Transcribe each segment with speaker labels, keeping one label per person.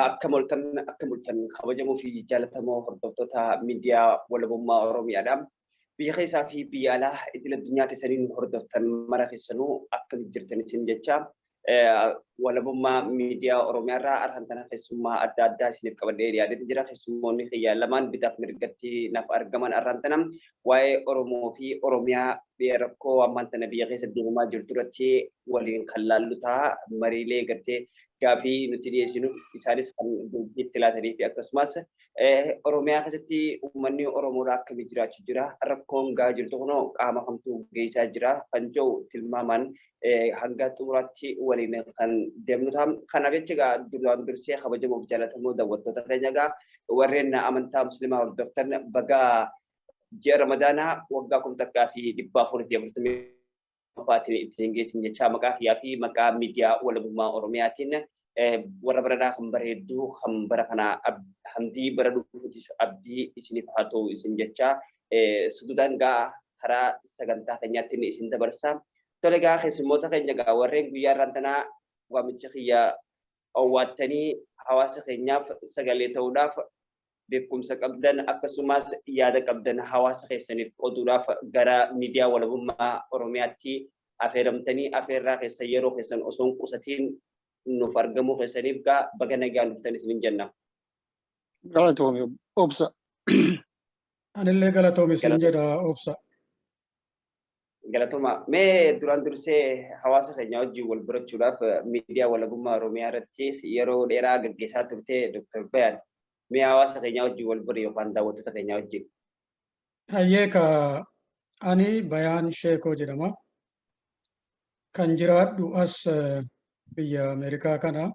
Speaker 1: Akkam oltan, akkam oltan, kabajamoo fi jaallatamoo hordoftoota miidiyaa Walabummaa Oromiyaadha. Biyya keessaa fi biyya alaa idil addunyaa keessaniin hordoftan mara keessanuu akkam jirtan isin jecha, Walabummaa Miidiyaa Oromiyaa irraa arhan tana keessummaa adda addaa isiniif qabadhee dhiyaatee jira. Keessummoonni kiyya lamaan bitaaf mirgatti naaf argaman arhan tana waa'ee Oromoo fi Oromiyaa rakkoo ammaan tana biyya keessa deemaa jirtu irratti waliin kan laallu ta'a. Mariilee gartee gaafii nuti dhiyeessinu isaanis kan itti laatanii fi akkasumas Oromiyaa keessatti uummanni Oromoodhaa akkamii jiraachuu jira, rakkoon gahaa jirtu kunoo qaama kamtuu geessaa jira kan jedhu tilmaamaan hanga xumuraatti waliin kan deemnu ta'a. Kanaaf jecha egaa duraan dursee kabajamoo fi jaallatamoo daawwattoota keenya, egaa warreen amantaa musliimaa hordoftan, bagaa ji'a Ramadaanaa waggaa 1440ffaatiin ittiin geessin jechaa, maqaa kiyyaa fi maqaa miidiyaa Walabummaa Oromiyaatiin warra baranaa kan bareedduu, kan bara kana hamdii, bara dhufuutis abdii isiniif haa ta'u isin jechaa, sududaan gaa karaa sagantaa keenyaatti isin dabarsa. Tole, gaa keessummoota keenya gaa warreen guyyaa irraan tanaa waamicha kiyya owwaattanii hawaasa keenyaaf sagalee ta'uudhaaf, beekumsa qabdan akkasumas yaada qabdan hawaasa keessaniif qooduudhaaf gara miidiyaa Walabummaa Oromiyaatti afeeramtanii afeerraa keessa yeroo keessan osoo hin qusatiin nuuf argamuu keessaniif gaa baga nagaan dhuftan isinin jenna.
Speaker 2: Galatoomi, Obsa.
Speaker 3: Anillee galatoomi isin jedha, Obsa.
Speaker 1: Galatoma. Mee duraan dursee hawaasa keenya wajjin wal barachuudhaaf miidiyaa Walabummaa Oromiyaa irratti yeroo dheeraa gaggeessaa turte Dr. Bayaan. Mee hawaasa keenya wajjin wal bari yookaan daawwattoota keenya wajjin.
Speaker 3: Hayyee, ka ani Bayaan Sheekoo jedhama. Kan jiraadhu as biyya Ameerikaa kana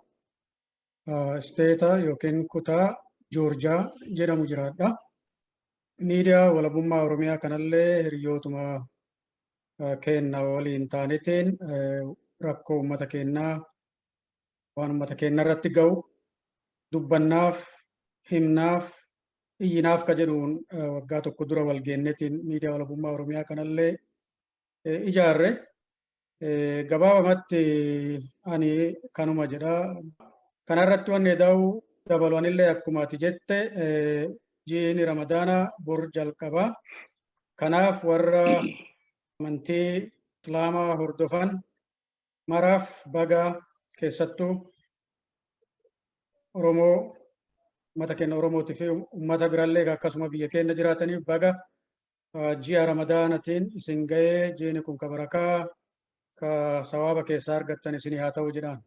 Speaker 3: state yookiin kutaa Joorjaa jedhamu jiraadha. Miidiyaa Walabummaa Oromiyaa kanallee hiriyootuma keenna waliin taanetiin rakkoo uummata keenyaa, waan uummata keenya irratti ga'u dubbannaaf, himnaaf, iyyinaaf ka jedhuun waggaa tokko dura wal geennetiin miidiyaa Walabummaa Oromiyaa kanallee ijaarre. Gabaabamatti ani kanuma jedha. Kanarratti wanni eda'u dabalu, anillee akkuma ati jette ji'ini Ramadaana bor jalqaba. Kanaaf warra amantii Islaamaa hordofan maraaf baga, keessattuu Oromoo, uummata keenya Oromootii fi uummata birallee akkasuma biyya keenya jiraataniif baga ji'a Ramadaanatiin isin ga'ee, ji'ini kun ka barakaa, ka sawaaba keessaa argattan isinii haa ta'u jedhaan.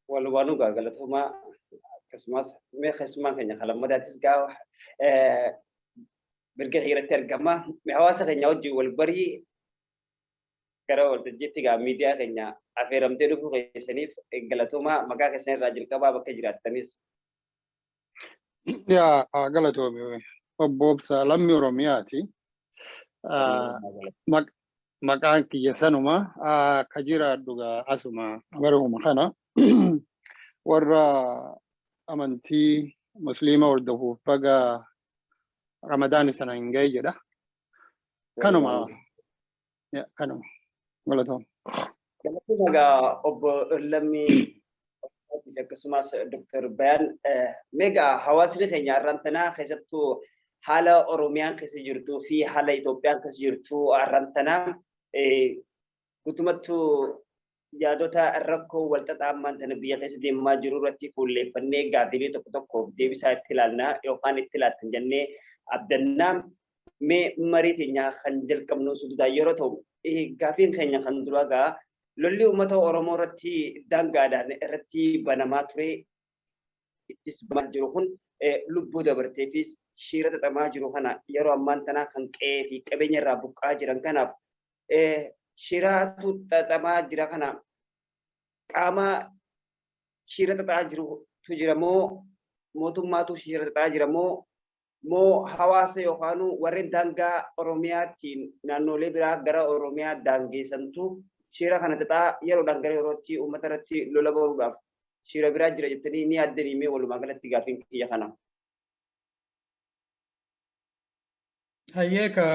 Speaker 1: Walumaanuu gaa galatoomaa. Akkasumas mee keessummaan keenya kan lammadaatis gaa mirga irratti argama. Mee hawaasa keenya wajjin wal barii gara waltajjiitti gaa miidiyaa keenya affeeramtee dhufuu keessaniif galatoomaa, maqaa keessan irraa jalqabaa, bakka jiraattanis.
Speaker 2: Yaa, galatoomi, obbo Obsa. Lammii Oromiyaati. Maqaan kiyya sanuma, ka jiraadhu gaa asuma baruma kana. Warra amantii musliima hordofuuf baga Ramadaani sana hin ga'e jedha. Kanuma, kanuma, galatooma.
Speaker 1: Galatoomaa gaa obbo Lammii akkasumas Dr. Bayaan. Meegaa hawaasni keenya har'aan tanaa keessattuu haala Oromiyaan keessa jirtuu fi haala Itoophiyaan keessa jirtu har'aan tanaa guutumattuu yaadota rakkoo walxaxaa ammaan tana biyya keessa deemaa jiru irratti fuulleeffannee gaafiilee tokko tokkoof deebisaa itti ilaallaa yookaan itti laattan jennee abdannaa. Mee marii keenya kan jalqabnu sududaan yeroo ta'u, gaafiin keenya kan duraa gaa lolli uummata Oromoo irratti daangaadhaan irratti banamaa ture, ittis banamaa jiru kun lubbuu dabarteefis shiira xaxamaa jiru kana yeroo ammaan tanaa kan qe'ee fi qabeenya irraa buqqaa jiran kanaaf shiraatu xaxamaa jira kana qaama shira xaxaa jirutu jira moo, mootummaatu shira xaxaa jira moo hawaasa yookaan warreen daangaa Oromiyaattiin naannolee biraa gara Oromiyaa daangeessantu shira kana xaxaa yeroodhaan gara yerootti uummata irratti lola baruudhaaf shira biraa jira jettanii ni yaaddanii? Mee walumaa galatti gaafiin kiyya kana.
Speaker 3: Hayyee, ka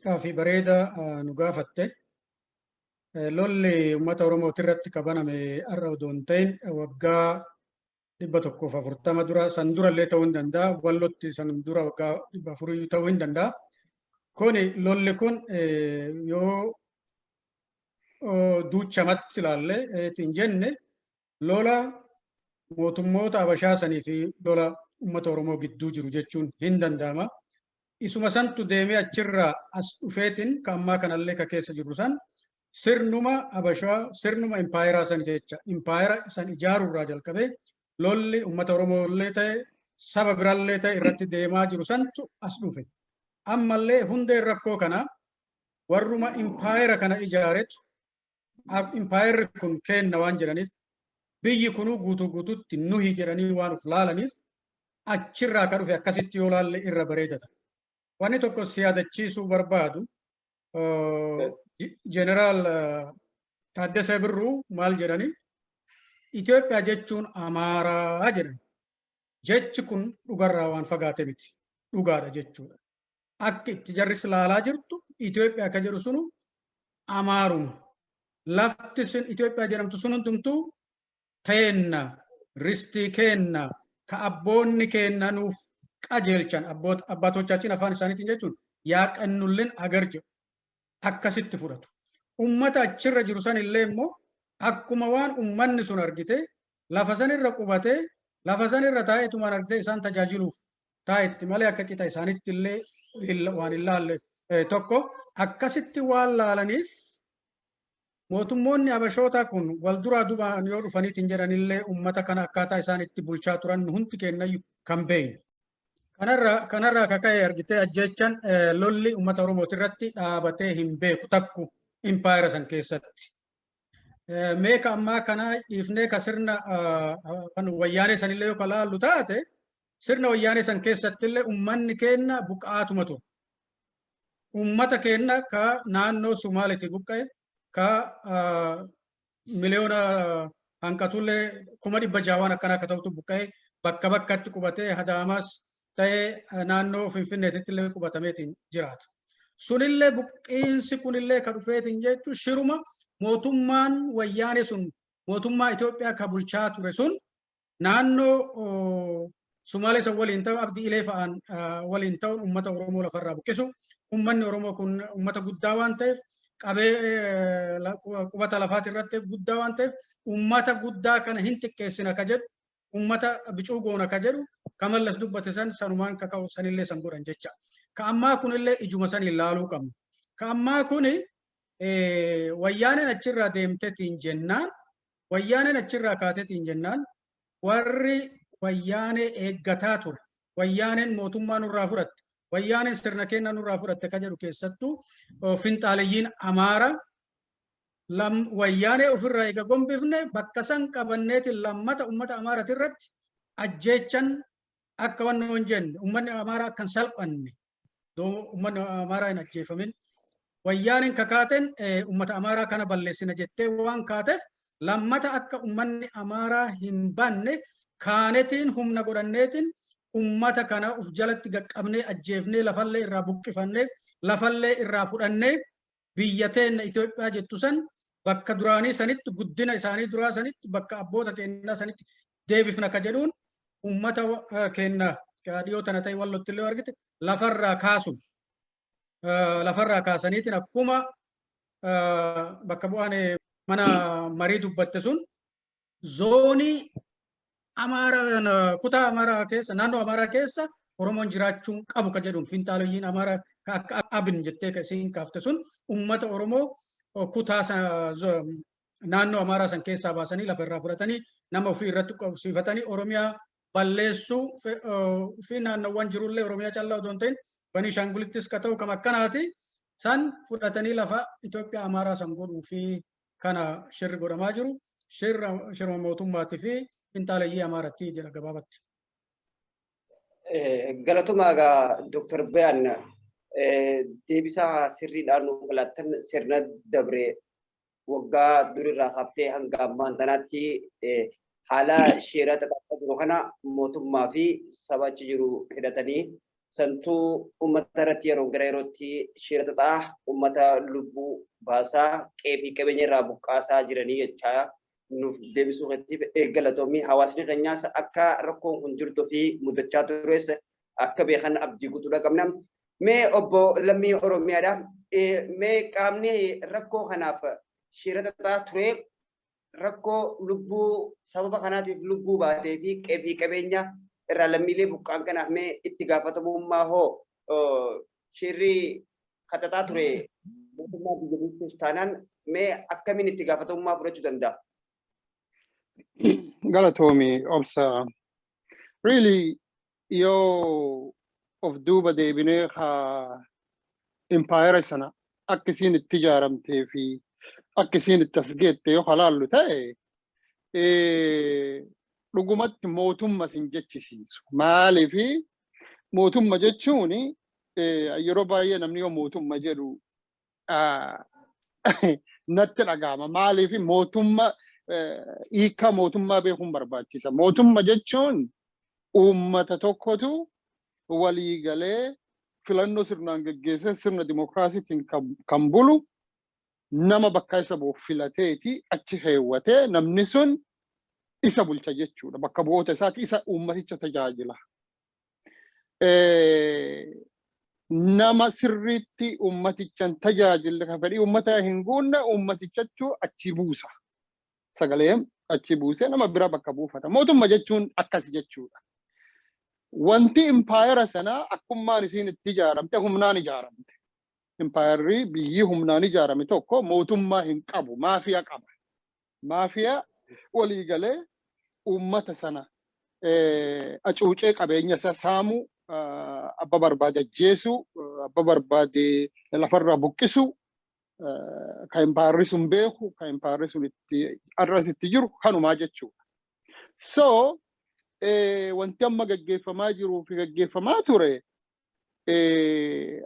Speaker 3: gaafii bareeda nu gaafatte. Lolli uummata Oromooti irratti qabaname har'a odoo hin ta'in waggaa 140 dura, san durallee ta'uu hin danda'a. Wallotti san dura waggaa 400 ta'uu hin danda'a. Kuni lolli kun yoo duuchamatti ilaalle hin jenne, lola mootummoota Habashaa sanii fi lola uummata Oromoo gidduu jiru jechuun hin danda'ama. Isuma santu deemee achirraa as dhufeetiin ka ammaa kanallee ka keessa jirru san sirnuma Habashaa, sirnuma impaayeraa san jecha. Impaayera san ijaaruurraa jalqabee lolli uummata Oromoo illee ta'e, saba birallee ta'e irratti deemaa jiru santu as dhufe. Ammallee hundeen rakkoo kana warruma impaayera kana ijaaretu, impaayerri kun kenna waan jedhaniif, biyyi kunuu guutuu guutuutti nuhi jedhanii waan uf laalaniif, achirraa ka dhufe akkasitti yoo laalle irra bareedata. Wanni tokko si yaadachiisuu barbaadu, Jeneraal Taaddasee Birruu maal jedhani? "Itoophiyaa jechuun Amaaraa" jedhan. Jechi kun dhugarraa waan fagaate miti. Dhugaadha jechuudha. Akki itti jarris laalaa jirtu, Itoophiyaa ka jedhu sunu Amaaruma. Lafti sun Itoophiyaa jedhamtu sun hundumtuu teenna, ristii keenna, ka abboonni keenna nuuf qajeelchan, abbaatochaachin afaan isaaniitiin jechuun "ያቀኑልን አገር" jedhu, akkasitti fudhatu. Ummata achirra jiru san illee immoo akkuma waan ummanni sun argite lafa sanirra qubatee, lafa sanirra taa'eetumaan argite isaan tajaajiluuf taa'etti malee, akka qixa isaanitti illee waan hin laalle tokko akkasitti waan laalaniif, mootummoonni Habashootaa kun wal duraa duubaan yoo dhufaniitiin jedhanillee, ummata kana akkaataa isaan itti bulchaa turan hundi kennayyuu kan beeknu. Kanarraa kaka'e argitee ajjeechan lolli uummata Oromooti irratti dhaabatee hin beeku takku impaayera san keessatti. Meeka ammaa kana dhiifnee ka sirna Wayyaanee sanillee yoo ka laallu taate, sirna Wayyaanee san keessattillee uummanni keenya buqqaatuma ture. Uummata keenya ka naannoo Sumaaleetti buqqa'e ka miliyoona hanqatullee 600,000 waan akkanaa akka ta'utu buqqa'e, bakka bakkatti qubatee, Hadaamaas ta'ee naannoo Finfinneetitti illee qubatameetiin jiraata. Sunillee buqqiinsi kunillee ka dhufeetiin jechuun shiruma mootummaan Wayyaanee sun, mootummaa Itoophiyaa ka bulchaa ture sun, naannoo Sumaalee san waliin ta'u, Abdii Ilee fa'aan waliin ta'uun uummata Oromoo lafarraa buqqisu. Uummanni Oromoo kun uummata guddaa waan ta'eef, qabee qubata lafaati irratti guddaa waan ta'eef, uummata guddaa kana hin xiqqeessina ka jedhu, uummata bicuu goona ka jedhu, ka Mallas dubbate san sanumaan kaka'u sanillee san godhan jecha. Ka ammaa kunillee ijuma saniin laaluu qabna. Ka ammaa kuni Wayyaaneen achirraa deemteetiin jennaan, Wayyaaneen achirraa kaateetiin jennaan, warri Wayyaanee eeggataa ture, Wayyaaneen mootummaa nurraa fudhatte, Wayyaaneen sirna kennaa nurraa fudhatte ka jedhu, keessattuu finxaaleyyiin Amaara, Wayyaanee ofirraa eega gombifne bakka san qabanneetiin lammata ummata Amaarati irratti ajjeechan akka wanni hin jenne, ummanni Amaaraa akka hin salphanne, ummanni Amaaraa hin ajjeefamin. Wayyaaneen kakaateen ummata Amaaraa kana balleessina jettee waan kaateef, lammata akka ummanni Amaaraa hin banne kaanetiin humna godhanneetiin ummata kana uf jalatti gaqqabnee, ajjeefnee, lafallee irraa buqqifannee, lafallee irraa fudhannee, biyya teenna Itoophiyaa jettu san bakka duraanii sanitti, guddina isaanii duraa sanitti, bakka abboota keenyaa sanitti deebifna ka jedhuun, ummata keenya dhiyoo tana ta'e Wallotti illee argite lafarraa kaasun, lafarraa kaasaniitiin, akkuma bakka bu'aan mana marii dubbatte sun, zoonii Amaaraa, kutaa Amaaraa keessa, naannoo Amaaraa keessa Oromoon jiraachuun qabu ka jedhuun, finxaaleyyiin Amaaraa ka akka Abin jettee ka isiin kaafte sun, ummata Oromoo kutaa naannoo Amaaraa san keessaa baasanii, lafa irraa fudhatanii, nama ofii irratti qabsiifatanii, Oromiyaa balleessuu fi naannowwan jirullee, Oromiyaa callaa otoo hin ta'in Baniishaangulittis ka ta'u kam akkanaati san fudhatanii lafa Itoophiyaa Amaaraa san godhuu fi kana shirri godhamaa jiru shirma mootummaatii fi finxaaleyyii Amaaratti jedha gabaabatti.
Speaker 1: Galatomaa egaa Dooktar Bayaan, deebisaa sirriidhaan nu filattan. Sirna dabre waggaa durirraa kaaftee hanga ammaan tanaatti haala sheera xaxaa jiru kana mootummaa fi saba achi jiru hidhatanii Santuu uummata irratti yeroo gara yerootti shira xaxaa uummata lubbuu baasaa qe'ee fi qabeenya irraa buqqaasaa jiranii jechaa nuuf deebisuu keessatti galatoomii. Hawaasni keenyaas akka rakkoon kun jirtuu fi mudachaa tures akka beekan abdii guutuudha qabna. Mee obbo Lammii Oromiyaadha. Mee qaamni rakkoo kanaaf shira xaxaa ture, rakkoo lubbuu sababa kanaatiif lubbuu baatee fi qe'ee fi qabeenya irraa lammiilee buqqaan kanaaf mee itti gaafatamummaa hoo shirri xaxaa ture mootummaa biyya bulchuus taanaan mee akkamiin itti gaafatamummaa fudhachuu danda'a?
Speaker 2: Galatoomi, Obsa. Really, yoo of duuba deebinee haa impaayera sana akka isiin itti ijaaramtee fi akka isiin itti as geette yoo halaallu ta'e, dhugumatti mootumma sin jechisiisu. Maaliifi, mootumma jechuun yeroo baay'ee namni yoo mootumma jedhu natti dhaga'ama. Maaliifi, mootumma hiika mootummaa beekuun barbaachisa. Mootumma jechuun uummata tokkotu walii galee filannoo sirnaan geggeessee sirna dimokiraasiitiin kan bulu nama bakka isa bu'u filateeti achi heewwatee namni sun isa bulcha jechuudha. Bakka bu'oota isaati isa uummaticha tajaajila. Nama sirriitti uummatichan tajaajille, kan fedhii uummataa hin guunne, uummatichachuu achi buusa. Sagalee achi buusee nama bira bakka buufata. Mootummaa jechuun akkas jechuudha. Wanti impaayera sanaa akkummaan isiin itti ijaaramte humnaan ijaaramte. Impaayerri biyyi humnaan ijaarame tokko mootummaa hin qabu, maafiyaa qaba. Maafiyaa waliigalee uummata sana acuucee qabeenya isaa saamuu, abba barbaade ajjeesuu, abba barbaade lafarraa buqqisuu, kan impaayerri sun beeku, kan impaayerri sun itti har'as itti jiru kanumaa jechuudha. So wanti amma gaggeeffamaa jiruu fi gaggeeffamaa ture,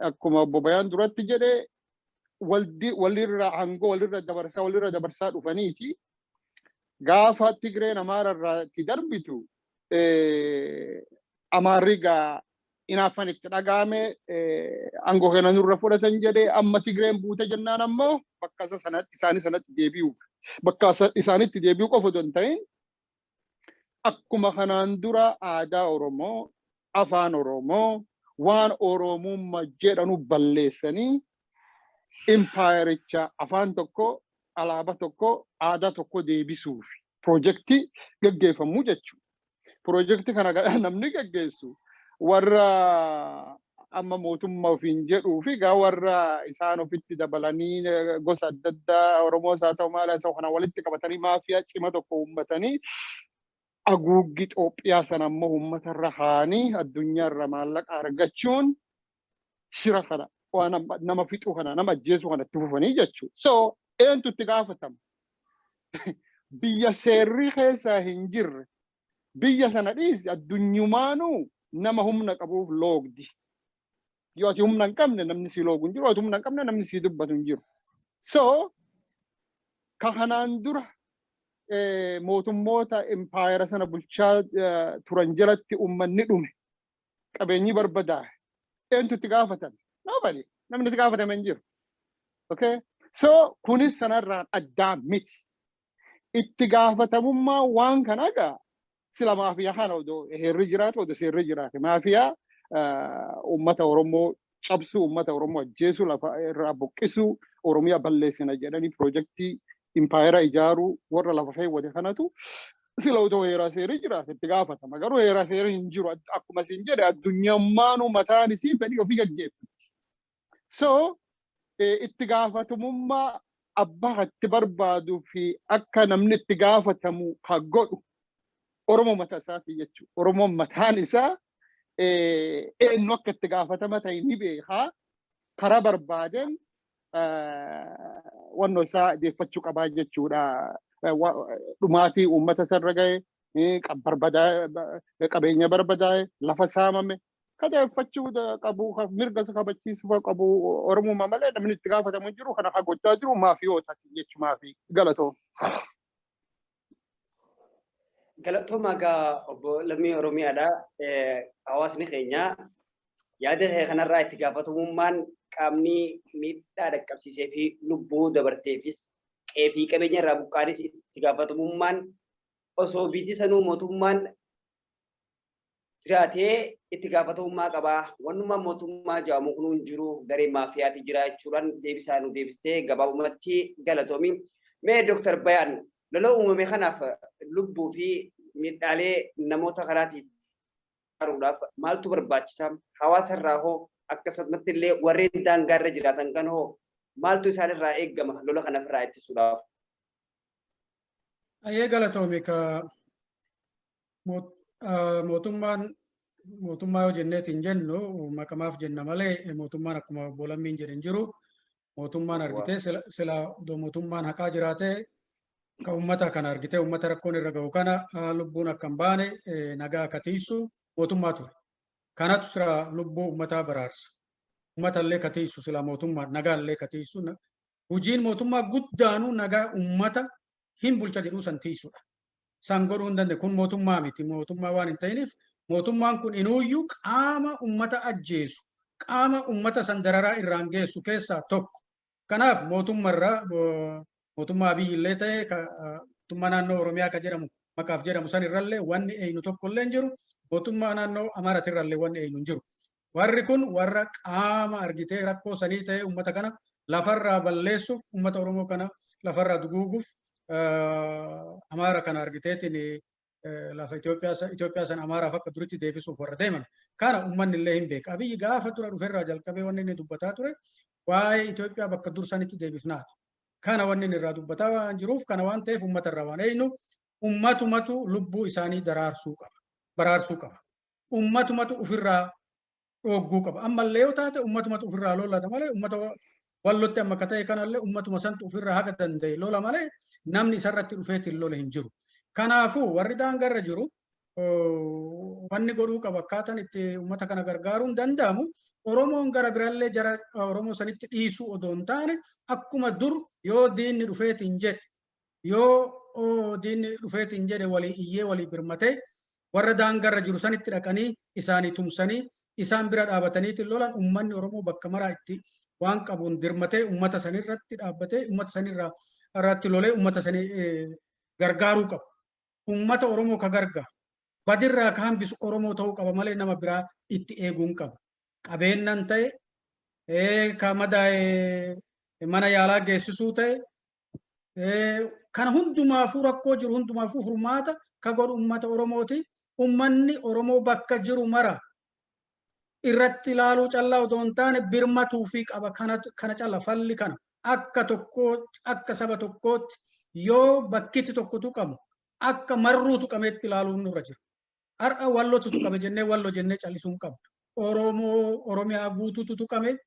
Speaker 2: akkuma obbo Bayaan duratti jedhe, walirra aangoo walirra dabarsaa dhufaniiti. Gaafa Tigreen Amaararraa itti darbitu, Amaarri gaa inaaffan itti dhaga'ame, aangoo kana nurra fudhatan jedhee. Amma Tigreen buute jennaan ammoo bakka isa sanatti isaanii sanatti deebi'uuf, bakka isaanitti deebi'uu qofa otoo hin ta'in, akkuma kanaan dura aadaa Oromoo, afaan Oromoo, waan Oromummaa jedhanu balleessanii impaayericha afaan tokko, alaabaa tokko, aadaa tokko deebisuuf piroojeektii gaggeeffamuu jechuudha. Piroojeektii kana namni gaggeessu warra amma mootummaa ofiin jedhuu fi gaa warra isaan ofitti dabalanii gosa adda addaa, Oromoos haa ta'u maal haa ta'u, kana walitti qabatanii maafiyaa cima tokko uummatanii haguuggii Itoophiyaa sana ammoo uummatarra haanii addunyaarra maallaqa argachuun shira kana waan nama fixuu kana, nama ajjeesuu kana itti fufanii jechuudha. So eentu itti gaafatama? Biyya seerri keessaa hin jirre, biyya sana dhiisi, addunyumaanuu nama humna qabuuf loogdi. Yoo ati humna hin qabne namni si loogu hin jiru, ati humna hin qabne namni si dubbatu hin jiru. So ka kanaan dura mootummoota impaayera sana bulchaa turan jalatti uummanni dhume, qabeenyi barbadaa'e, eentu itti gaafatame? Nobody. Namni itti gaafatame hin jiru. Okay? So kunis sanarraan addaa miti. Itti gaafatamummaa waan kana egaa sila maafiyaa kana odoo heerri jiraate, odoo seerri jiraate, maafiyaa uummata Oromoo cabsuu, uummata Oromoo ajjeesuu, lafa irraa buqqisuu, Oromiyaa balleessina jedhanii piroojeektii impaayera ijaaruu warra lafa feewwate kanatu sila otoo heeraa seerri jiraate itti gaafatama. Garuu heeraa seerri hin jiru. Akkuma isin jedhe, addunyammaanuu mataan isii fedhii ofii gaggeeffatti. So itti gaafatamummaa abbaa itti barbaaduu fi akka namni itti gaafatamu ka godhu Oromoo mataa isaatii jechuudha. Oromoon mataan isaa eenyu akka itti gaafatama ta'e ni beekaa. Karaa barbaadeen wannoo isaa deeffachuu qabaa jechuudha. Dhumaatii uummata isarra gahe, qabeenya barbadaa'e, lafa saamame ka deeffachuu qabu, mirga isa kabachiisuu qabu Oromummaa malee namni itti gaafatamu hin jiru. Kana ka gochaa jiru maafiyoota jechumaa fi galatoo.
Speaker 1: Galatooma egaa, obbo Lammii Oromiyaadha. Hawaasni keenya Yaada kee kanarraa itti gaafatamummaan qaamni miidhaa dhaqqabsiisee fi lubbuu dabarteefis qe'ee fi qabeenya irraa buqqaanis itti gaafatamummaan osoo biyyi sanuu mootummaan jiraatee itti gaafatamummaa qabaa. Wannummaan mootummaa jedhamu kun hin jiru, garee maafiyaati jira jechuudhaan deebisaa nu deebistee gabaabumatti galatoomi. Mee Dooktar Bayaan, lola uumame kanaaf lubbuu fi miidhaalee namoota kanaatiif baraaruudhaaf maaltu barbaachisa? Hawaasa irraa hoo, akkasumatti illee warreen daangaa irra jiraatan kan hoo maaltu isaan irraa eeggama lola kana ofirraa ittisuudhaaf?
Speaker 3: Ayyee, galatoomi. Ka mootummaan, mootummaa yoo jenneetiin jennu maqamaaf jenna malee mootummaan akkuma obbo Lammiin jedhan jiru. Mootummaan argitee sila odoo mootummaan haqaa jiraatee ka ummata kana argitee ummata rakkoon irra gahu kana lubbuun akka hin baane nagaa akka tiisu mootummaa ture. Kanatu sila lubbuu ummataa baraarsa. Ummata illee ka tiisu sila mootummaa, nagaa illee ka tiisu. Hojiin mootummaa guddaanuu nagaa ummata hin bulcha jedhuu san tiisudha. San godhuu hin danda'e. Kun mootummaa miti. Mootummaa waan hin ta'iniif mootummaan kun inuuyyuu qaama ummata ajjeesu, qaama ummata san dararaa irraan geessu keessaa tokko. Kanaaf mootummarraa, mootummaa Abiyyi illee ta'e, mootummaa naannoo Oromiyaa ka jedhamu maqaaf jedhamu san irrallee wanni eenyu tokko illee hin jiru. Mootummaa naannoo Amaaratirrallee wanni eenyu hin jiru. Warri kun warra qaama argitee rakkoo sanii ta'e ummata kana lafarraa balleessuuf, ummata Oromoo kana lafarraa duguuguuf, Amaara kana argiteetiin lafa Itoophiyaa sana Amaaraaf akka duritti deebisuuf warra deeman. Kana uummanni illee hin beeka. Abiyyi gaafa dura dhuferraa jalqabee wanni inni dubbataa ture waa'ee Itoophiyaa bakka dur sanitti deebifnaadha. Kana wanni inni irraa dubbataa waan jiruuf, kana waan ta'eef uummata irraa waan eenyu ummatumatu lubbuu isaanii daraarsuu qaba. Baraarsuu qaba. Ummatumatu ofirraa dhoogguu qaba. Ammallee yoo taate ummatumatu ofirraa lolata malee ummata Wallotti amma akka ta'e kanallee ummatuma santu ofirraa haga danda'e lola malee namni isarratti dhufeetiin lola hin jiru. Kanaafuu warri daangarra jiru wanni godhuu qaba, akkaataan itti ummata kana gargaaruun danda'amu, Oromoon gara birallee jara Oromoo sanitti dhiisuu odoo hin taane, akkuma dur yoo diinni dhufeetiin jedhe, yoo diinni dhufeetiin jedhe walii iyyee walii birmatee warra daangarra jiru sanitti dhaqanii isaanii tumsanii isaan bira dhaabataniitiin lolan, ummanni Oromoo bakka maraa itti waan qabuun dirmatee ummata sanirratti dhaabbatee ummata sanirraa irratti lolee ummata sanii gargaaruu qaba. Ummata Oromoo ka gargaaru, badirraa ka hambisu Oromoo ta'uu qaba malee nama biraa itti eeguu hin qabu. Qabeennan ta'e, ka madaa'e mana yaalaa geessisuu ta'e, kana hundumaafuu, rakkoo jiru hundumaafuu furmaata ka godhu ummata Oromooti. Ummanni Oromoo bakka jiru mara irratti ilaaluu callaa odoo hin taane birmatuufii qaba. Kana calla falli kana akka tokkootti, akka saba tokkootti yoo bakkitti tokko tuqamu akka marruu tuqameetti ilaaluun nurra jira. Har'a Wallotu tuqame jennee Wallo jennee callisuu hin qabnu. Oromoo Oromiyaa guutuutu tuqame,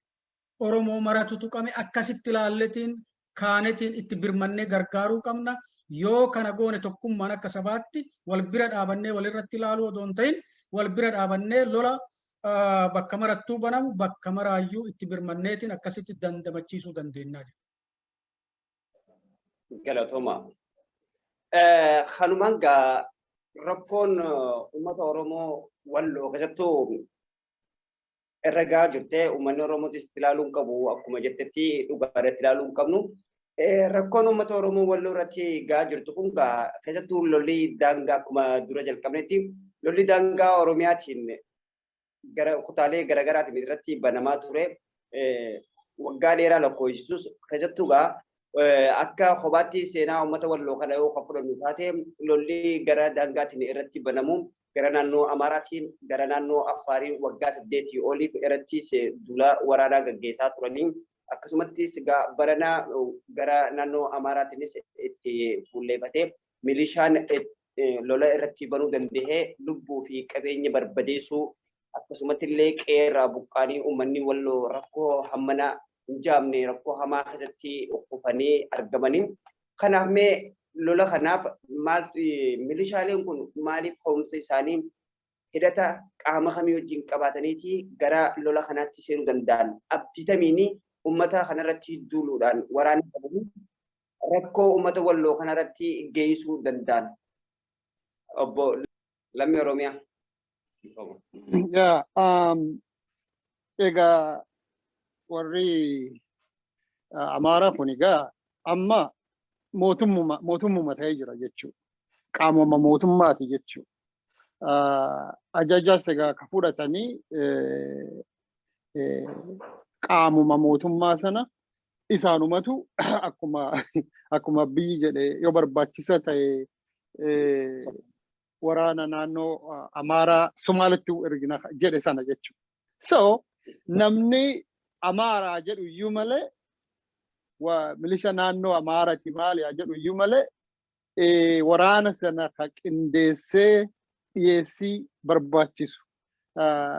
Speaker 3: Oromoo maratu tuqame, akkasitti ilaalletiin kaanetiin itti birmannee gargaaruu qabna. Yoo kana goone tokkummaan akka sabaatti wal bira dhaabannee walirratti ilaaluu odoo hin ta'in wal bira dhaabannee lola bakka marattuu banamu bakka maraayyuu itti birmanneetiin akkasitti dandamachiisuu dandeenya.
Speaker 1: Galatooma. Kanumaan gaa rakkoon uummata Oromoo Walloo keessattuu irra gahaa jirte uummanni Oromootis itti ilaaluu hin qabu, akkuma jettetti dhugaadha, itti ilaaluu hin qabnu. Rakkoon uummata Oromoo Walloo irratti gahaa jirtu kun gaa keessattuu lolli daangaa, akkuma dura jalqabnetti, lolli daangaa Oromiyaatiin gara kutaalee garaagaraatiin irratti banamaa ture waggaa dheeraa lakkoofsisus, keessattuu gaa akka kophaatti seenaa uummata Walloo kana yoo kan fudhannu taate, lolli gara daangaatiin irratti banamu gara naannoo Amaaraatiin gara naannoo Affaariin waggaa 8 oliif irratti duula waraanaa gaggeessaa turanii, akkasumattis baranaa gara naannoo Amaaraatiinis itti fuulleeffatee milishaan lola irratti banuu danda'ee lubbuu fi qabeenya barbadeessuu, akkasumatti illee qeerraa buqqaanii uummanni Walloo rakkoo hammana hin jaamne, rakkoo hamaa keessatti kufanii argamanii. Kanaaf mee lola kanaaf maal, milishaaleen kun maaliif ka'umsa isaanii hidhata qaama kamii wajjin qabaataniiti gara lola kanaatti seenuu danda'an? Abdii tamiini uummata kanarratti duuluudhaan waraana qabanii rakkoo uummata Walloo kanarratti geessuu danda'an? Obbo Lammii Oromiyaa.
Speaker 2: Yaa, Egaa warri Amaaraa kun egaa amma mootummuma ta'ee jira jechuudha. Qaamuma mootummaati jechuudha. Ajajas egaa ka fudhatanii qaamuma mootummaa sana isaanumatu akkuma biyyi jedhe yoo barbaachisa ta'e waraana naannoo Amaaraa Somaalitti ergina jedhe sana jechuudha. So namni Amaaraa jedhu iyyuu malee, milisha naannoo Amaaraati maali jedhu iyyuu malee, waraana sana ka qindeessee dhiyeessii barbaachisu,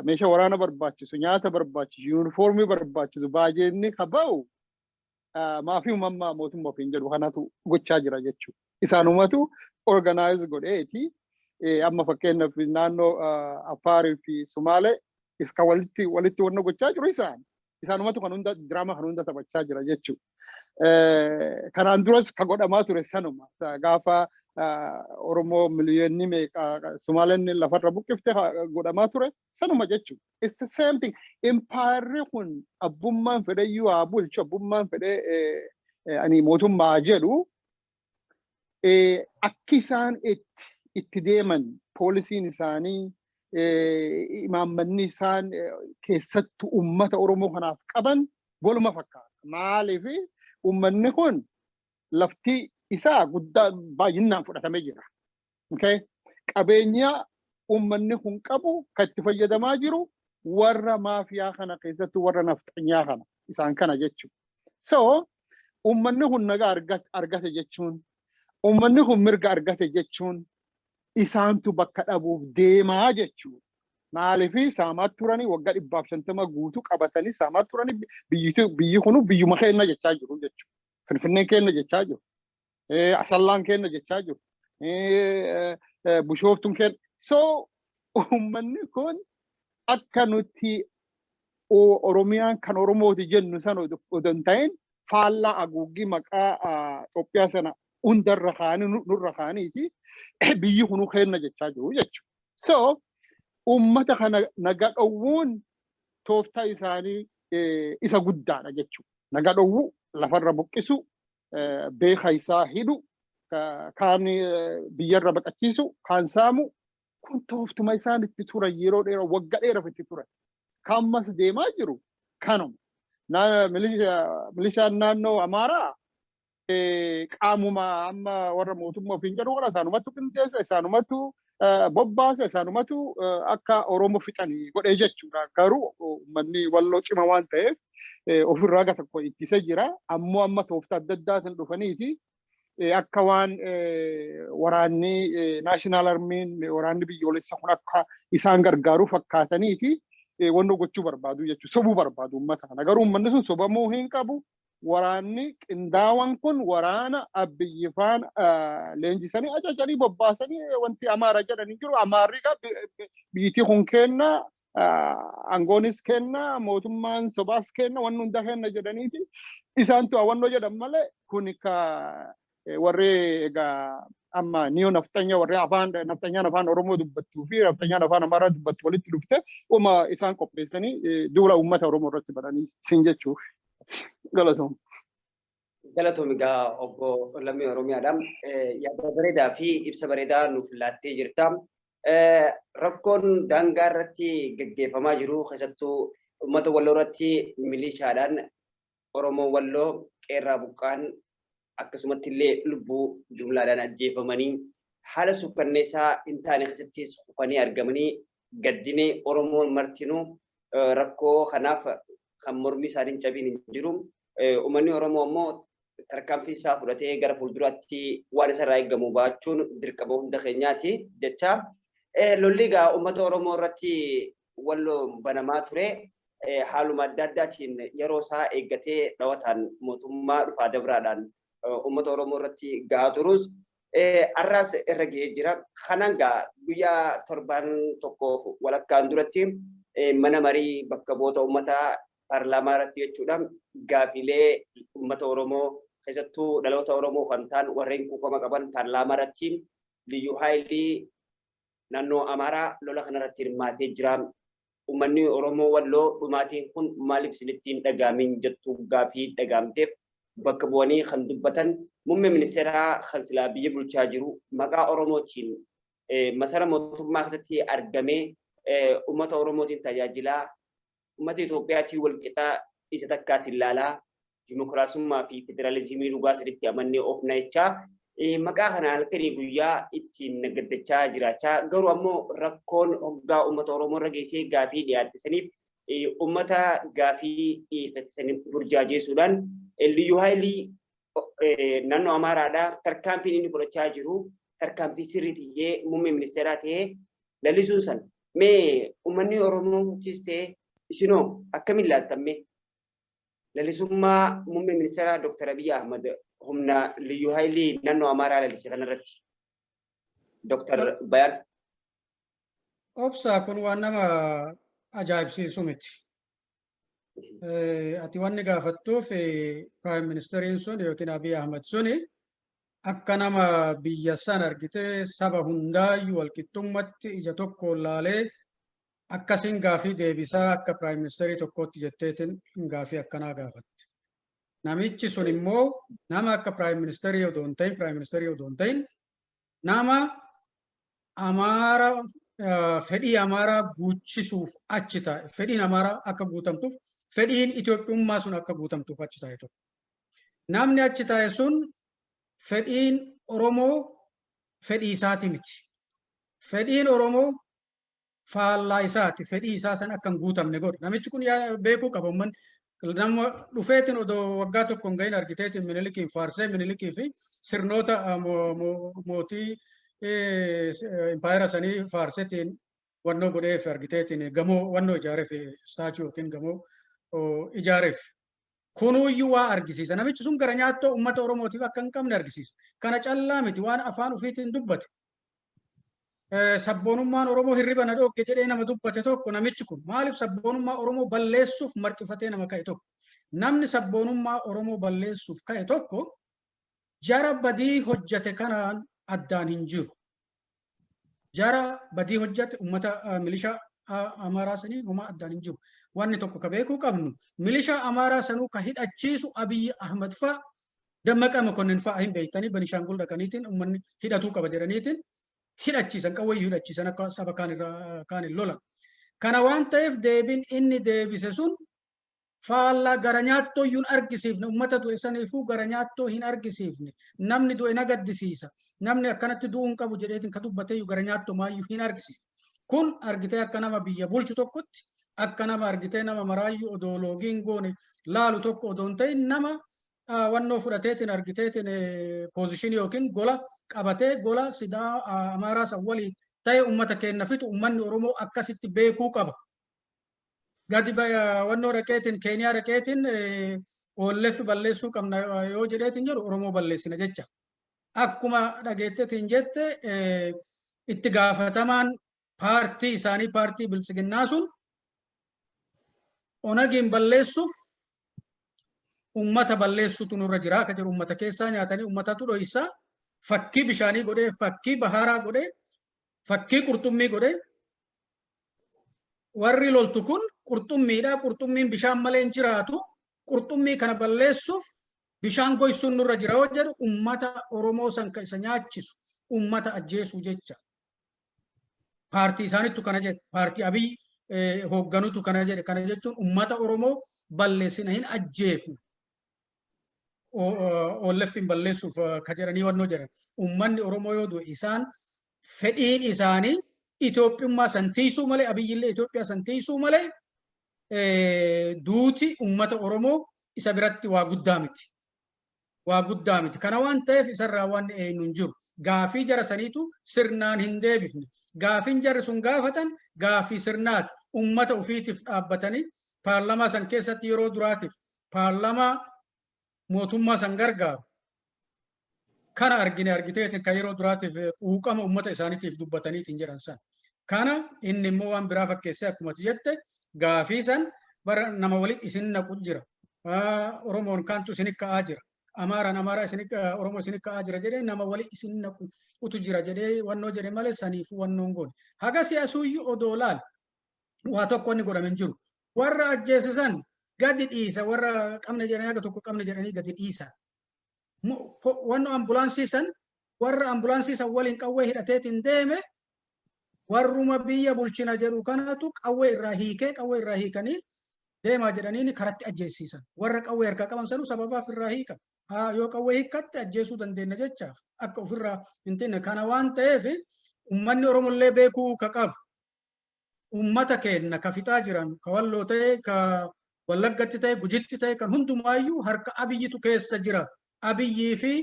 Speaker 2: meeshaa waraana barbaachisu, nyaata barbaachisu, yuunifoormii barbaachisu, baajeenni ka ba'u maafii uumammaa mootummaa ofiin jedhu kanatu gochaa jira jechuudha. Isaanumatu organize godheeti amma fakkeenyaaf naannoo Affaarii fi Sumaalee iska walitti wanna gochaa jiru isaan. Isaanumatu kan hunda diraamaa kan hunda taphachaa jira jechuudha. Kanaan duras ka godhamaa ture sanuma, gaafa Oromoo miliyoonni meeqa Sumaaleen lafarra buqqifte godhamaa ture sanuma jechuudha. It's the same thing. Impaayerri kun abbummaan fedheyyuu haa bulchu, abbummaan fedhee ani mootummaa jedhu, akki isaan itti deeman, poolisiin isaanii, imaammanni isaan keessattuu uummata Oromoo kanaaf qaban waluma fakkaata. Maaliif? Uummanni kun lafti isaa guddaa baay'inaan fudhatamee jira. Okay? Qabeenya uummanni kun qabu kan itti fayyadamaa jiru warra maafiyaa kana, keessattuu warra nafxanyaa kana, isaan kana jechuudha. So uummanni kun nagaa argate jechuun, uummanni kun mirga argate jechuun, isaantu bakka dhabuuf deemaa jechuudha. Maaliif? Saamaa turanii, waggaa 150 guutuu qabatanii saamaa turanii, biyyi kunu biyyuma keenya jechaa jiru jechuudha. Finfinneen keenya jechaa jiru. Asallaan keenya jechaa jiru. Bishooftuun keenya. So uummanni kun akka nuti Oromiyaan kan Oromooti jennu sana odoo hin ta'in, faallaa haguuggii maqaa Itoophiyaa sana hundarra kaanii nurra kaaniiti biyyi kunu keenya jechaa jiru jechuudha. So uummata kana naga dhowwuun tooftaa isaanii isa guddaadha jechuudha. Naga dhowwuu, lafarra buqqisu, beeka isaa hidhu, kaan biyyarra baqachiisu, kaan saamu, kun tooftuma isaan itti turan yeroo dheeraa, waggaa dheeraaf itti turan. Kan ammas deemaa jiru kanuma. Milishaan naannoo Amaaraa qaamuma amma warra mootummaa ofiin jedhu kana isaanumatu qindeessa, isaanumatu bobbaasa, isaanumatu akka Oromoo fixanii godhee jechuudha. Garuu uummanni Walloo cima waan ta'eef ofirraa gara tokko ittisee jira. Ammoo amma tooftaa adda addaatiin dhufaniiti akka waan waraanni national armyn, waraanni biyyoolessa kun akka isaan gargaaruu fakkaataniiti wannoo gochuu barbaadu jechuudha. Sobuu barbaadu uummata kana. Garuu uummanni sun sobamuu hin qabu. Waraanni qindaawan kun waraana Abiyyi faan leenjisanii, ajajanii, bobbaasanii wanti Amaara jedhanii jiru. Amaarri biyyittii kun kenna, aangoonis kenna, mootummaan sobaas kenna, wanni hunda kenna jedhaniiti. Isaantu hawwannoo jedhan malee kun ka warri egaa amma niyoo nafxanya, warri afaan nafxanyaan afaan Oromoo dubbattuu fi nafxanyaan afaan Amaaraa dubbattu walitti dhufte uma isaan qopheessanii duula uummata Oromoo irratti bananii sin jechuuf. Galatoom.
Speaker 1: Galatoom egaa obbo Lammii Oromiyaadha. Yaada bareedaa fi ibsa bareedaa nuuf laattee jirta. Rakkoon daangaa irratti gaggeeffamaa jiru, keessattuu uummata Walloo irratti milishaadhaan Oromoo Walloo qeerraa buqqaan, akkasumatti illee lubbuu jumlaadhaan ajjeefamanii, haala suukkanneessaa hin taane keessattis kufanii argamanii, gaddinee Oromoon martinuu rakkoo kanaaf kan mormii isaaniin cabiin hin jiru. Uummanni Oromoo ammoo tarkaanfii isaa fudhatee gara fuulduraatti waan isarraa eegamu baachuun dirqama hunda keenyaati jecha. Lolli egaa uummata Oromoo irratti Walloo banamaa ture. Haaluma adda addaatiin yeroo isaa eeggatee dhawataan mootummaa dhufaa dabraadhaan uummata Oromoo irratti gahaa turus har'aas irra gahee jira. Kanaan gaa guyyaa torbaan tokkoof walakkaan duratti mana marii bakka bu'oota uummataa paarlaamaa irratti jechuudha gaafilee uummata Oromoo, keessattuu dhaloota Oromoo kan ta'an warreen quuqama qaban, paarlaamaa irratti liyyuu haayilii naannoo Amaaraa lola kanarratti hirmaatee jira. Uummanni Oromoo Walloo dhumaatiin kun maaliif isinitti hin dhagaamin jettu gaafii dhagaamteef bakka bu'anii kan dubbatan muummee ministeeraa kan silaa biyya bulchaa jiru maqaa Oromootiin masara mootummaa keessatti argamee uummata Oromootiin tajaajilaa, uummata Itoophiyaatiin walqixaa isa takkaatiin ilaalaa, dimokiraasummaa fi federaalizimii dhugaa sadiitti amannee of na'ichaa maqaa kana halkanii guyyaa ittiin nagaddachaa jiraachaa, garuu ammoo rakkoon hoggaa uummata Oromoo irra geessee gaafii dhiyaatte uummata gaafii dhiyeeffate burjaajeessuudhaan Liyyuu Haayilii naannoo Amaaraadhaa tarkaanfiin inni fudhachaa jiru tarkaanfii sirrii ta'ee muummee ministeeraa ta'ee lalisuun san, mee uummanni Oromootis ta'ee isinoo akkamiin ilaaltan mee lalisummaa muummee ministeeraa Dr. Abiy Ahmad humna Liyyuu Haayilii naannoo Amaaraa lalise kanarratti? Dr. Bayaan.
Speaker 3: Obsaa, kun waan nama ajaa'ibsiisu miti. Ati wanni gaafattuuf Prime Ministeriin sun yookiin Abiy Ahmad suni akka nama biyya san argitee saba hundaayyuu walqixxummatti ija tokkoon laalee akkasiin gaafii deebisaa akka Prime Ministerii tokkootti jetteetiin gaafii akkanaa gaafatte. Namichi sun immoo nama akka Prime Ministerii odoo hin ta'in, Prime Ministerii odoo hin ta'in, nama Amaara fedhii Amaaraa guuchisuuf achi taa'e, fedhiin Amaaraa akka guutamtuuf, fedhiin Itoophiyummaa sun akka guutamtuuf achi taa'e tokko. Namni achi taa'e sun fedhiin Oromoo fedhii isaati miti. Fedhiin Oromoo faallaa isaati. Fedhii isaa san akka hin guutamne godhe. Namichi kun beekuu qaba uummanni. Nama dhufeetiin odoo waggaa tokko hin gahin argiteetiin Minilikiin faarsee, Minilikii fi sirnoota mootii impaayera sanii faarseetiin wannoo godheef, argiteetiin gamoo wannoo ijaareef, statue yookiin gamoo ijaareef. Kunuuyyuu waa argisiisa. Namichi sun gara nyaattoo uummata Oromootiif akka hin qabne argisiisa. Kana callaa miti, waan afaan ofiitiin dubbate. Sabboonummaan Oromoo hirriba na dhoogge jedhee nama dubbate tokko namichi kun. Maaliif? Sabboonummaa Oromoo balleessuuf marxifatee nama ka'e tokko. Namni sabboonummaa Oromoo balleessuuf ka'e tokko jara badii hojjate kanaan addaan hin jiru. Jara badii hojjate, uummata milishaa Amaaraa sanii homaa addaan hin jiru. Wanni tokko ka beekuu qabnu, milishaa Amaaraa sanuu ka hidhachiisu Abiyyi Ahmad fa'a, Dammaqa Mokonnin fa'a hin beektanii. Benishaangul dhaqaniitiin uummanni hidhatuu qaba jedhaniitiin hidhachiisan, qawweeyyuu hidhachiisan akka saba kaan irraa kaan hin lolan. Kana waan ta'eef deebiin inni deebise sun faallaa, gara nyaattoo iyyuu hin argisiifne. Uummata du'e saniifuu gara nyaattoo hin argisiifne. Namni du'e na gaddisiisa. Namni akkanatti du'uu hin qabu jedheetiin ka dubbateeyyuu gara nyaattoo maayyuu hin argisiifne. Kun argitee akka nama biyya bulchu tokkotti, akka nama argitee nama maraayyuu odoo loogiin goone laalu tokko odoo hin ta'in, nama wannoo fudhateetiin argiteetiin positionii yookiin gola qabatee gola sidaa Amaaraa san walii ta'e uummata keenya fixu uummanni Oromoo akkasitti beekuu qaba. Gadi wannoo dhaqeetiin, Keeniyaa dhaqeetiin OLF balleessuu qabna yoo jedheetiin jedhu Oromoo balleessina jecha. Akkuma dhageetteetiin jette, itti gaafatamaan paartii isaanii, paartii Biltsiginnaa sun, Onagiin balleessuuf ummata balleessutu nurra jira akka jedhu, ummata keessaa nyaatanii ummatatu dhoysaa, fakkii bishaanii godhee, fakkii baharaa godhee, fakkii qurxummii godhee, warri loltu kun qurxummiidha, qurxummiin bishaan malee hin jiraatu, qurxummii kana balleessuuf bishaan goysuun nurra jira yoo jedhu, ummata Oromoo san ka isa nyaachisu ummata ajjeesuu jecha. Paartii isaanittu kana jedhe, paartii Abiy hoogganutu kana jedhe. Kana jechuun ummata Oromoo balleessina, hin ajjeefna. OLF hin balleessuuf ka jedhanii wannoo jedhan. Ummanni Oromoo yoo du'e isaan fedhiin isaanii Itoophiyummaa san tiisuu malee, Abiyyillee Itoophiyaa san tiisuu malee, duuti ummata Oromoo isa biratti waa guddaa miti. Waa guddaa miti. Kana waan ta'eef isarraa waan eenyu hin jiru. Gaafii jara saniitu sirnaan hin deebifne. Gaafiin jarri sun gaafatan gaafii sirnaati. Ummata ofiitiif dhaabbatanii paarlamaa san keessatti yeroo duraatiif paarlamaa mootummaa san gargaaru kana argine, argiteetiin kan yeroo duraatiif quuqama ummata isaaniitiif dubbataniitiin jedhan san. Kana inni immoo waan biraa fakkeessee, akkuma jette, gaafii san bara nama walitti isin naqu jira. Oromoon kaantu isin ka'aa jira. Amaaraan Amaaraa isin, Oromoo isin ka'aa jira jedhee nama walitti isin naqu utu jira jedhee wannoo jedhe malee saniifuu wannoon goone. Haga si'asuuyyuu odoo laal. Waa tokko inni godhame hin jiru. Warra ajjeesisan gadi dhiisa, warra qabne jedhanii haga tokko qabne jedhanii gadi dhiisa. Wanno ambulaansii san, warra ambulaansii san waliin qawwee hidhateetiin deeme, warruma biyya bulchina jedhu kanatu qawwee irraa hiikee, qawwee irraa hiikanii deemaa jedhanii karatti ajjeesiisan. Warra qawwee harkaa qaban sanuu sababaaf irraa hiikan. Yoo qawwee hiikkatte ajjeesuu dandeenya jechaaf akka ofirraa hin tinne. Kana waan ta'eef, uummanni Oromollee beekuu ka qabu, ummata keenya ka fixaa jiran, ka Walloo ta'e, ka Wallaggatti ta'e, Gujitti ta'e, kan hundumaayyuu harka Abiyyitu keessa jira. Abiyyii fi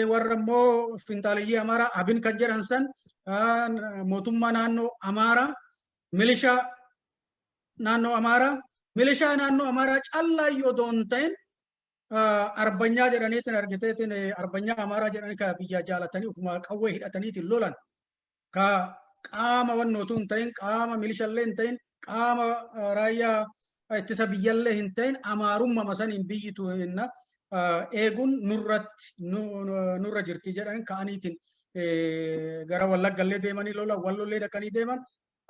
Speaker 3: warra immoo finxaaliyyii Amaaraa Abin kan jedhan san, mootummaa naannoo Amaaraa, milishaa naannoo Amaaraa, milishaa naannoo Amaaraa callaayyuu odoo hin ta'in, arbanyaa jedhaniitiin argiteetiin, arbanyaa Amaaraa jedhanii ka biyya jaalatanii ufuma qawwee hidhataniitiin lolan, ka qaama wannootu hin ta'in, qaama milishallee hin ta'in, qaama raayyaa ittisa biyyallee hin ta'in, Amaarummaa saniin biyyitu hinna eeguun nurratti nurra jirti jedhan ka'aniitiin gara Wallaggallee deemanii lola, Wallollee dhaqanii deeman.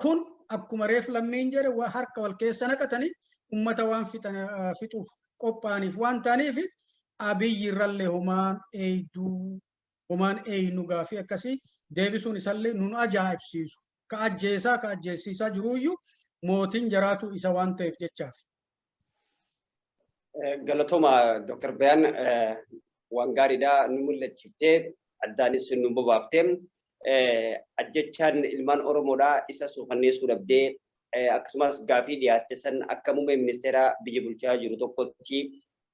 Speaker 3: Kun akkuma reef Lammiin jedhe, harka wal keessa naqatanii ummata waan fixuuf qophaa'aniif waan ta'aniif, Abiyyi irrallee homaan eeyduu, homaan eeynu gaafii akkasii deebisuun isallee nun ajaa'ibsiisu. Ka ajjeesaa, ka ajjeesiisaa jiruuyyuu mootiin jaraatu isa waan ta'eef jechaaf.
Speaker 1: Galatooma, Dr. Bayaan, waan gaariidha nu mul'achiftee, addaanis nu bobaaftee. Ajjechaan ilmaan Oromoodhaa isa suufanneessuu dhabdee, akkasumas gaafii dhiyaatte san akka muummee ministeera biyya bulchaa jiru tokkotti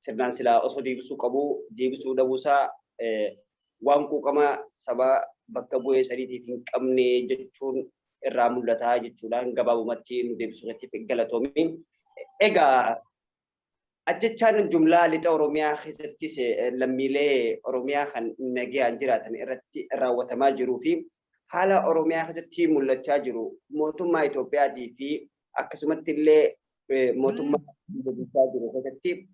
Speaker 1: sirnaan silaa osoo deebisuu qabu deebisuu dhabuusaa, waan quuqama saba bakka bu'ee saniitiif hin qabne jechuun irraa mul'ata jechuudhaan gabaabumatti nu deebisuu irratti galatoomi. Egaa ajjechaan jumlaa lixa Oromiyaa keessattis lammiilee Oromiyaa kan nagayaan jiraatan irratti raawwatamaa jiruu fi haala Oromiyaa keessatti mul'achaa jiru, mootummaa Itoophiyaatii fi akkasumatti illee mootummaa biyya bulchaa jiru keessatti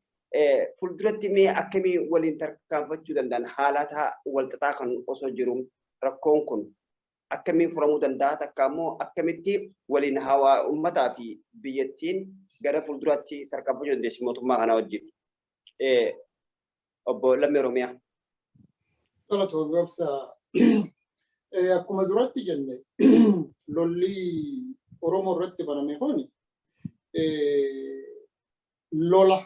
Speaker 1: fuulduratti mee akkamii waliin tarkaanfachuu danda'an? Haalata walxaxaa kan osoo jiru rakkoon kun akkamiin furamuu danda'a? Takka immoo akkamitti waliin hawaa uummataa fi biyyattiin gara fuulduraatti tarkaanfachuu dandeessi mootummaa kanaa wajjin? Obbo Lammii Oromiyaa.
Speaker 2: Galatoomii, obsa. Akkuma duratti jenne, lolli Oromoo irratti baname kun lola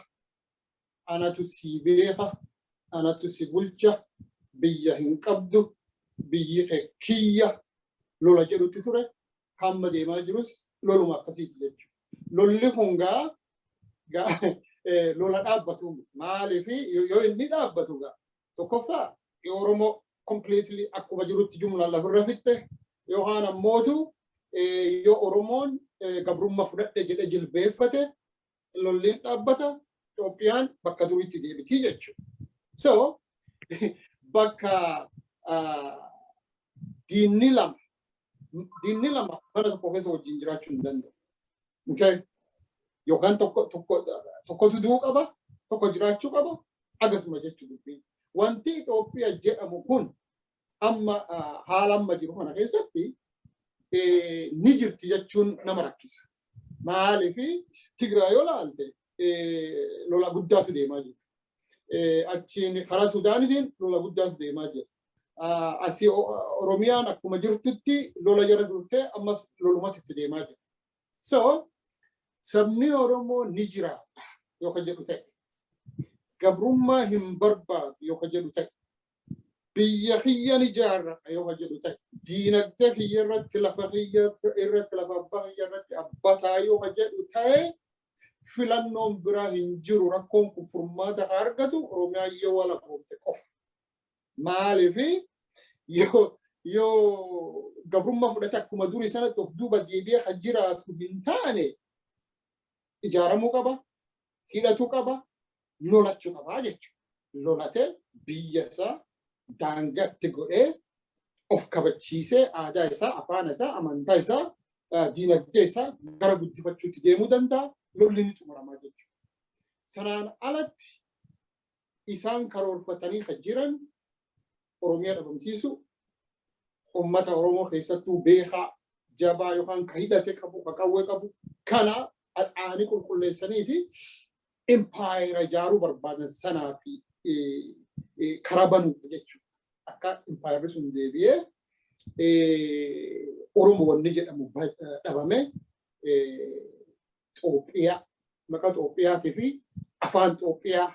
Speaker 2: anatu si beeka, anatu si bulcha, biyya hin qabdu, biyyi kiyya lola jedhutti ture. Hamma deemaa jirus loluma akkasiiti jechuudha. Lolli kun gaa lola dhaabbatu miti. Maaliif? Yoo inni dhaabbatu gaa, tokkoffaa yoo Oromoo completely akkuma jirutti jumlaan lafarra fixxe, yookaan ammootu yoo Oromoon gabrummaa fudhadhe jedhe jilbeeffate, lolliin dhaabbata, Itoophiyaan bakka duriitti deebitii jechuudha. So bakka diinni lama mana tokko keessa wajjin jiraachuu hin danda'u. Okay? Yookaan tokko tokko tokkotu du'uu qaba, tokko jiraachuu qaba, akkasuma jechuudha dubbiin. Wanti Itoophiyaa jedhamu kun amma haala amma jiru kana keessatti ni jirti jechuun nama rakkisa. Maaliif? Tigraay yoo laalte lola guddaatu deemaa jira. Achiin karaa Sudaanitiin lola guddaatu deemaa jira. Asii Oromiyaan akkuma jirtutti lola jala turtee ammas lolumatti itti deemaa jira. So sabni Oromoo ni jiraata yoo ka jedhu ta'e, gabrummaa hin barbaadu yoo ka jedhu ta'e, biyya kiyya ni ijaarradha yoo ka jedhu ta'e, diinagdee kiyya irratti, lafa kiyya irratti, lafa abbaa kiyya irratti abbataa yoo ka jedhu ta'e, filannoon biraa hin jiru. Rakkoon kun furmaata haa argatu Oromiyaa yoo walaboomte qofa. Maaliif? Yoo gabrummaa fudhate akkuma durii sanatti of duuba deebi'ee kan jiraatu hin taane, ijaaramuu qaba, hidhatuu qaba, lolachuu qaba jechuudha. Lolatee biyya isaa daangatti godhee of kabachiisee, aadaa isaa, afaan isaa, amantaa isaa, diinagdee isaa gara guddifachuutti deemuu danda'a. Lolli ni xumuramaa jechuudha. Sanaan alatti isaan karoorfatanii kan jiran Oromiyaa dhabamsiisu, uummata Oromoo keessattuu beekaa jabaa yookaan ka hidhate qabu, ka qawwee qabu. Kana haxaa'anii qulqulleessaniiti impaayera ijaaruu barbaadan sanaa fi karaa banuudha jechuudha. Akka impaayerri sun deebi'ee Oromoo wanni jedhamu dhabame, Xoophiyaa, maqaa Xoophiyaatii fi afaan Xoophiyaa.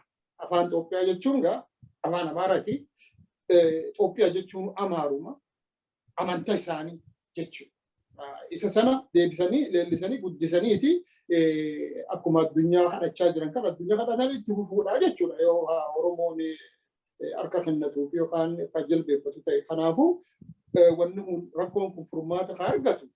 Speaker 2: Afaan Xoophiyaa jechuun gaa afaan Amaaraati. Xoophiyaa jechuun Amaaruma, amantaa isaanii jechuudha. Isa sana deebisanii leellisanii guddisaniiti akkuma addunyaa kadhachaa jiran kan addunyaa kadhatan itti fufuudha jechuudha, yoo Oromoon harka kennatuuf yookaan kan jilbeeffatu ta'e. Kanaafuu wanni kun, rakkoon kun furmaata kan argatu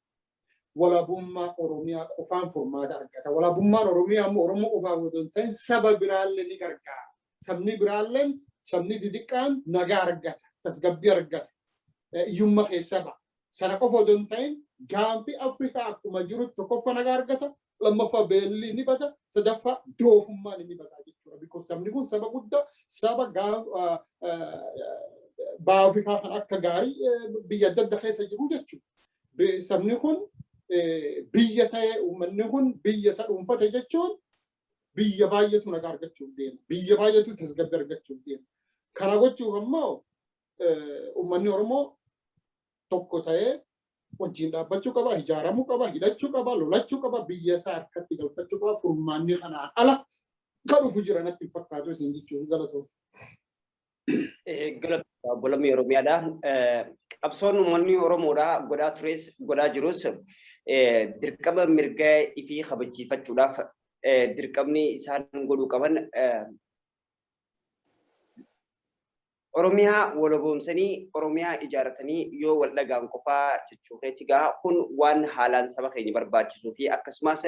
Speaker 2: walabummaa Oromiyaa qofaan furmaata argata. Walabummaan Oromiyaa immoo Oromoo qofaaf otoo hin ta'in saba biraallee ni gargaara. Sabni biraallee, sabni xixiqqaan nagaa argata, tasgabbii argata, hiyyummaa keessa ba'a. Sana qofa otoo hin ta'in gaanfi Afrikaa akkuma jirutti tokkoffaa nagaa argata, lammaffaa beelli ni bada, sadaffaa doofummaan ni bada jechuudha. Because sabni kun saba guddaa, saba baha Afrikaa kan akka gaarii biyya adda addaa keessa jiru jechuudha. Sabni kun biyya ta'e, uummanni kun biyya isa dhuunfate jechuun biyya baay'eetu nagaa argachuuf deema. Biyya baay'eetu tasgabbii argachuuf deema. Kana gochuuf ammoo uummanni Oromoo tokko ta'ee wajjin dhaabbachuu qaba, ijaaramuu qaba, hidhachuu qaba, lolachuu qaba, biyya isaa harkatti galfachuu qaba. Furmaanni kanaan ala kan dhufu jira natti hin fakkaatu isin jechuun, galatoo.
Speaker 1: Galatoomii, obbo Lammii Oromiyaadha. Qabsoon uummanni Oromoodha godhaa tures godhaa jirus dirqama mirga ifii kabachiifachuudhaaf dirqamni isaan godhuu qaban Oromiyaa walaboomsanii Oromiyaa ijaarratanii yoo wal dhagaan qofaa jechuu keetti. Gaa kun waan haalaan saba keenya barbaachisuu fi akkasumas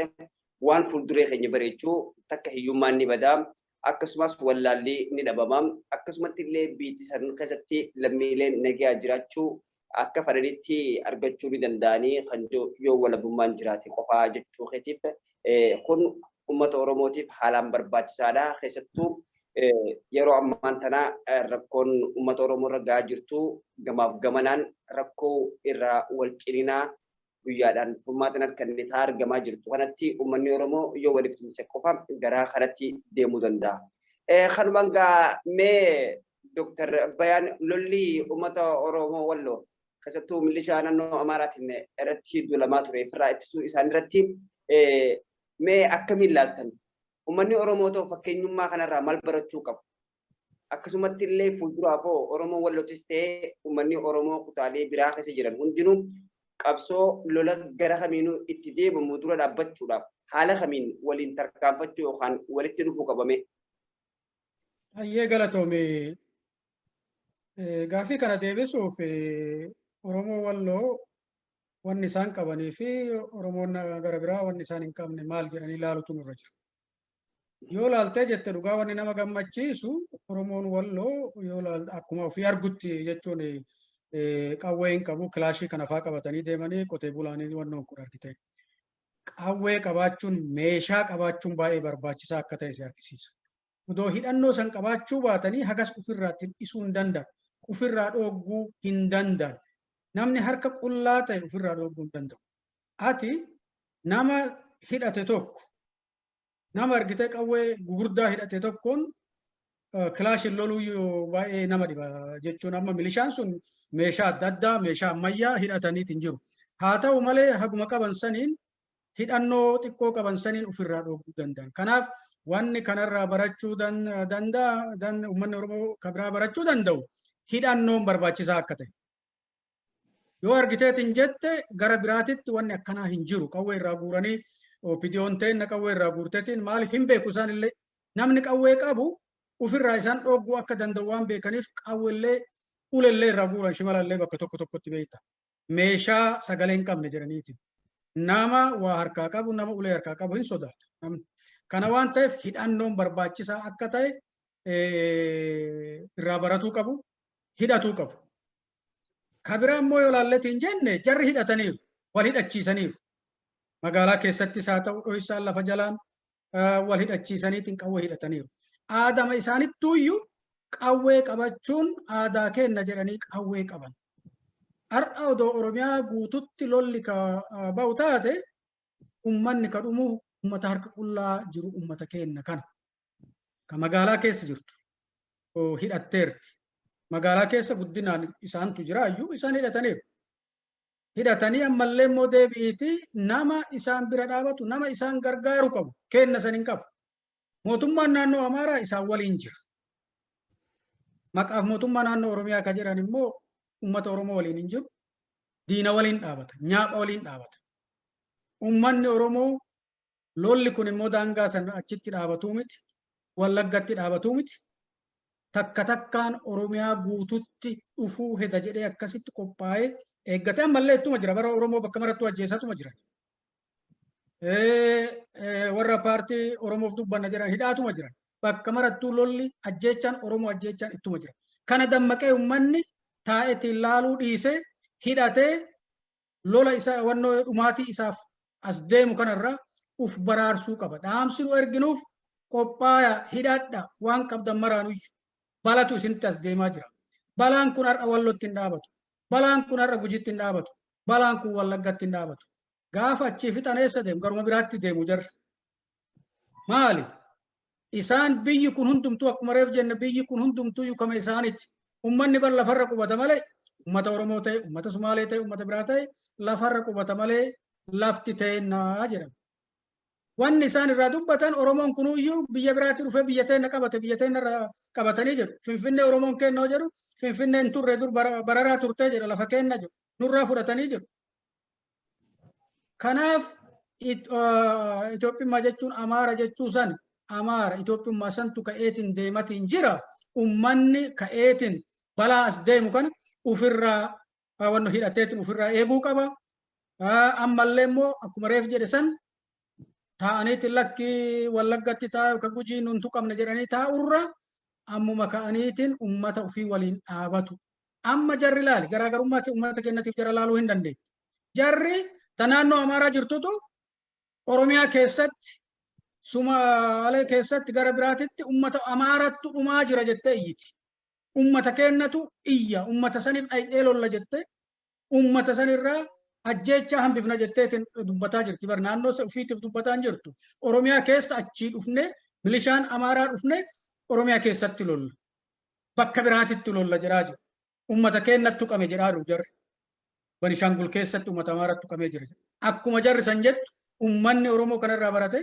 Speaker 1: waan fuulduree keenya bareechuu. Takka hiyyummaan ni badaa, akkasumas wallaalli ni dhabama, akkasumatti illee biyyi san keessatti lammiileen nagaa jiraachuu akka fedhanitti argachuu ni danda'anii kan yoo walabummaan jiraate qofaa jechuu keetiif, kun uummata Oromootiif haalaan barbaachisaadha. Keessattuu yeroo ammaan tana rakkoon uummata Oromoo irra gahaa jirtu gamaaf gamanaan rakkoo irraa wal cininaa guyyaadhaan furmaata harkanne taa argamaa jirtu kanatti uummanni Oromoo yoo waliif tumse qofa garaa kanatti deemuu danda'a. Kanumaan gaa mee Dooktar Bayaan, lolli uummata Oromoo Walloo keessattuu milishaa naannoo Amaaraatiin irratti duulamaa ture ofirraa ittisuu isaan irratti mee akkamiin ilaaltan? Uummanni Oromoo ta'u fakkeenyummaa kanarraa maal barachuu qabu? Akkasumatti illee fuulduraaf hoo Oromoo Wallootis ta'ee uummanni Oromoo kutaalee biraa keessa jiran hundinuu qabsoo lola gara kamiinuu itti deemamu dura dhaabbachuudhaaf haala kamiin waliin tarkaanfachuu yookaan walitti dhufuu qabame?
Speaker 3: Baay'ee galatoome. Gaaffii kana deebisuuf Oromoo Walloo wanni isaan qabanii fi Oromoon gara biraa wanni isaan hin qabne maal jedhanii ilaalutu nurra jira. Yoo laaltee jette, dhugaa wanni nama gammachiisu Oromoon Walloo yoo akkuma ofii argutti jechuun qawwee hin qabu, kilaashii kana faa qabatanii deemanii qotee bulaanii wannoon kun argite. Qawwee qabaachuun, meeshaa qabaachuun baay'ee barbaachisaa akka ta'e si argisiisa. Odoo hidhannoo san qabaachuu baatanii hagas ofirraa ittiin dhisuu hin danda'an. Ofirraa dhogguu hin danda'an. Namni harka qullaa ta'e ofirraa dhogguu hin danda'u. Ati nama hidhate tokko, nama argitee qawwee gugurdaa hidhate tokkoon kilaashin loluu baay'ee nama dhiba jechuun, amma milishaan sun meeshaa adda addaa, meeshaa ammayyaa hidhataniitiin jiru. Haa ta'u malee haguma qaban saniin, hidhannoo xiqqoo qaban saniin ofirraa dhogguu danda'an. Kanaaf wanni kanarraa barachuu danda'a, uummanni Oromoo kan biraa barachuu danda'u, hidhannoon barbaachisaa akka ta'e. Yoo argiteetiin jette gara biraatitti wanni akkanaa hin jiru. Qawwee irraa guuranii OPDOn ta'e qawwee irraa guurteetiin maaliif hin beeku isaan illee, namni qawwee qabu ofirraa isaan dhogguu akka danda'u waan beekaniif qawweellee ulellee irraa guuran, shimalallee bakka tokko tokkotti beekta. Meeshaa sagalee hin qabne jedhaniiti. Nama waa harkaa qabu, nama ulee harkaa qabu hin sodaatu. Kana waan ta'eef hidhannoon barbaachisaa akka ta'e irraa baratuu qabu, hidhatuu qabu. Kabiraa immoo yoo laalleetiin jenne jarri hidhataniiru, wal hidhachiisaniiru. Magaalaa keessattis haa ta'u dho'isaan lafa jalaan wal hidhachiisaniitiin qawwee hidhataniiru. Aadama isaanittuuyyuu qawwee qabachuun aadaa kenna jedhanii qawwee qaban. Har'a odoo Oromiyaa guututti lolli ka ba'u taate Ummanni ka dhumu ummata harka qullaa jiru ummata keenna kana. Ka magaalaa keessa jirtu hidhatteerti. Magaalaa keessa guddinaan isaantu jira iyyuu isaan hidhataniiru. Hidhatanii ammallee immoo deebi'iiti nama isaan bira dhaabatu, nama isaan gargaaru qabu. Kenna san hin qabu. Mootummaan naannoo Amaaraa isaan waliin jira. Maqaaf mootummaa naannoo Oromiyaa kan jedhan immoo uummata Oromoo waliin hin jiru. Diina waliin dhaabata. Nyaapha waliin dhaabata. Uummanni Oromoo lolli kun immoo daangaa sana achitti dhaabatuu miti. Wallaggatti dhaabatuu miti. Takka takkaan Oromiyaa guututti dhufuu heda jedhee akkasitti qophaa'ee eeggatee ammallee ittuma jira. Bara Oromoo bakka marattuu ajjeesatuma jira. Warra paartii Oromoof dubbanna jedhan hidhaatuma jiran. Bakka marattuu lolli ajjeechaan Oromoo ajjeechaan ittuma jira. Kana dammaqee uummanni taa'eetiin laaluu dhiisee hidhatee lola isaa wannoo dhumaatii isaaf as deemu kanarraa uf baraarsuu qaba. Dhaamsi nu erginuuf qophaaya, hidhadha, waan qabdan maraanuyyuu balatu isinitti as deemaa jira. Balaan kun har'a Wallotti hin dhaabatu. Balaan kun har'a Gujitti hin dhaabatu. Balaan kun Wallaggatti hin dhaabatu. Gaafa achii fixan eessa deemu? Garuma biraatti deemu jarri. Maali? Isaan biyyi kun hundumtuu akkuma reef jenne biyyi kun hundumtuu yukama isaanitti. Ummanni bar lafarra qubata malee ummata Oromoo ta'e, ummata Sumaalee ta'e, ummata biraa ta'e lafarra qubata malee lafti teennaa jedhama. Wanni isaan irraa dubbatan Oromoon kunuyyuu biyya biraatti dhufee biyya teenna qabate, biyya teenna irraa qabatanii jedhu. Finfinnee Oromoon kennoo jedhu, Finfinneen turre dur bararaa turtee jedha, lafa kenna jedhu, nurraa fudhatanii jedhu. Kanaaf Itoophiyummaa jechuun Amaara jechuu san, Amaara Itoophiyummaa santu ka'eetiin deematiin jira. Ummanni ka'eetiin balaa as deemu kana ofirraa wanno hidhateetiin ofirraa eeguu qaba. Ammallee immoo akkuma reef jedhe san taa'aniitiin lakki Wallaggatti taa'u ka Gujii nun tuqamne jedhanii taa'urra ammuma ka'aniitiin ummata ofii waliin dhaabatu. Amma jarri laali garaagarummaa ummata kennatiif jara laaluu hin dandeetti. Jarri ta naannoo Amaaraa jirtutu Oromiyaa keessatti, Sumaalee keessatti, gara biraatitti ummata Amaarattu dhumaa jira jettee iyyiti. Ummata kennatu iyya, ummata saniif dhayxee lolla jettee, ummata sanirraa ajjeechaa hambifna jetteetiin dubbataa jirti. Bar naannoo ofiitiif dubbataa hin jirtu. Oromiyaa keessa achii dhufne, milishaan Amaaraa dhufne Oromiyaa keessatti lolla. Bakka biraatitti lolla jedhaa jiru. Ummata kennattu qame jedhaa jiru jarri. Benishangul keessatti ummata Amaarattu qamee jira. Akkuma jarri san jettu ummanni Oromoo kanarraa barate,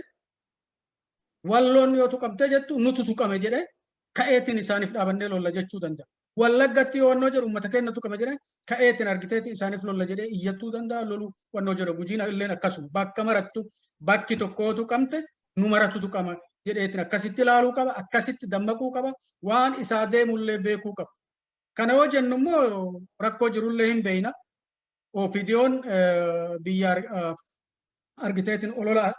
Speaker 3: Walloon yoo tuqamtee jettu nutu tuqame jedhee ka'eetiin isaaniif dhaabannee lolla jechuu danda'a. Wallaggatti yoo wannoo jedhu uummata keenya tuqame jedhee ka'eetiin argiteetiin isaaniif lolla jedhee iyyattuu danda'a, lolu wannoo jedhu. Gujiin illeen akkasuma bakka marattu bakki tokkoo tuqamte nu maratu tuqama jedheetiin akkasitti ilaaluu qaba, akkasitti dammaquu qaba, waan isaa deemullee beekuu qaba. Kana yoo jennu immoo rakkoo jirullee hin beeyna. OPDO'n biyya argiteetiin olola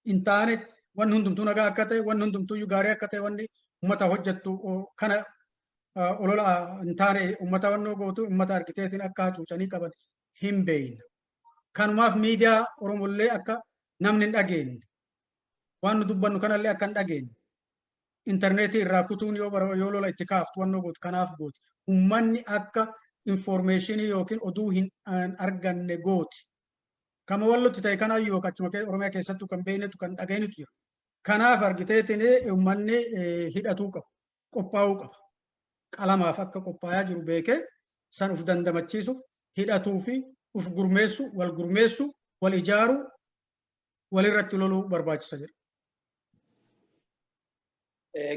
Speaker 3: hin taane, wanni hundumtuu nagaa akka ta'e, wanni hundumtuu gaarii akka ta'e, wanni uummata hojjettu kana olola hin taane uummata wannoo gootu, uummata argiteetiin akka hacuucanii qaban hin beeyna. Kanumaaf miidiyaa Oromollee akka namni hin dhageenye, waan nu dubbannu kanallee akka hin dhageenye intarneetii irraa kutuun yoo yoo lola itti kaaftu wannoo gootu kanaaf gooti. Uummanni akka informeeshinii yookiin oduu hin arganne gooti. Kama wallotti ta'e kanaayyuu yookaan achuma Oromiyaa keessattuu kan beeknetu kan dhageenyutu jira. Kanaaf argiteetiin uummanni hidhatuu qaba, qophaa'uu qaba. Qalamaaf akka qophaayaa jiru beekee san uf dandamachiisuuf hidhatuu fi uf gurmeessu, wal gurmeessu, wal ijaaruu, walirratti loluu barbaachisa jedha.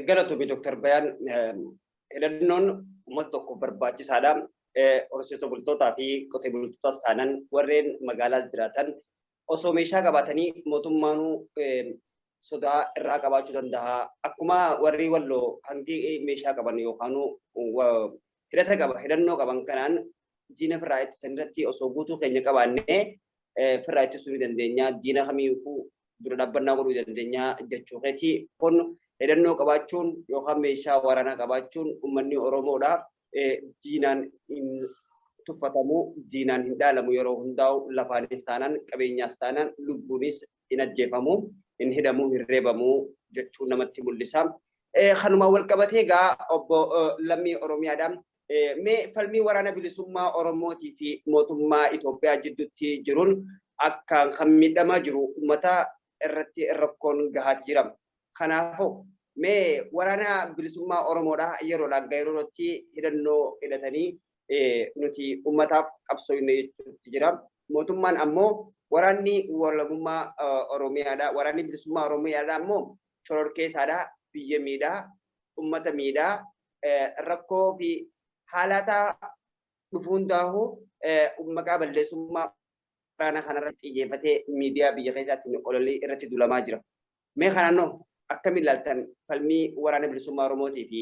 Speaker 1: Galatoomi Dr. Bayaan, hidhannoon uummata tokkoof barbaachisaadha. Horsiisee bultootaa fi qotee bultootas taanan warreen magaalaa jiraatan osoo meeshaa qabaatanii mootummaanuu sodaa irraa qabaachuu danda'a. Akkuma warri Walloo hangi meeshaa qaban yookaan hidhata qaba hidhannoo qaban kanaan diina firraa ittisan irratti osoo guutuu keenya qabaannee firraa ittisuu ni dandeenya. Diina kamiifuu dura dhaabbannaa godhuu dandeenya jechuu keeti. Kun hidhannoo qabaachuun yookaan meeshaa waraanaa qabaachuun uummanni Oromoodha. Diinaan hin tuffatamu, diinaan hin dhaalamu, yeroo hundaa'u lafaanis taanaan, qabeenyaas taanaan, lubbuunis hin ajjeefamu, hin hidhamu, hin reebamu jechuun namatti mul'isa. Kanuma wal qabatee egaa obbo Lammii Oromiyaadha. Mee falmii waraana bilisummaa Oromootii fi mootummaa Itoophiyaa jidduutti jiruun Akkaan kan miidhamaa jiru uummata irratti rakkoon gahaa jira. Kanaafuu mee waraana bilisummaa Oromoodhaa yeroodhaan gara yerootti hidhannoo hidhatanii nuti uummataaf qabsoofne jechuutti jira. Mootummaan ammoo waraanni walabummaa Oromiyaadhaa, waraanni bilisummaa Oromiyaadhaa ammoo shororkeessaadhaa, biyya miidhaa, uummata miidhaa, rakkoo fi haalata dhufuu hundaa'uu maqaa balleessummaa waraana kanarratti xiyyeeffatee miidiyaa biyya keessaatti ololii irratti duulamaa jira. Mee kanaannoo akkamiin ilaaltan falmii waraana bilisummaa Oromootii fi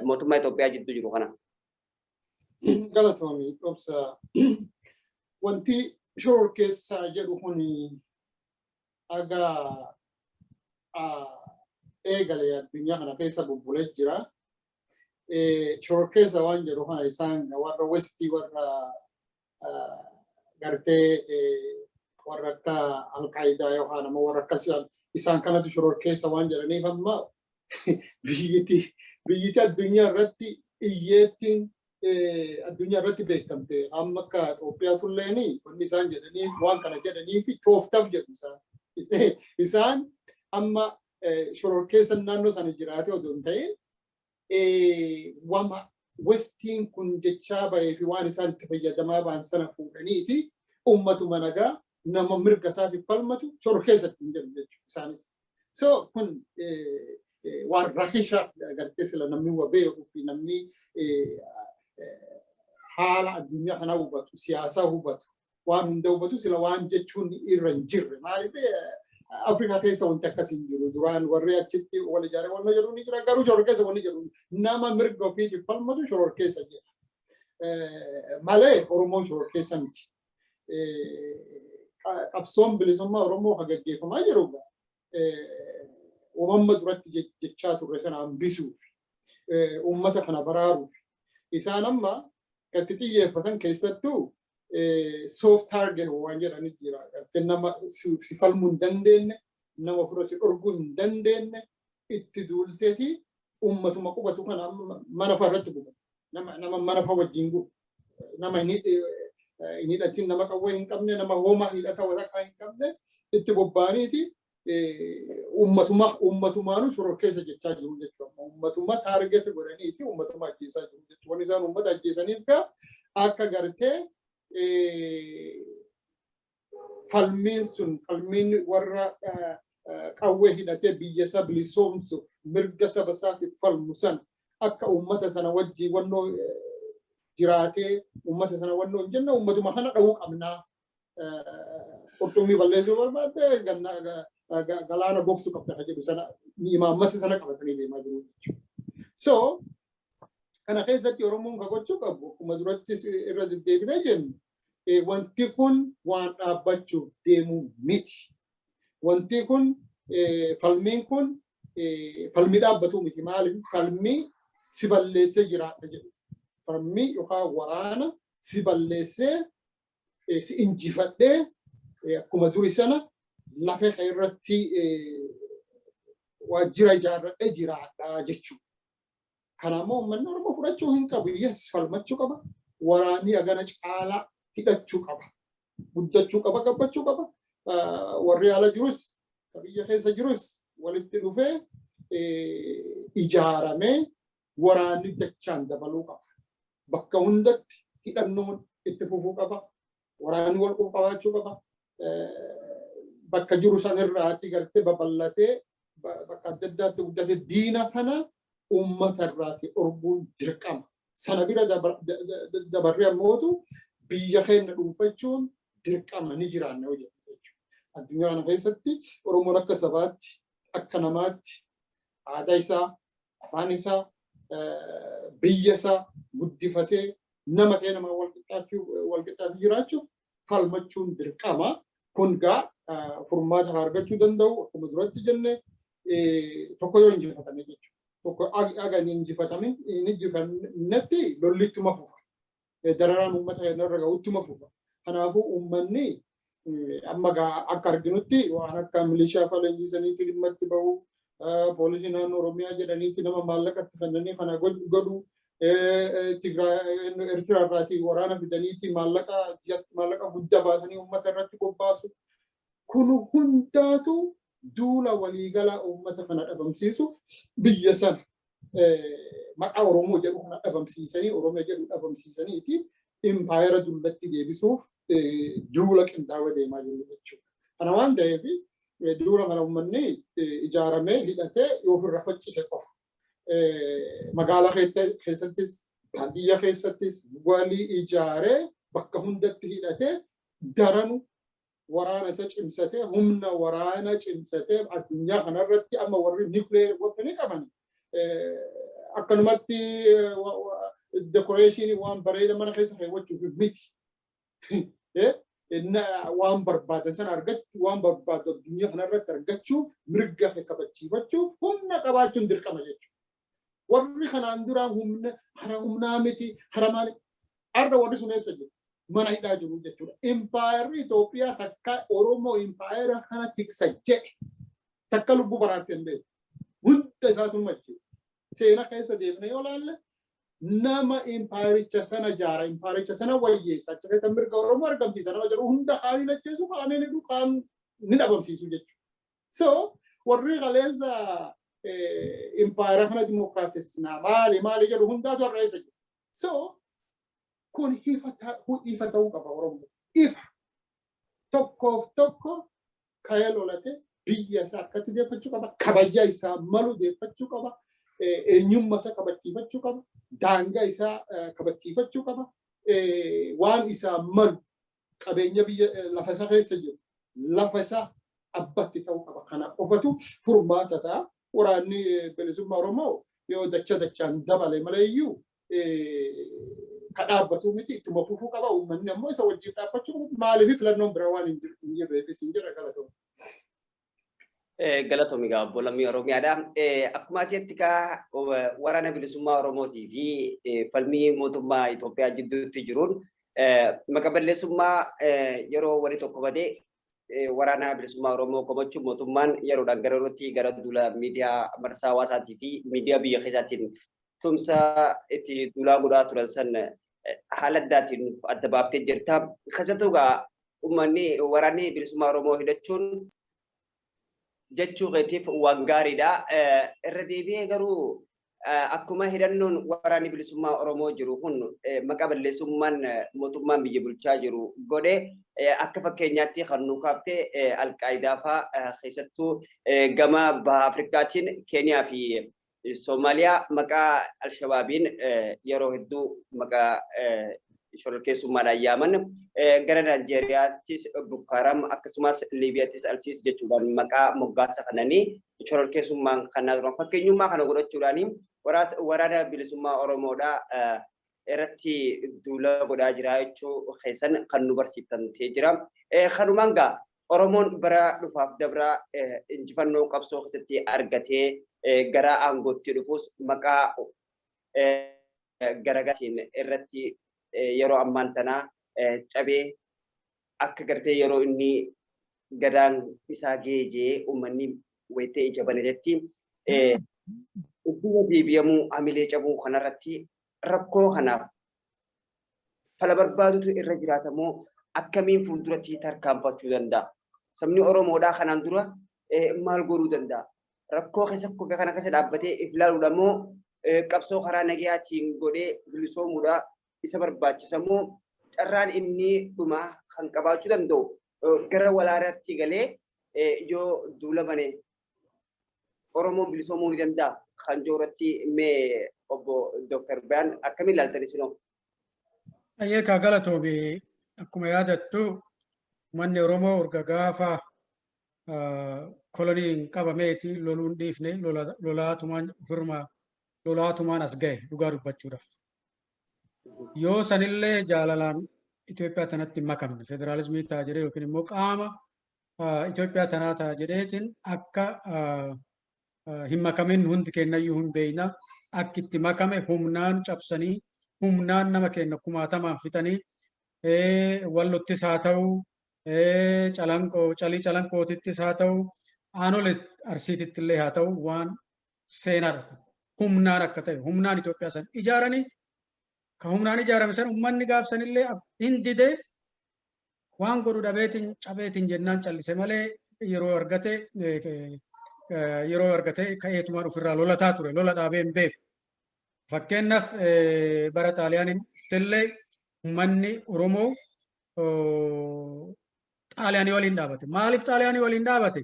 Speaker 1: mootummaa Itoophiyaa jidduu jiru kana?
Speaker 2: Galatoomii Obsa. Wanti shororkeessaa jedhu kun aga eegale addunyaa kana keessa bubbulee jira. Shororkeessa waan jedhu kana isaan warra Westii, warra gartee warra akka Alqaayidaa yookaan ammoo warra akkasii, isaan kanatu shororkeessa waan jedhaniif, amma biyyiti addunyaa irratti iyyeettiin addunyaa irratti beekamte amma akka Itoophiyaa tulleeni wanni isaan jedhanii waan kana jedhanii fi tooftaaf jedhu isaan. Isaan amma shororkeessa naannoo sana jiraate otoo hin ta'in, wama Westiin kun jechaa bahee fi waan isaan itti fayyadamaa ba'an sana fuudhaniiti uummatuma nagaa nama mirga isaatiif falmatu shororkeessa ittiin jedhu jechuudha isaanis. So kun waan rakisha gartee sila namni wa beekuu fi namni haala addunyaa kanaa hubatu, siyaasaa hubatu, waan hunda hubatu sila waan jechuun irra hin jirre. Maaliif, Afrikaa keessa wanti akkasii hin jiru. Duraan warri achitti wal ijaaree wanna jedhu ni jira. Garuu shororkeessa wanni jedhu nama mirga ofiitiif falmatu shororkeessa jedha. Malee Oromoon shororkeessa miti. Qabsoon bilisummaa Oromoo kan gaggeeffamaa jiru uumama duratti jechaa turre sana hambisuuf, uummata kana baraaruuf. Isaan amma gatti xiyyeeffatan keessattuu soft target waan jedhanii jira. Gartee nama si falmuu hin dandeenye, nama ofirra si dhorguu hin dandeenye itti duulteeti uummatuma qubatu kana mana fa irratti gubu. Nama mana fa wajjin gubu. Nama hin hidhatin, nama qawwee hin qabne, nama hoomaa hidhata walakkaa hin qabne itti bobba'aniiti uummatuma uummatumaanuu shororkeessa jechaa jiru jechuudha. Uummatuma target godhaniiti uummatuma ajjeesaa jiru jechuudha. Wanni isaan uummata ajjeesaniif gaa akka gartee falmiin sun, falmiin warra qawwee hidhatee biyya isaa bilisoomsuuf mirga saba isaatiif falmu san, akka uummata sana wajjin wannoo jiraatee uummata sana wannoo hin jenne, uummatuma kana dha'uu qabnaa. Qurxummii balleessuu barbaadde galaana gogsuu qabda kan jedhu sana, imaammata sana qabatanii deemaa jiru jechuudha. So kana keessatti Oromoon kan gochuu qabu, akkuma durattis irra deddeebinee jenne, wanti kun waan dhaabbachuuf deemu miti. Wanti kun, falmiin kun falmii dhaabbatu miti. Maaliif? Falmii si balleessee jiraadha jedhu. Falmii yookaan waraana si balleessee si injifadhee akkuma duri sana lafa irratti waajjira ijaarradhee jiraadha jechuudha. Kanaammoo uummanni Oromoo fudhachuu hin qabu. Yes, falmachuu qaba. Waraanni hagana caalaa hidhachuu qaba. Guddachuu qaba, gabbachuu qaba. Warri ala jirus, biyya keessa jirus walitti dhufee ijaaramee waraanni dachaan dabaluu qaba. Bakka hundatti hidhannoon itti fufuu qaba. Waraanni wal qabaachuu qaba. Bakka jiru sanirraati gartee babal'atee bakka adda addaatti guddate diina kana uummata irraati dhorkuun dirqama. Sana bira dabarree ammootu biyya keenya dhuunfachuun dirqama ni jiraanna hojjetu jechuudha. Addunyaa kana keessatti Oromoon akka sabaatti, akka namaatti aadaa isaa, afaan isaa, biyya isaa guddifatee nama ta'e namaa wal qixxaachuu jiraachuuf falmachuun dirqama. Kun gaa furmaata argachuu danda'u, akkuma duratti jenne, tokko yoo injifatame jechuudha. Tokko aga hin injifatame hin injifannetti lolli ittuma fufa. Dararaan uummata irra gahu ittuma fufa. Kanaafuu uummanni amma gaa akka arginutti waan akka milishaa fa'aa leenjisaniitti dhimma itti bahu, poolisii naannoo Oromiyaa jedhaniitti nama maallaqatti kennanii kana godhu. Eertiraa irraatii waraana fidaniiti maallaqa ji'atti maallaqa guddaa baasanii uummata irratti bobbaasu. Kun hundaatu duula waliigalaa uummata kana dhabamsiisuuf, biyya sana maqaa Oromoo jedhu kana dhabamsiisanii, Oromoo jedhu dhabamsiisaniiti impaayera dullatti deebisuuf duula qindaa'aa deemaa jiru jechuudha. Kana waan ta'eef, duula kana uummanni ijaaramee hidhatee yoo ofirra faccise qofa. Magaalaa keessattis, baadiyyaa keessattis walii ijaaree, bakka hundatti hidhatee, daranu waraana isa cimsatee, humna waraana cimsatee, addunyaa kanarratti amma warri nuclear weapon qaban akkanumatti decoration waan bareeda mana keessa kaawwachuuf miti. Waan barbaadan sana argachuu, waan barbaadu addunyaa kanarratti argachuuf, mirga kabachiifachuuf humna qabaachuun dirqama jechuudha. Warri kanaan dura humna hara humnaa miti hara maali, arra warri sun eessa jiru? Mana hidhaa jiru jechuudha. Impaayerri Itoophiyaa takka Oromoo impaayera kana tiksa jedhe takka lubbuu baraarte hin beektu. Hunda isaatu machi. Seenaa keessa deemnee yoo laalle, nama impaayericha sana jaara, impaayericha sana wayyeessa, achi keessa mirga Oromoo argamsiisa nama jedhu hunda kaanii ajjeesu, kaanii ni kaan ni dhabamsiisu jechuudha. So warri kaleessa impaayera kana dimokiraatessinaa maali maali jedhu hundaatu har'a eessa jiru? So kun ifa ta'uu qaba Oromoo. Ifa. Tokkoof tokko ka'ee lolate biyya isaa akkatti deeffachuu qaba. Kabaja isaa malu deeffachuu qaba. Eenyummaa isaa kabachiifachuu qaba. Daangaa isaa kabachiifachuu qaba. Waan isaa malu, qabeenya biyya lafa isaa keessa jiru, lafa isaa abbatti ta'uu qaba. Kana qofatu furmaata ta'a. Waraanni bilisummaa Oromoo yoo dacha dachaan dabale malee iyyuu ka dhaabbatu miti, ittuma fufuu qaba. Uummanni ammoo isa wajjin dhaabbachuu qaba. Maaliif? Filannoon biraa waan hin jirreefis hin jirre. Galatoomii.
Speaker 1: Galatoomi egaa, obbo Lammii Oromiyaadha. Akkuma akeetti kaa, waraana bilisummaa Oromootii fi falmii mootummaa Itoophiyaa jidduutti jiruun maqa balleessummaa yeroo wali tokko badee waraana bilisummaa Oromoo komachuun mootummaan yeroodhaan gara yerootti gara duula miidiyaa marsaa hawaasaatii fi miidiyaa biyya keessaatiin tumsa itti duulaa godhaa turan san haala addaatiin adda baaftee jirta. Keessattuu egaa uummanni waraanni bilisummaa Oromoo hidhachuun jechuu keetiif waan gaariidha. Irra deebi'ee garuu, akkuma hidhannoon waraanni bilisummaa Oromoo jiru kun maqaa balleessummaan mootummaan biyya bulchaa jiru godhe, akka fakkeenyaatti kan nu kaaftee Alqaayidaa fa'aa, keessattuu gama baha Afrikaatiin Keeniyaa fi Soomaaliyaa maqaa Alshabaabiin yeroo hedduu maqaa shororkeessummaadhaan yaaman, gara Naayijeeriyaattis Boko Haram, akkasumas Liibiyaattis ISIS jechuudhaan maqaa moggaasa kananii shororkeessummaan kanaa turan. Fakkeenyummaa kana godhachuudhaan waraana bilisummaa Oromoodhaa irratti duula godhaa jira jechuu keessan kan nu barsiiftan ta'ee jira. Kanumaan gaa Oromoon bara dhufaaf dabraa injifannoo qabsoo keessatti argatee gara aangootti dhufus maqaa garagaraatiin irratti yeroo ammaan tanaa cabee akka gartee yeroo inni gadaan isaa geejee uummanni wayitee ija banetetti iddoo deebi'amuu hamilee cabuu kanarratti rakkoo kanaaf fala barbaadutu irra jiraatamoo, akkamiin fuulduratti tarkaanfachuu danda'a? Sabni Oromoodhaa kanaan dura maal godhuu danda'a? Rakkoo keessa kufe kana keessa dhaabbatee if ilaaluudha moo, qabsoo karaa nagayaatiin godhee bilisoomuudha isa barbaachisa moo, carraan inni dhumaa kan qabaachuu danda'u gara waraanaatti galee yoo duula bane Oromoon bilisoomuu ni danda'a kan jiru irratti mee obbo Dr. Bayaan akkamiin ilaaltan isinoo?
Speaker 3: Ayyeekaa, galatoomi. Akkuma yaadattu, uummanni Oromoo urga gaafa koloniin qabameeti loluun dhiifne, lolaatumaan ofirma lolaatumaan as gahe dhugaa dubbachuudhaaf. Yoo sanillee jaalalaan Itoophiyaa tanatti hin makamne, federaalizimii ta'a jedhee yookiin immoo qaama Itoophiyaa tanaa ta'a jedheetiin akka hin makamin hundi kennayyuu hin beekna. Akki itti makame humnaan cabsanii, humnaan nama keenya kumaatamaan fixanii, Wallottis haa ta'u, Calanqoo, Calii Calanqootittis haa ta'u, Aanolee Arsiititti illee haa ta'u, waan seenaadha. Humnaan akka ta'e humnaan Itoophiyaa san ijaaranii ka humnaan ijaarame san uummanni gaafsanillee hin didee waan godhu dhabeetiin cabeetiin jennaan callise malee yeroo argate ka'eetumaan ofirraa lolataa ture, lola dhaabee hin beeku. Fakkeenyaaf, bara Xaaliyaaniin dhuftellee uummanni Oromoo Xaaliyaanii waliin dhaabate. Maaliif Xaaliyaanii waliin dhaabate?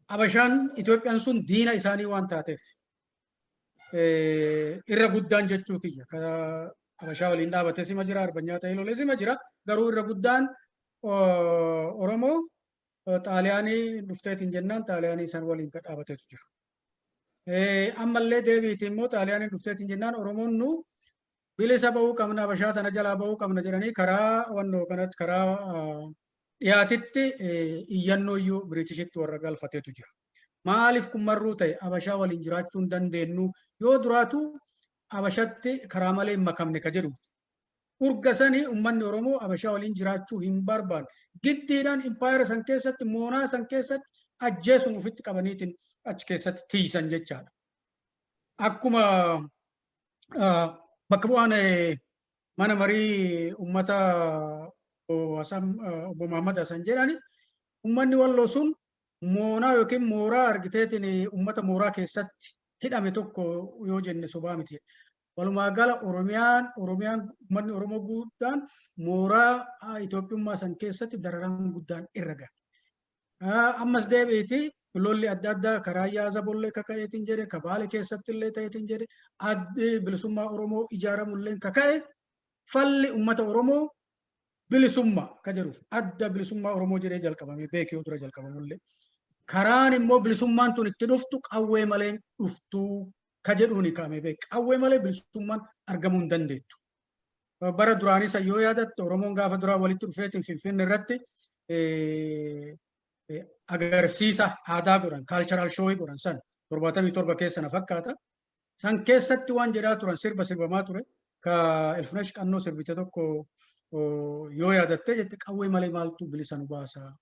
Speaker 3: Abashaan Itoophiyaan sun diina isaanii waan taateef. Irra guddaan jechuu kiyya. Abashaa waliin dhaabate sima jira, arbanyaa ta'ee lolee sima jira. Garuu irra guddaan Oromoo Xaaliyaanii dhufteetiin jennaan Xaaliyaanii isaan waliin kan dhaabatetu jira. Ammallee deebiitii immoo Xaaliyaanii dhufteetiin jennaan Oromoon nu bilisa bahuu qabna, Abashaa tana jalaa bahuu qabna jedhanii karaa wannoo kanatti, karaa dhiyaatitti iyyannoo iyyuu Biriitishitti warra galfateetu jira. Maaliif kun marruu ta'e? Abashaa waliin jiraachuu hin dandeenyu, yoo duraatu Abashatti karaa malee hin makamne ka jedhuuf. Urga sanii uummanni Oromoo Abashaa waliin jiraachuu hin barbaanne. Giddiidhaan impaayera san keessatti, moonaa san keessatti ajjeesuun ofitti qabaniitiin achi keessatti tiisan jechaadha. Akkuma bakka bu'aan mana marii uummata obbo Muhammad Hassan jedhani, uummanni Walloo sun moonaa yookiin mooraa argiteetiin uummata mooraa keessatti hidhame tokko yoo jenne sobaa miti. Walumaa gala Oromiyaan uummanni Oromoo guddaan mooraa Itoophiyummaa san keessatti dararaan guddaan irra gahe. Ammas deebiiti lolli adda addaa karaa Yaaza Bollee kaka'eetiin jedhe, ka Baale keessatti illee ta'eetiin jedhe, addi bilisummaa Oromoo ijaaramullee kaka'e, falli uummata Oromoo bilisummaa ka jedhuuf Adda Bilisummaa Oromoo jedhee jalqabame beekee dura jalqabamullee. Karaan immoo bilisummaan tun itti dhuftu qawwee malee dhuftuu ka jedhuuni kaa'ame beek. Qawwee malee bilisummaan argamuu hin dandeettu. Bara duraanii san yoo yaadatte, Oromoon gaafa duraa walitti dhufeetiin Finfinne irratti agarsiisa aadaa godhan, cultural show godhan san, 77 keessa na fakkaata. San keessatti waan jedhaa turan, sirba sirbamaa ture. Ka Ilfinesh Qannoo sirbite tokko yoo yaadatte jette, "Qawwee malee maaltu bilisa nu baasa?"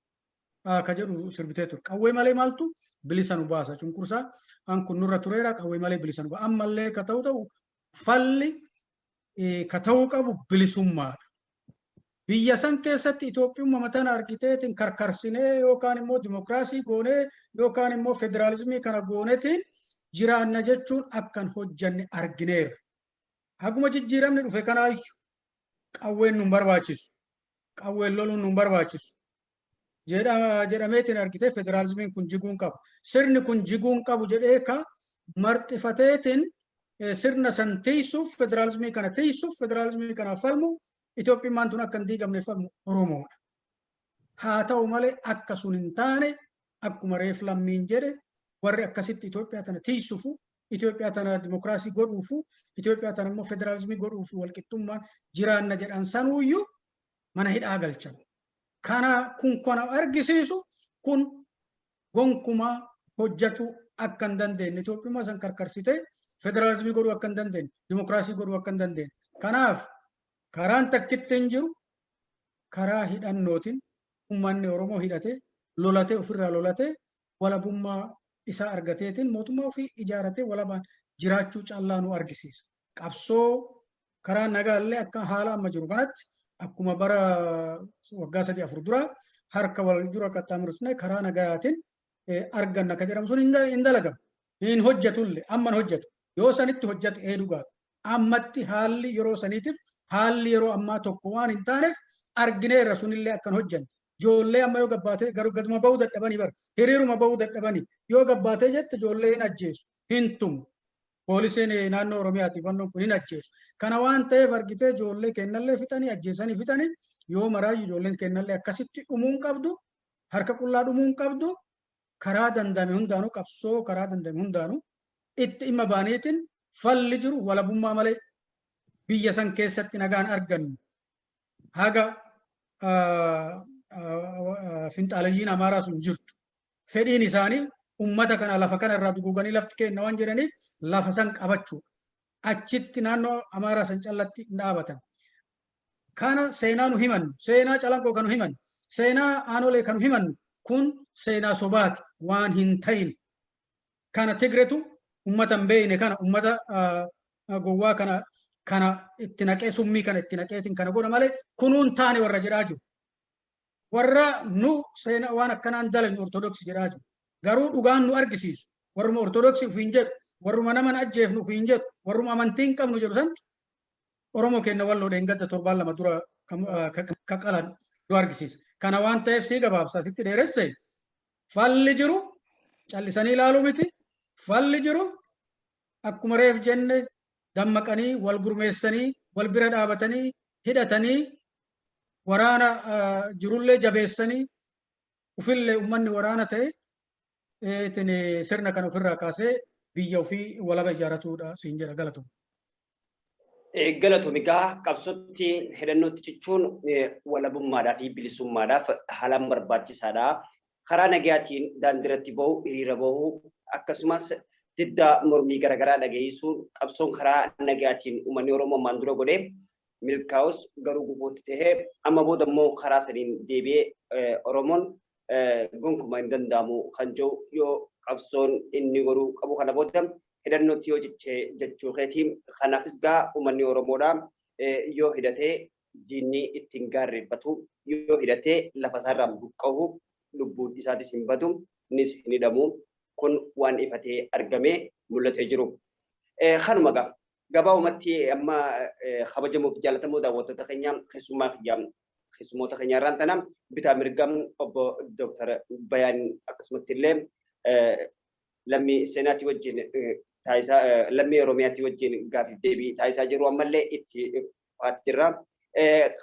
Speaker 3: ka jedhu sirbitee ture. Qawwee malee maaltu bilisa nu baasa? Cunqursaa an kun nurra tureera, qawwee malee bilisa nu baasa. Ammallee ka ta'u falli ka ta'uu qabu bilisummaadha. Biyya san keessatti Itoophiyummaa mataan argiteetiin karkarsinee yookaan immoo dimokiraasii goonee yookaan immoo federaalizimii kana goonetiin jiraanna jechuun akkan hojjanne argineerra. Haguma jijjiiramni dhufe kanaayyuu qawween nun barbaachisu. Qawween loluun nun barbaachisu. Jedhameetiin argitee federaalizimiin kun jiguun qabu. Sirni kun jiguun qabu jedhee ka marxifateetiin sirna san tiisuuf, federaalizimii kana tiisuuf, federaalizimii kana falmu, Itoophiyummaan tun akka hin diigamne falmu Oromoodha. Haa ta'u malee, akka sun hin taane, akkuma reef Lammiin jedhe, warri akkasitti Itoophiyaa tana tiisufu, Itoophiyaa tana dimokiraasii godhuufu, Itoophiyaa tana immoo federaalizimii godhuufu, walqixxummaan jiraanna jedhan sanuuyyuu mana hidhaa galchan. Kana kun kana argisiisu, kun gonkumaa hojjechuu akka hin dandeenye, Itoophiyummaa san karkarsitee federaalizimii godhuu akka hin dandeenye, dimokiraasii godhuu akka hin dandeenye. Kanaaf karaan takkitti hin jiru, karaa hidhannootiin uummanni Oromoo hidhatee lolatee, ofirraa lolatee, walabummaa isaa argateetiin mootummaa ofii ijaaratee walabaan jiraachuu callaa nu argisiisa. Qabsoo karaa nagaallee akka haala amma jiru kanatti, akkuma bara waggaa 3 4 dura harka wal dura qaxxaamursine karaa nagayaatiin arganna ka jedhamu sun hin dalagamu. Hin hojjetullee, amma hin hojjetu. Yoo sanitti hojjete ee dhugaadha. Ammatti haalli yeroo saniitiif haalli yeroo ammaa tokko waan hin taaneef argineerra sunillee akkan hojjenne. Ijoollee amma yoo gabbaatee garuu gaduma bahuu dadhabanii, bara hiriiruma bahuu dadhabanii, yoo gabbaatee jette ijoollee hin ajjeesu, hin tumu. Poolisiin naannoo Oromiyaatiif wannoon kun hin ajjeesu. Kana waan ta'eef argitee ijoollee kennallee fixanii, ajjeesanii fixanii. Yoo maraayyuu ijoolleen kennallee akkasitti dhumuu hin qabdu, harka qullaa dhumuu hin qabdu. Karaa danda'ame hundaanuu, qabsoo karaa danda'ame hundaanuu itti dhimma baaniitiin falli jiru walabummaa malee biyya san keessatti nagaan argannu. Haga finxaalayyiin Amaaraa sun jirtu. Fedhiin isaanii ummata kana lafa kana irraa duguuganii lafti kenna waan jedhaniif lafa san qabachuudha. Achitti naannoo Amaaraa san callatti hin dhaabatan. Kana seenaa nu himannu, seenaa Calanqoo kan nu himannu, seenaa Aanolee kan nu himannu kun seenaa sobaati, waan hin ta'in. Kana Tigretu Ummata hin beekne kana, ummata gowwaa kana kana itti naqee, summii kana itti naqeetiin kana godha malee kunuun taane warra jedhaa jiru. Warra nu seena waan akkanaan dalagnu Ortodoksii jedhaa jiru. Garuu dhugaan nu argisiisu warruma Ortodoksii ofiin jedhu, warruma nama ajjeefnu ofiin jedhu, warruma amantii hin qabnu jedhu santu Oromoo keenya Walloo dheengadda torbaan 2 dura kaqalan nu argisiisa. Kana waan ta'eef sii gabaabsa, sitti dheeresse, falli jiru callisanii ilaaluu miti. Falli jiru akkuma reef jenne dammaqanii, wal gurmeessanii, wal bira dhaabatanii, hidhatanii, waraana jirullee jabeessanii, ufillee uummanni waraana ta'e sirna kana ofirraa kaasee biyya ofii walaba ijaaratuudha siin jedha. Galatoom.
Speaker 1: Galatoom. Egaa qabsootti hidhannootti cichuun walabummaadhaa fi bilisummaadhaaf haalaan barbaachisaadha. Karaa nagayaatiin daandiirratti bahu, hiriira bahu, akkasumas diddaa mormii garaagaraa dhageessisuun qabsoon karaa nagayaatiin uummanni Oromoo ammaan dura godhee milkaa'us garuu gufuutti tahee amma booda immoo karaa saniin deebi'ee Oromoon gonkumaa hin danda'amu kan jiru yoo qabsoon inni godhuu qabu kana booda hidhannootti yoo cichee jechuu keetiin. Kanaafis gaa uummanni Oromoodha yoo hidhatee diinni ittiin gaarreeffatu, yoo hidhatee lafa isaarraa buqqa'u, lubbuun isaatis hin badu, innis hin hidhamu. Kun waan ifatee argamee mul'atee jiru. Kanuma gaa gabaabumatti amma kabajamoo fi jaallatamoo daawwattoota keenya, keessummaa kiyya, keessummoota keenya irraan tana bitaa mirga obbo Dooktar Bayaan akkasumatti illee Lammii Seenaatii wajjin taasisaa, Lammii Oromiyaatii wajjin gaafiif deebii taasisaa jiru, ammallee itti fufaatti jirra.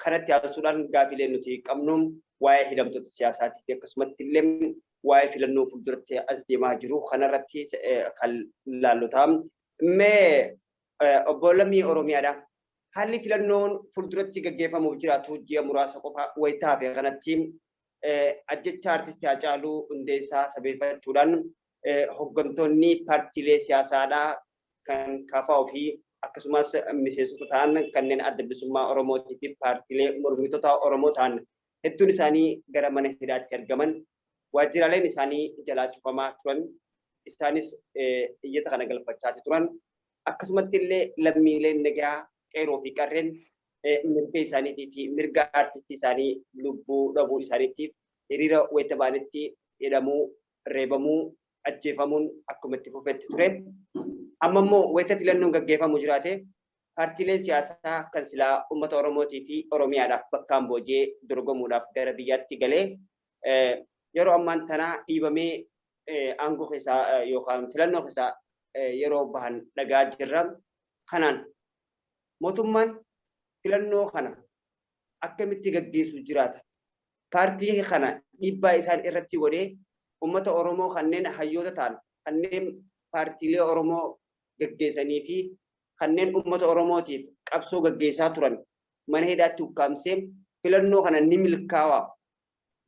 Speaker 1: Kanatti haasuudhaan gaafiilee nuti qabnu waa'ee hidhamtoota siyaasaatii fi akkasumatti illee waa'ee filannoo fuulduratti as deemaa jiru kanarratti kan laallu ta'a. Mee obbo Lammii Oromiyaadha. Haalli filannoon fuulduratti gaggeeffamuuf jiraatu ji'a muraasa qofa wayitaa hafe kanatti ajjecha artistii Haacaaluu Hundeessaa sabeeffachuudhaan hooggantoonni paartiilee siyaasaadhaa kan KFO fi akkasumas miseensota ta'an kanneen Adda Bilisummaa Oromootii fi paartiilee mormitoota Oromoo ta'an hedduun isaanii gara mana hidhaatti argaman, waajjiraaleen isaanii jalaa cufamaa turan, isaanis iyyata kana galfachaa turan. Akkasumatti illee lammiileen nagaa qeeroo fi qarreen mirga isaaniitii fi mirga artistii isaanii lubbuu dhabuu isaaniitiif hiriira wayita ba'anitti hidhamuu, reebamuu, ajjeefamuun akkuma itti fufetti ture. Amma immoo wayita filannoon gaggeeffamu jiraate paartiileen siyaasaa kan silaa uummata Oromootii fi Oromiyaadhaaf bakkaan booji'ee dorgomuudhaaf gara biyyaatti galee yeroo ammaan tanaa dhiibamee aangoo keessaa yookaan filannoo keessaa yeroo bahan dhagaa jirra. Kanaan mootummaan filannoo kana akkamitti gaggeessu jiraata? Paartii kana dhiibbaa isaan irratti godhee uummata Oromoo kanneen hayyoota ta'an, kanneen paartiilee Oromoo gaggeessanii fi kanneen uummata Oromootiif qabsoo gaggeessaa turan mana hidhaatti ukkaamsee filannoo kana ni milkaawaa?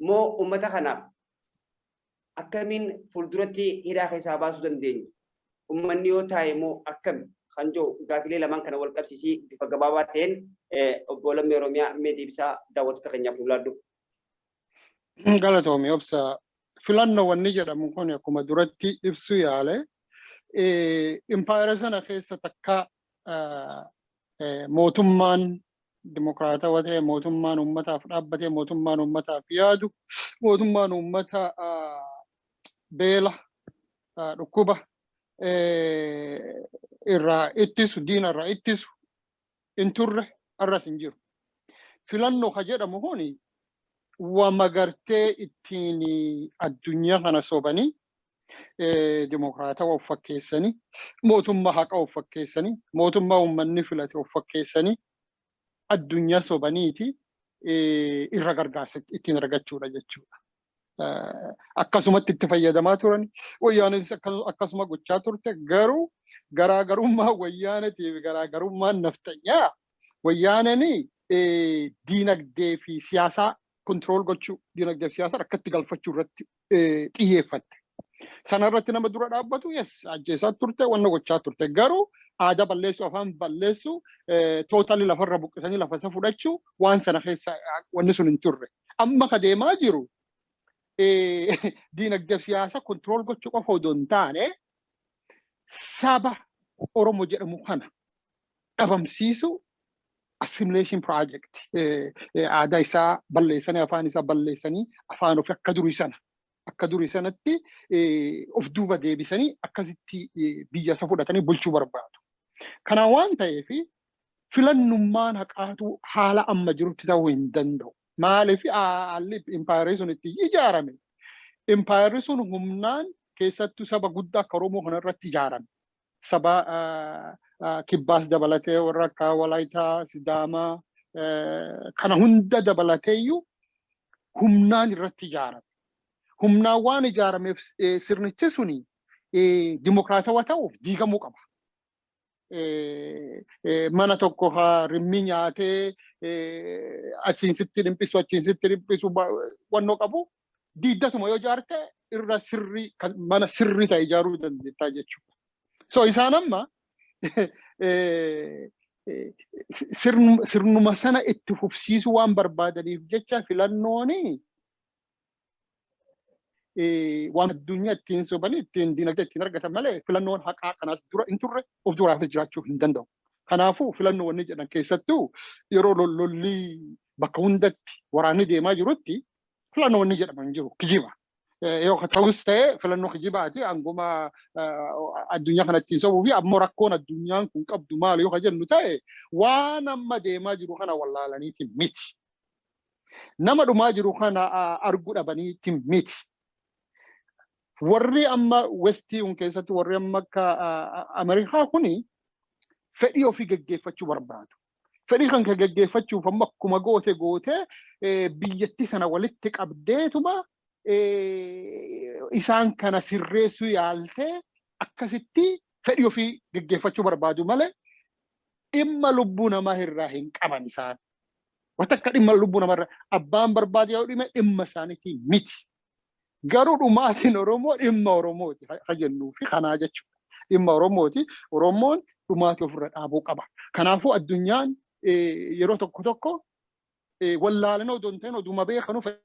Speaker 1: Moo uummata kanaaf akkamiin fuulduratti hidhaa keessaa baasuu dandeenya? Uummanni yoo taa'e moo akkami? Kan jiru gaafilee lamaan kana wal qabsiisii bifa gabaabaa ta'een obbo Lammii Oromiyaa mee deebisaa daawwattoota keenyaaf nu laaddu.
Speaker 2: Galatoomi obsa. Filannoo wanni jedhamu kun akkuma duratti ibsuu yaale impaayera sana keessa takka mootummaan dimokiraatawaa ta'e, mootummaan uummataaf dhaabbatee, mootummaan uummataaf yaadu, mootummaan uummata beela, dhukkuba irraa ittisu, diina irraa ittisu hin turre, arras hin jiru. Filannoo ka jedhamu kuni wama gartee ittiin addunyaa kana sobanii, dimokiraatawaa of fakkeessanii, mootummaa haqa of fakkeessanii, mootummaa uummanni filate of fakkeessanii addunyaa sobaniiti irra gargaarsa ittiin argachuudha jechuudha. Akkasumatti itti fayyadamaa turan. Wayyaanis akkasuma gochaa turte. Garuu garaagarummaa wayyaanetii fi garaagarummaan nafxanyaa, wayyaaneni diinagdee fi siyaasaa control gochuu, diinagdee fi siyaasaa akkatti galfachuu irratti xiyyeeffatte. Sana irratti nama dura dhaabbatu yes ajjeesaa turte, wanna gochaa turte. Garuu aadaa balleessuu, afaan balleessuu, totally lafarra buqqisanii lafa isa fudhachuu, waan sana keessa wanni sun hin turre. Amma ka deemaa jiru diinagdee fi siyaasa control gochuu qofa odoo hin taane Saba Oromoo jedhamu kana dhabamsiisu, assimilation project, aadaa isaa balleessanii, afaan isaa balleessanii, afaan ofii akka durii sanatti of duuba deebisanii akkasitti biyya isa fudhatanii bulchuu barbaadu. Kana waan ta'eef filannummaan haqaatu haala amma jirutti ta'uu hin danda'u. Maaliif? Haalli impaayerri sun itti ijaarame? Impaayerri sun humnaan keessattuu saba guddaa akka Oromoo kanarratti ijaarame. Saba kibbaas dabalatee, warra akka Walaayitaa, Sidaamaa kana hunda dabalateeyyuu humnaan irratti ijaarame. Humnaan waan ijaarameef sirnichi suni dimokiraatawaa ta'uuf diigamuu qaba. Mana tokko haa rimmi nyaatee achiin sitti dhimpisu, achiin sitti dhimpisu wannoo qabu diiddatuma yoo ijaarte irra sirrii mana sirrii ta'e ijaaruu dandeettaa jechuudha. So isaan amma sirnuma sana itti fufsiisuu waan barbaadaniif jecha filannooni waan addunyaa ittiin sobanii ittiin dinagdee ittiin argatan malee filannoon haqaa kanaas dura hin turre, of duraafis jiraachuu hin danda'u. Kanaafuu filannoo wanni jedhan, keessattuu yeroo lolli bakka hundatti waraanni deemaa jirutti, filannoo wanni jedhamu hin jiru, kijiba. Yoo ta'us ta'e filannoo kijibaati, aangoma addunyaa kana ittiin sobuu fi ammoo rakkoon addunyaan kun qabdu maali yoo jennu ta'e, waan amma deemaa jiru kana wallaalaniiti miti. Nama dhumaa jiru kana arguu dhabaniiti miti. Warri amma Westii kun, keessatti warri amma akka Ameerikaa kuni, fedhii ofii geggeeffachuu barbaadu. Fedhii kan geggeeffachuuf amma akkuma goote goote biyyattii sana walitti qabdeetuma isaan kana sirreessuu yaaltee akkasitti fedhii ofii geggeeffachuu barbaadu malee dhimma lubbuu namaa irraa hin qaban isaan. Wanta akka dhimma lubbuu namaa irraa abbaan barbaade yoo dhime dhimma isaaniitii miti. Garuu dhumaatiin Oromoo dhimma Oromooti ha jennuu fi kanaa jechuudha. Dhimma Oromooti. Oromoon dhumaatii ofirra dhaabuu qaba. Kanaafuu addunyaan yeroo tokko tokko wallaalanii odoo hin ta'in oduma beekanuu fedhii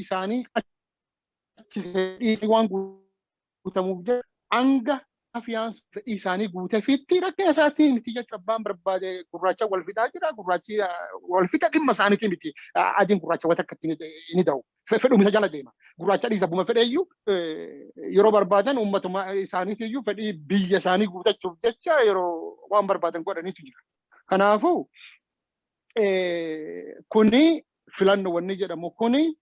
Speaker 2: isaanii achi fedhii waan guutamuuf jedha hanga afiyaan fedhii isaanii guutefitti rakkina isaatii miti jechuudha. Abbaan barbaade gurraacha wal fixaa jira, gurraachi wal fixa, dhimma isaaniitii miti. Adiin gurraacha wanta akka inni ta'u fedhuma isa jala deema. Gurraacha dhiisa, abbuma fedheeyyuu yeroo barbaadan uummatuma isaaniitiyyuu fedhii biyya isaanii guutachuuf jecha yeroo waan barbaadan godhaniitu jira. Kanaafuu kuni filannoo wanni jedhamu kuni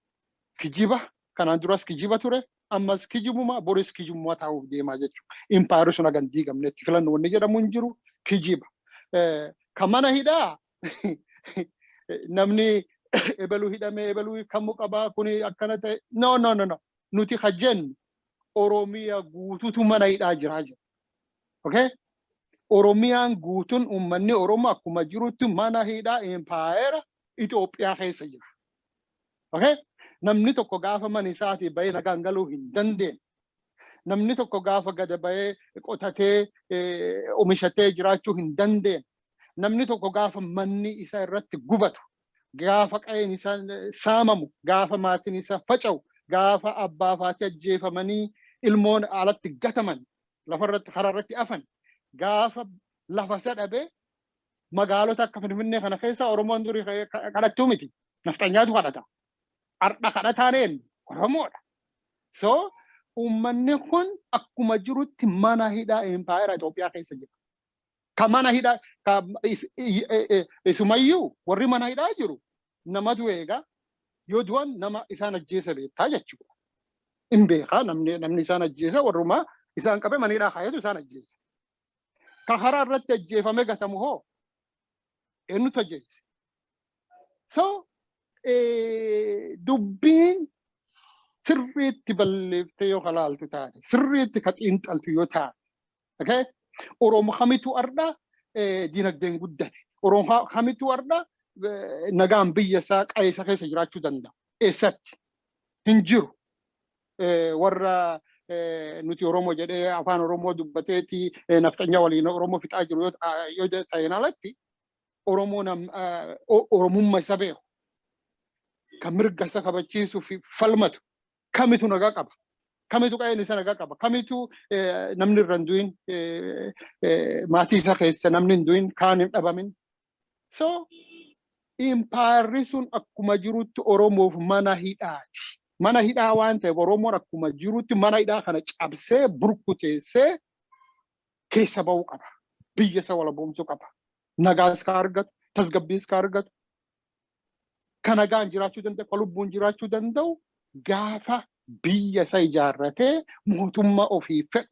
Speaker 2: kijiba. Kanaan duras kijiba ture, ammas kijibuma, boris kijibuma ta'uuf deemaa jechuudha. Impaayerri sun hagan diigamnetti filannoo wanni jedhamu hin jiru, kijiba. Kan mana hidhaa namni ebeluu hidhamee, ebeluu kamuu qabaa, kuni akkana ta'e, no, no, no, no, nuti ka jennu Oromiyaa guutuutu mana hidhaa jiraa jira. Okay? Oromiyaan guutuun, uummanni Oromoo akkuma jirutti mana hidhaa impaayera Itoophiyaa keessa jira. Okay? Namni tokko gaafa mana isaatii bahee nagaan galuu hin dandeenye. Namni tokko gaafa gada bahee qotatee oomishatee jiraachuu hin dandeenye. Namni tokko gaafa manni isaa irratti gubatu, gaafa qa'een isaa saamamu, gaafa maatiin isaa faca'u, gaafa abbaa fi haati ajjeefamanii ilmoon alatti gataman, lafarratti karaa irratti afan, gaafa lafa isa dhabee magaalota akka Finfinnee kana keessa Oromoon durii kadhachuu miti. Nafxanyaatu kadhata. Ardha kadhataan eenyu? Oromoodha. So uummanni kun akkuma jirutti mana hidhaa impaayera Itoophiyaa keessa jira. Ka mana hidhaa ka isumayyuu warri mana hidhaa jiru namatu eega, yoo du'an nama isaan ajjeese beektaa jechuudha. Hin beekaa, namni isaan ajjeese warrumaa isaan qabe mana hidhaa kaayetu isaan ajjeese. Ka karaa irratti ajjeefame gatamu hoo eenyutu ajjeese? So dubbiin sirriitti balleeftee yoo kalaaltu taate, sirriitti ka xiinxaltu yoo taate, okay? Oromoo kamitu ardha dinagdeen guddate? Oromoo kamitu ardha nagaan biyya isaa, qa'ee isaa keessa jiraachuu danda'a? Eessatti? Hin jiru. Warra nuti Oromoo jedhee afaan Oromoo dubbateeti nafxanyaa waliin Oromoo fixaa jiru yoo ta'een alatti, Oromoo Oromummaa isa beeku kan mirga isa kabachiisuu fi falmatu kamitu nagaa qaba? Kamitu qa'een isa nagaa qaba? Kamitu namni irra hin du'in, maatii isa keessa namni hin du'in, kaan hin dhabamin? So impaayerri sun akkuma jirutti Oromoof mana hidhaati. Mana hidhaa waan ta'eef, Oromoon akkuma jirutti mana hidhaa kana cabsee burkuteessee keessa ba'uu qaba. Biyya isa walaboomsuu qaba. Nagaas ka argatu, tasgabbiis ka argatu, ka nagaan jiraachuu danda'u, ka lubbuun jiraachuu danda'u gaafa biyya isa ijaarratee mootummaa ofii fedhu,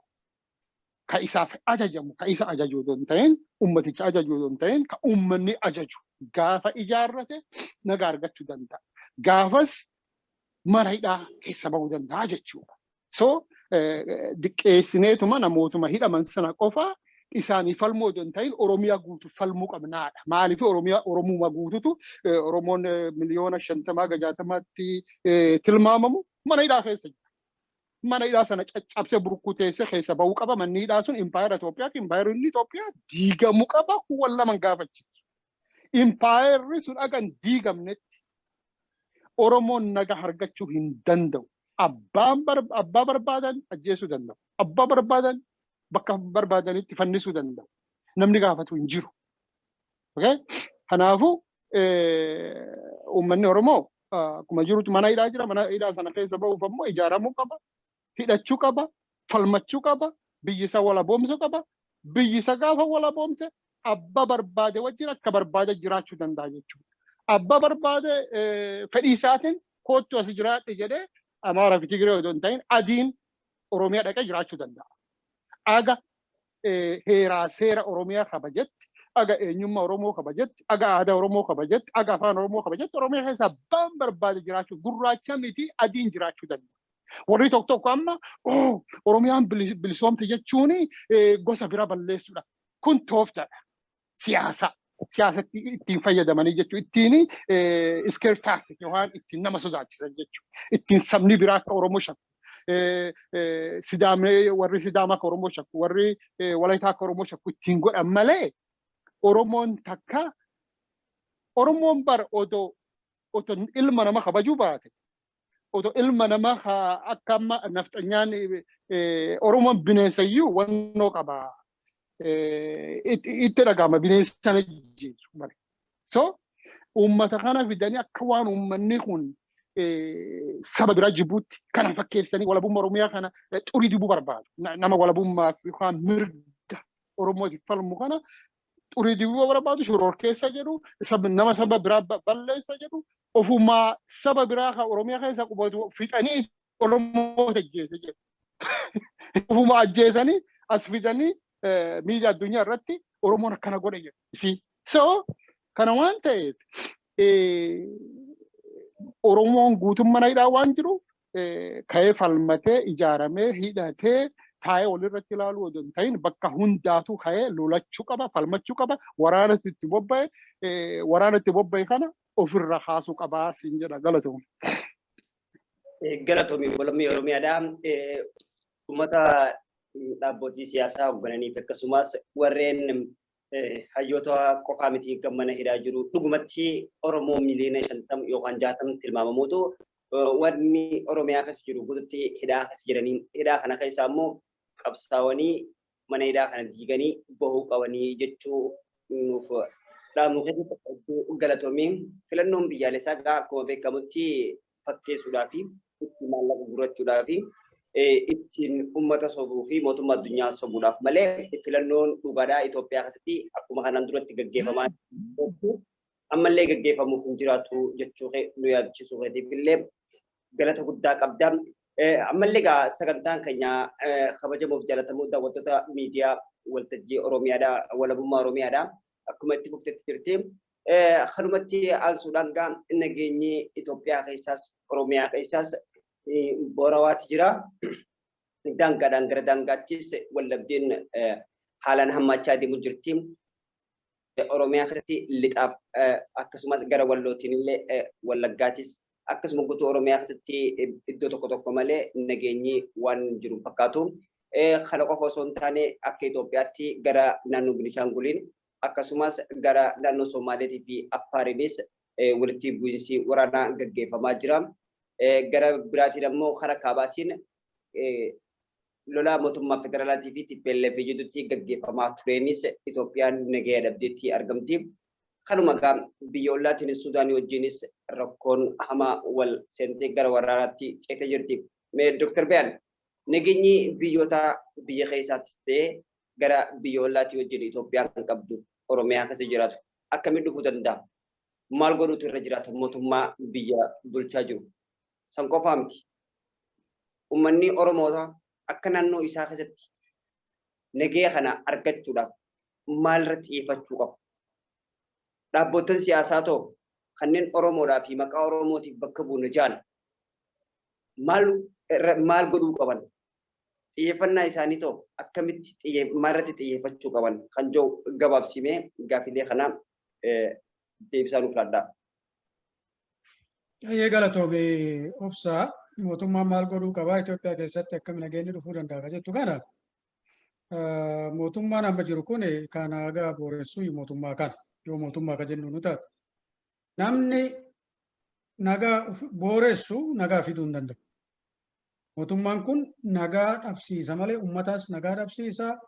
Speaker 2: ka isaaf ajajamu, ka isa ajaju otoo hin ta'in, ummaticha ajaju otoo hin ta'in, ka uummanni ajaju gaafa ijaarrate nagaa argachuu danda'a. Gaafas mana hidhaa keessa bahuu danda'a jechuudha. So diqqeessineetuma namootuma hidhaman sana qofa isaanii falmuu otoo hin ta'in, Oromiyaa guutuu falmuu qabnaadha. Maaliif? Oromiyaa Oromuma guututu, Oromoon miliyoona 50 ga 60tti tilmaamamu mana hidhaa keessa jira. Mana hidhaa sana caccabsee burkuteessee keessa bahuu qaba. Manni hidhaa sun impaayera Itoophiyaati. Impaayerri Itoophiyaa diigamuu qaba. Kun wal lama gaafachiisu. Impaayerri sun aga hin diigamnetti Oromoon nagaa argachuu hin danda'u. Abbaa barbaadan ajjeesuu danda'u. Abbaa barbaadan bakka barbaadanitti fannisuu danda'u. Namni gaafatu hin jiru. Kanaafuu uummanni Oromoo akkuma jirutti mana hidhaa jira. Mana hidhaa sana keessa bahuuf ammoo ijaaramuu qaba. Hidhachuu qaba. Falmachuu qaba. Biyyi isa walaboomsuu qaba. Biyyi isa gaafa walaboomse abbaa barbaade wajjin akka barbaade jiraachuu danda'a jechuudha. Abbaa barbaade fedhii isaatiin "Koottu, as jiraadhe" jedhee Amaaraa fi Tigree otoo hin ta'in adiin Oromiyaa dhaqee jiraachuu danda'a. Aga heeraa seera Oromiyaa kabajetti, aga eenyummaa Oromoo kabajetti, aga aadaa Oromoo kabajetti, aga afaan Oromoo kabajetti, Oromiyaa keessa abbaan barbaade jiraachuu, gurraacha miti adiin jiraachuu danda'a. Warri tokko tokko amma "Oromiyaan bilisoomte jechuun gosa bira balleessuudha." Kun tooftaadha. Siyaasa. Siyaasatti ittiin fayyadamanii jechuudha. Ittiin scare tactic yookaan ittiin nama sodaachisan jechuudha. Ittiin sabni biraa akka Oromoo shakku. Sidaamee, warri Sidaamaa akka Oromoo shakku, warri Walaayitaa akka Oromoo shakku ittiin godhan malee, Oromoon takka, Oromoon bar otoo ilma nama kabajuu baate, otoo ilma nama akka amma nafxanyaan, Oromoon bineensayyuu wannoo qaba. Itti dhagahama bineensa sana ajjeesu bare. So uummata kana fidanii akka waan uummanni kun saba biraa jibbuutti kana fakkeessanii walabummaa Oromiyaa kana xurii dibuu barbaadu. Nama walabummaa yookaan mirga Oromootiif falmu kana xurii dibuu barbaadu, shororkeessa jedhu, nama saba biraa balleessa jedhu, ofumaa saba biraa kan Oromiyaa keessa qubatu fixanii Oromoota ajjeese jedhu. Ofumaa ajjeesanii as fidanii miidiyaa addunyaa irratti Oromoon akkana godhe jedhu. So kana waan ta'eef, Oromoon guutummaa hidhaa waan jiru ka'ee falmatee, ijaaramee, hidhatee taa'ee walirratti ilaaluu otoo hin ta'in, bakka hundaatu ka'ee lolachuu qaba, falmachuu qaba, waraanatti itti bobba'e, waraana itti bobba'e kana ofirra kaasuu qabaa siin jedha. Galatoom.
Speaker 1: Galatoomi, Lammii Oromiyaadha. Uummata dhaabbotii siyaasaa hooggananiif akkasumas warreen hayyoota qofaa miti kan mana hidhaa jiru. Dhugumatti Oromoo miliyoona 50 yookaan 60 tilmaamamuutu wanni Oromiyaa keessa jiru guututti hidhaa keessa jiranii, hidhaa kana keessa ammoo qabsaa'anii mana hidhaa kana diiganii bahuu qabanii jechuu nuuf dhaamu keessatti galatoomii. Filannoon biyyaalessaa gaa akkuma beekamutti fakkeessuudhaa fi itti maallaqa gurrachuudhaa fi ittiin uummata sobuu fi mootummaa addunyaa sobuudhaaf malee, filannoon dhugaadhaa Itoophiyaa keessatti akkuma kanaan duratti gaggeeffamaa ammallee gaggeeffamuuf hin jiraatu jechuu nu yaadachiisuu keetiif illee galata guddaa qabda. Ammallee egaa sagantaan keenya, kabajamuuf jaalatamuu daawwattoota miidiyaa waltajjii Oromiyaadha, walabummaa Oromiyaadha. Akkuma itti fuftetti jirti. Kanumatti aansuudhaan gaa nageenyi Itoophiyaa keessaas Oromiyaa keessaas boorawaati jira. Daangaadhaan gara daangaattis wallabdeen haalaan hammaachaa deemu jirti. Oromiyaa keessatti lixaaf akkasumas gara Wallootiin illee, Wallaggaatis akkasuma, guutuu Oromiyaa keessatti iddoo tokko tokko malee nageenyi waan jiru fakkaatu. Kana qofa osoo hin taane, akka Itoophiyaatti gara naannoo Binishaanguliin akkasumas gara naannoo Somaaleetii fi Affaariinis walitti bu'iinsi waraanaa gaggeeffamaa jira. Gara biraatiin ammoo karaa kaabaatiin Lola mootummaa federaalaatii fi TPLF jidduutti gaggeeffamaa tureenis Itoophiyaan nagaya dhabdeetti argamti. Kanuma egaa biyya ollaatiin Suudaanii wajjinis rakkoon hamaa wal seentee gara waraanaatti ceetee jirti. Mee Dr. Bayaan, nageenyi biyyoota biyya keessaattis ta'ee gara biyya ollaatii wajjin Itoophiyaan kan qabdu, Oromiyaa keessa jiraatu akkamiin dhufuu danda'a? Maal godhuutu irra jiraata mootummaa biyya bulchaa jiru? San qofaa miti. Uummanni Oromoota akka naannoo isaa keessatti nagaya kana argachuudhaaf maal irratti xiyyeeffachuu qabu? Dhaabbotan siyaasaa too kanneen Oromoodhaa fi maqaa Oromootiif bakka buuna ja'an maal maal godhuu qaban? Xiyyeeffannaa isaanii too akkamitti, maalirratti xiyyeeffachuu qaban kan jiru gabaabsimee gaafilee kana deebisaa nuuf laadhaa.
Speaker 3: Baay'ee galatoome, Obsaa. Mootummaan maal godhuu qabaa, Itoophiyaa keessatti akkami nageenyi dhufuu danda'a ka jettu kana, mootummaan amma jiru kun kan haga booressuu mootummaa kana, yoo mootummaa ka jennu nu taate. Namni nagaa booressu nagaa fiduu hin danda'u. Mootummaan kun nagaa dhabsiisa malee, uummataas nagaa dhabsiisa,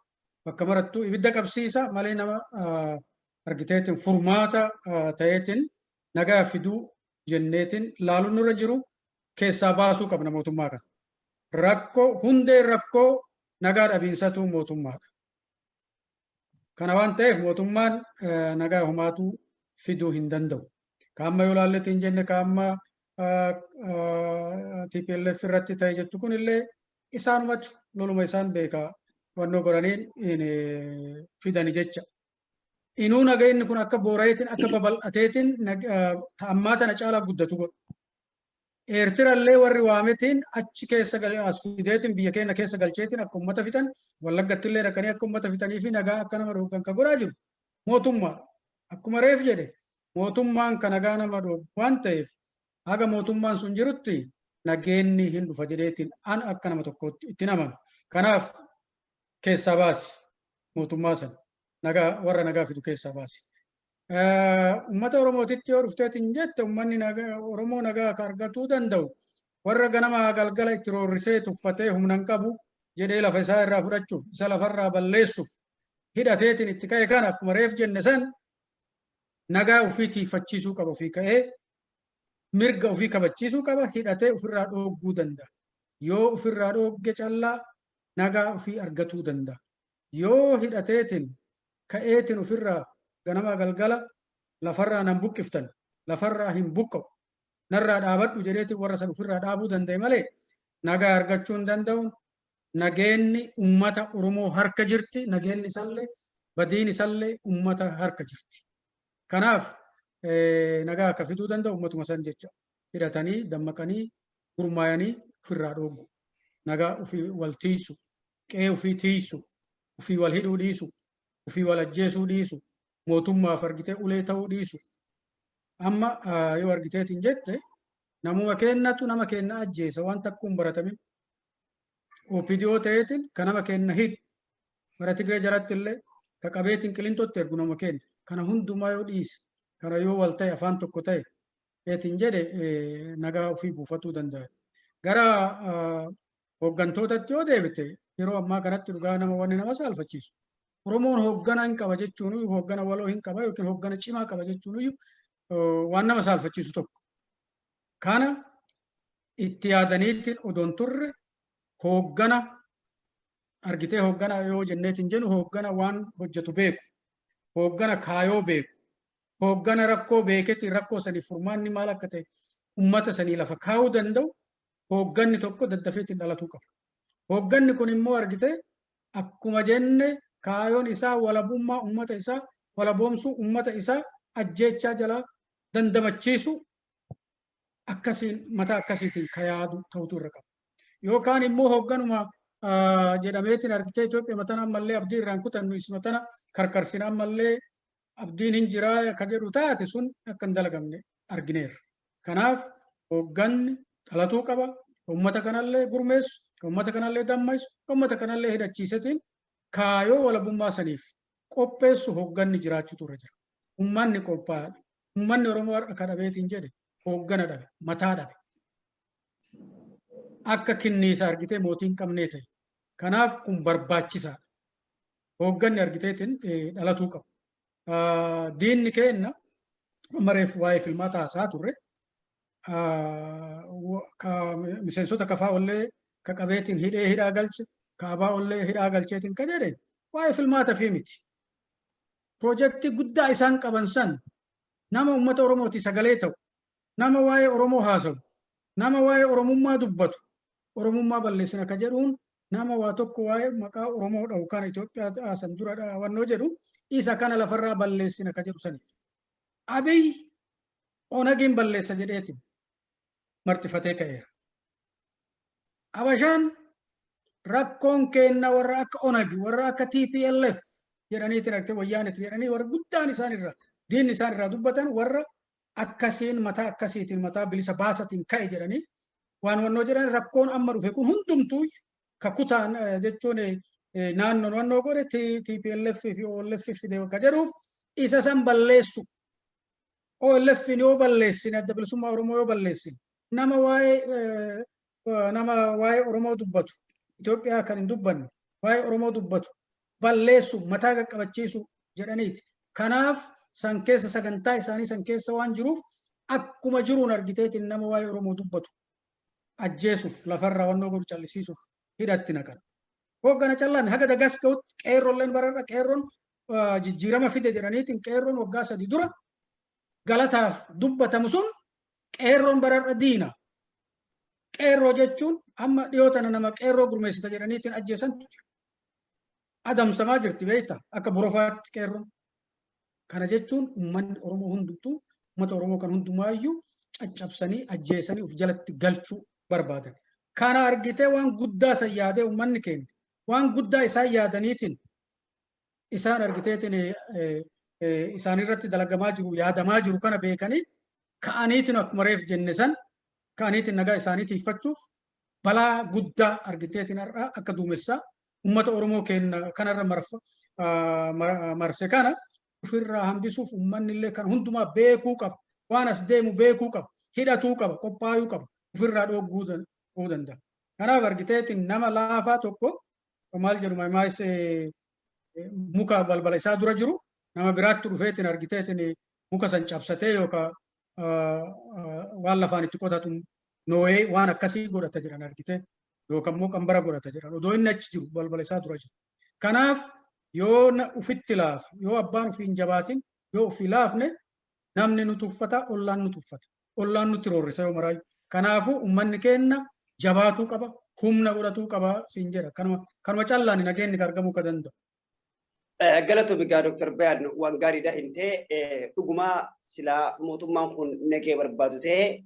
Speaker 3: bakka marattuu ibidda qabsiisa malee, nama argiteetiin furmaata ta'eetiin nagaa fiduu jenneetiin laaluun nurra jiru. Keessaa baasuu qabna mootummaa kana. Rakkoo hundee, rakkoo nagaa dhabiinsatu mootummaadha. Kana waan ta'eef mootummaan nagaa humaatu fiduu hin danda'u. Kaamma yoo laalletti hin jenne, kaamma TPLF irratti ta'e jettu kun illee isaanumatu loluma isaan beekaa wannoo godhaniin fidani jecha. Inuu nageenyi kun akka boora'eetiin, akka babal'ateetiin ammaa tana caalaa guddatu godhu. Eertirallee warri waametiin achi keessa as fideetiin biyya keenya keessa galcheetiin akka uummata fixan, Wallaggattillee dhaqanii akka uummata fixanii fi nagaa akka nama dhoogan kan godhaa jiru mootummaa. Akkuma reef jedhe, mootummaan kan nagaa nama dhoogu waan ta'eef, haga mootummaan sun jirutti nageenni hin dhufa jedheetiin an akka nama tokkootti itti amanu. Kanaaf keessaa baasi mootummaa sana, nagaa warra nagaa fidu keessaa baasi. Uummata Oromootitti yoo dhufteetiin jette, uummanni Oromoo nagaa akka argatuu danda'u warra ganama galgala itti roorrisee tuffatee humna hin qabu jedhee lafa isaa irraa fudhachuuf, isa lafarraa balleessuuf hidhateetiin itti ka'e kana, akkuma reef jenne san, nagaa ofii tiifachiisuu qaba, ofii ka'ee mirga ofii kabachiisuu qaba, hidhatee ofirraa dhoogguu danda'a. Yoo ofirraa dhoogge callaa nagaa ofii argatuu danda'a. Yoo hidhateetiin ka'eetiin ofirraa ganama galgala lafarraa nan buqqiftan, lafarraa hin buqqa'u, narraa dhaabadhu jedheetiin warra san ofirraa dhaabuu danda'e malee nagaa argachuu hin danda'u. Nageenni ummata Oromoo harka jirti. Nageenni isallee badiin isallee ummata harka jirti. Kanaaf nagaa akka fiduu danda'u ummatuma san jecha. Hidhatanii, dammaqanii, gurmaayanii ofirraa dhooggu. Nagaa ofii wal tiisu, qe'ee ofii tiisu, ofii wal hidhuu dhiisu, ofii wal ajjeesuu dhiisu, mootummaaf argitee ulee ta'uu dhiisu. Amma yoo argiteetiin jette, namuma kennatu nama kenna ajjeesa, waan takkuun baratamin. OPDO ta'eetiin kan nama kenna hidhu. Bara Tigree jalatti illee ka qabeetiin Qilintootti ergu nama kenna. Kana hundumaa yoo dhiise, kana yoo wal ta'e, afaan tokko ta'e eetiin jedhe, nagaa ofii buufatuu danda'a. Gara hooggantootatti yoo deebite, yeroo ammaa kanatti dhugaa nama wanni nama saalfachiisu. Oromoon hooggana hin qaba jechuun, hooggana waloo hin qaba yookiin hooggana cimaa qaba jechuun waan nama saalfachiisu tokko. Kana itti yaadaniitiin odoon turre, hooggana argitee, hooggana yoo jenneetiin jennu, hooggana waan hojjetu beeku, hooggana kaayoo beeku, hooggana rakkoo beeketti rakkoo saniif furmaanni maal akka ta'e ummata sanii lafa kaa'uu danda'u, hoogganni tokko daddafeetiin dhalatuu qaba. Hoogganni kun immoo argitee akkuma jenne kaayoon isaa walabummaa ummata isaa walaboomsuu, ummata isaa ajjeechaa jalaa dandamachiisu, akkasiin mataa akkasiitiin ka yaadu ta'utu irra qaba. Yookaan immoo hoogganuma jedhameetiin argitee Itoophiyaa matana ammallee abdii irraan kutannu, isuma tana karkarsina, ammallee abdiin hin jiraa ka jedhu taate, sun akka hin dalagamne argineerra. Kanaaf hoogganni dhalatuu qaba. Uummata kanallee gurmeessu, uummata kanallee dammaysu, uummata kanallee hidhachiisetiin kaayoo walabummaa saniif qopheessu hoogganni jiraachuutu irra jira. Uummanni qophaa'aadha. Uummanni Oromoo har'a ka dhabeetiin jedhe hooggana dhabe, mataa dhabe. Akka kinniisa argitee mootii hin qabnee ta'e. Kanaaf kun barbaachisaadha. Hoogganni argiteetiin dhalatuu qaba. Diinni keenna mareef waa'ee filmaata haasaa turre. Miseensota kafaa ollee ka qabeetiin hidhee hidhaa galche, ka abaa ollee hidhaa galcheetiin ka jedhe waa'ee filmaata fi miti. Piroojeektii guddaa isaan qaban san nama uummata Oromooti sagalee ta'u, nama waa'ee Oromoo haasa'u, nama waa'ee Oromummaa dubbatu, Oromummaa balleessina ka jedhuun nama waa tokko waa'ee maqaa Oromoo dha'u kana Itoophiyaa san dura dhaawannoo jedhu isa kana lafarraa balleessina ka jedhu saniif. Abiy Onagiin balleessa jedheetiin marxifatee ka'eera. Abashaan rakkoon keenna warra akka Onagi, warra akka TPLF jedhaniitiin argitee wayyaaniti jedhanii warra guddaan isaan irraa diinni isaan irraa dubbatan warra akkasiin mataa akkasiitiin mataa bilisa baasatiin ka'e jedhanii waan wannoo jedhan rakkoon amma dhufe kun hundumtuu ka kutaan jechuun naannoon wannoo godhe TPLF fi OLF fide ka jedhuuf isa san balleessu. OLF yoo balleessine, adda bilisummaa Oromoo yoo balleessine, nama waa'ee Oromoo dubbatu, Itoophiyaa kan hin dubbanne, waa'ee Oromoo dubbatu balleessu, mataa qaqqabachiisu jedhaniiti. Kanaaf san keessa sagantaa isaanii san keessa waan jiruuf akkuma jiruun argiteetiin nama waa'ee Oromoo dubbatu ajjeesuuf, lafarraa wannoo godhu callisiisuuf hidhatti naqan. Hoggana callaan haga dagas ga'utti qeerroolleen bararra qeerroon jijjiirama fide jedhaniitiin qeerroon waggaa 3 dura galataaf dubbatamu sun qeerroon bararra diina. Qeerroo jechuun amma dhiyoo tana nama qeerroo gurmeessita jedhaniitiin ajjeesantu jira. Adamsamaa jirti beekta akka borofaatti qeerroon. Kana jechuun uummanni Oromoo hundumtuu, uummata Oromoo kan hundumaayyuu caccabsanii ajjeesanii of jalatti galchuu barbaadan. Kana argitee waan guddaa san yaadee uummanni keenya waan guddaa isaan yaadaniitiin isaan argiteetiin isaan irratti dalagamaa jiru, yaadamaa jiru kana beekanii ka'aniitiin akkuma reef jenne san ka'aniitiin nagaa isaanii tiifachuuf balaa guddaa argiteetiin har'a akka duumessaa uummata Oromoo keenya kanarra marse kana ofirraa hambisuuf uummanni illee kan hundumaa beekuu qaba. Waan as deemu beekuu qaba. Hidhatuu qaba. Qophaa'uu qaba. Ofirraa dhooguu danda'a. Kanaaf argiteetiin nama laafaa tokko maal jedhu maayis muka balbala isaa dura jiru nama biraatti dhufeetiin argiteetiin muka san cabsatee yookaan waan lafaan itti qotatu noo'ee waan akkasii godhata jedhan argitee yookaan immoo qambara godhata jedhan odoo inni achi jiru balbala isaa dura jiru. Kanaaf yoo ufitti laafe, yoo abbaan ofii hin jabaatin, yoo ofii laafne, namni nu tuffata, ollaan nu tuffata, ollaan nutti roorrisa yoo maraayu. Kanaafuu uummanni keenya jabaatuu qaba, humna godhatuu qaba siin jedha. Kanuma callaan nageenyi argamuu ka danda'u.
Speaker 1: Galatoomi egaa Dr. Bayaan, waan gaariidha hin ta'e. Dhugumaa silaa mootummaan kun nagee barbaadu ta'e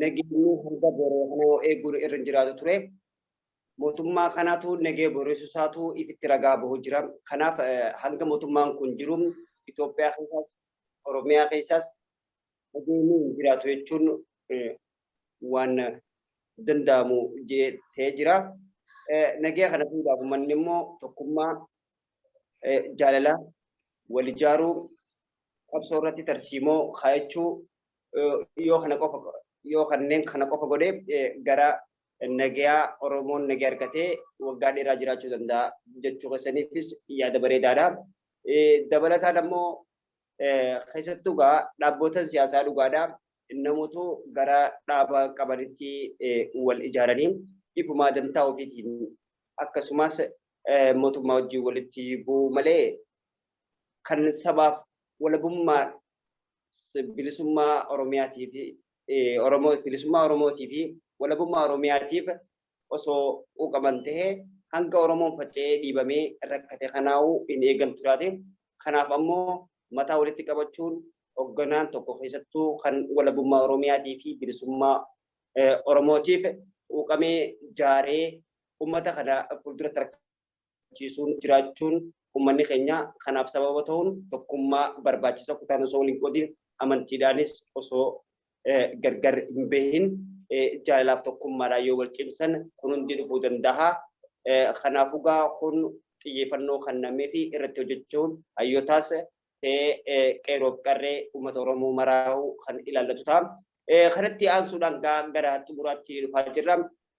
Speaker 1: nageenyi hanga boroo kana eeguun irra hin jiraatu ture. Mootummaa kanaatu nagee boreessu isaatu ifitti ragaa bahuu jira. Kanaaf hanga mootummaan kun jiru Itoophiyaa keessaas Oromiyaa keessaas nageenyi hin jiraatu jechuun waan danda'amu ta'ee jira. Nagee kana fuudhaaf uummanni immoo tokkummaa, jaalala, wal ijaaruu, qabsoo irratti tarsiimoo kaayachuu, yoo kana qofa, yoo kanneen kana qofa godhee gara nagayaa Oromoon nagaya argatee waggaa dheeraa jiraachuu danda'a jechuu keessaniifis yaada bareedaadha. Dabalataan ammoo keessattuu gaa dhaabbota siyaasaa dhugaadha. Namoota gara dhaaba qabanitti wal ijaaranii ifumaa dantaa ofiitiin akkasumas mootummaa wajjin walitti bu'uu malee kan sabaaf walabummaa bilisummaa Oromiyaatii fi Oromoo, bilisummaa Oromootii fi walabummaa Oromiyaatiif osoo quuqaman ta'ee hanga Oromoon faca'ee dhiibamee rakkate kanaa'uu hin eegan turaate. Kanaaf ammoo mataa walitti qabachuun hoogganaan tokko keessattuu kan walabummaa Oromiyaatii fi bilisummaa Oromootiif quuqamee jaaree uummata kana fuuldura tarkaanfachiisuun jiraachuun uummanni keenya kanaaf sababa ta'uun tokkummaa barbaachisa, kutaan osoo waliin qoodin, amantiidhaanis osoo gargar hin bahin, jaalalaaf tokkummaadhaan yoo wal cimsan kun hundi dhufuu danda'a. Kanaafuu gaa kun xiyyeeffannoo kennamee fi irratti hojjechuun hayyootaas ta'ee qeerroof qarree uummata Oromoo maraa'uu kan ilaallatu ta'a. Kanatti aansuudhaan gara xumuraatti dhufaa jirra.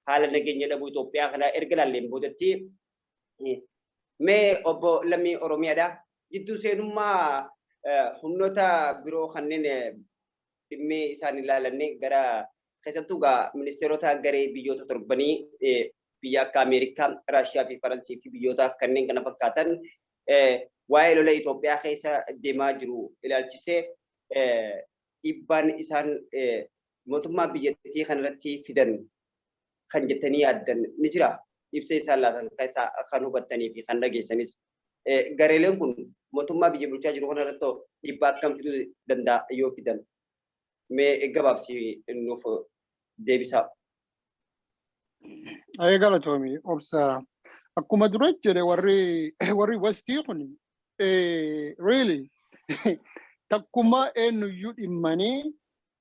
Speaker 1: Haala nageenya dhabuu Itoophiyaa kana erga laalleen boodatti, mee obbo Lammii Oromiyaadha. Jidduu seenummaa humnoota biroo kanneen dhimmee isaan ilaalanne gara keessattuu gaa ministeerota garee biyyoota torbanii, biyya akka Ameerikaa, Raashiyaa fi Faransii fi biyyoota kanneen kana fakkaatan, waa'ee lola Itoophiyaa keessa deemaa jiru ilaalchisee dhiibbaan isaan mootummaa biyyattii kanarratti fidan kan jettanii yaaddan ni jira? Ibsa isaan laatan keessaa kan hubattanii fi kan dhageessanis, gareeleen kun mootummaa biyya bulchaa jiru kanarratti dhiibbaa akkam fiduu danda'a yoo fidan? Mee gabaabsi nuuf deebisaa.
Speaker 2: Ayee, galatoomi obsa. Akkuma dura jedhe, warri Westii kun really takkuma eenyuyyuu dhimmanii,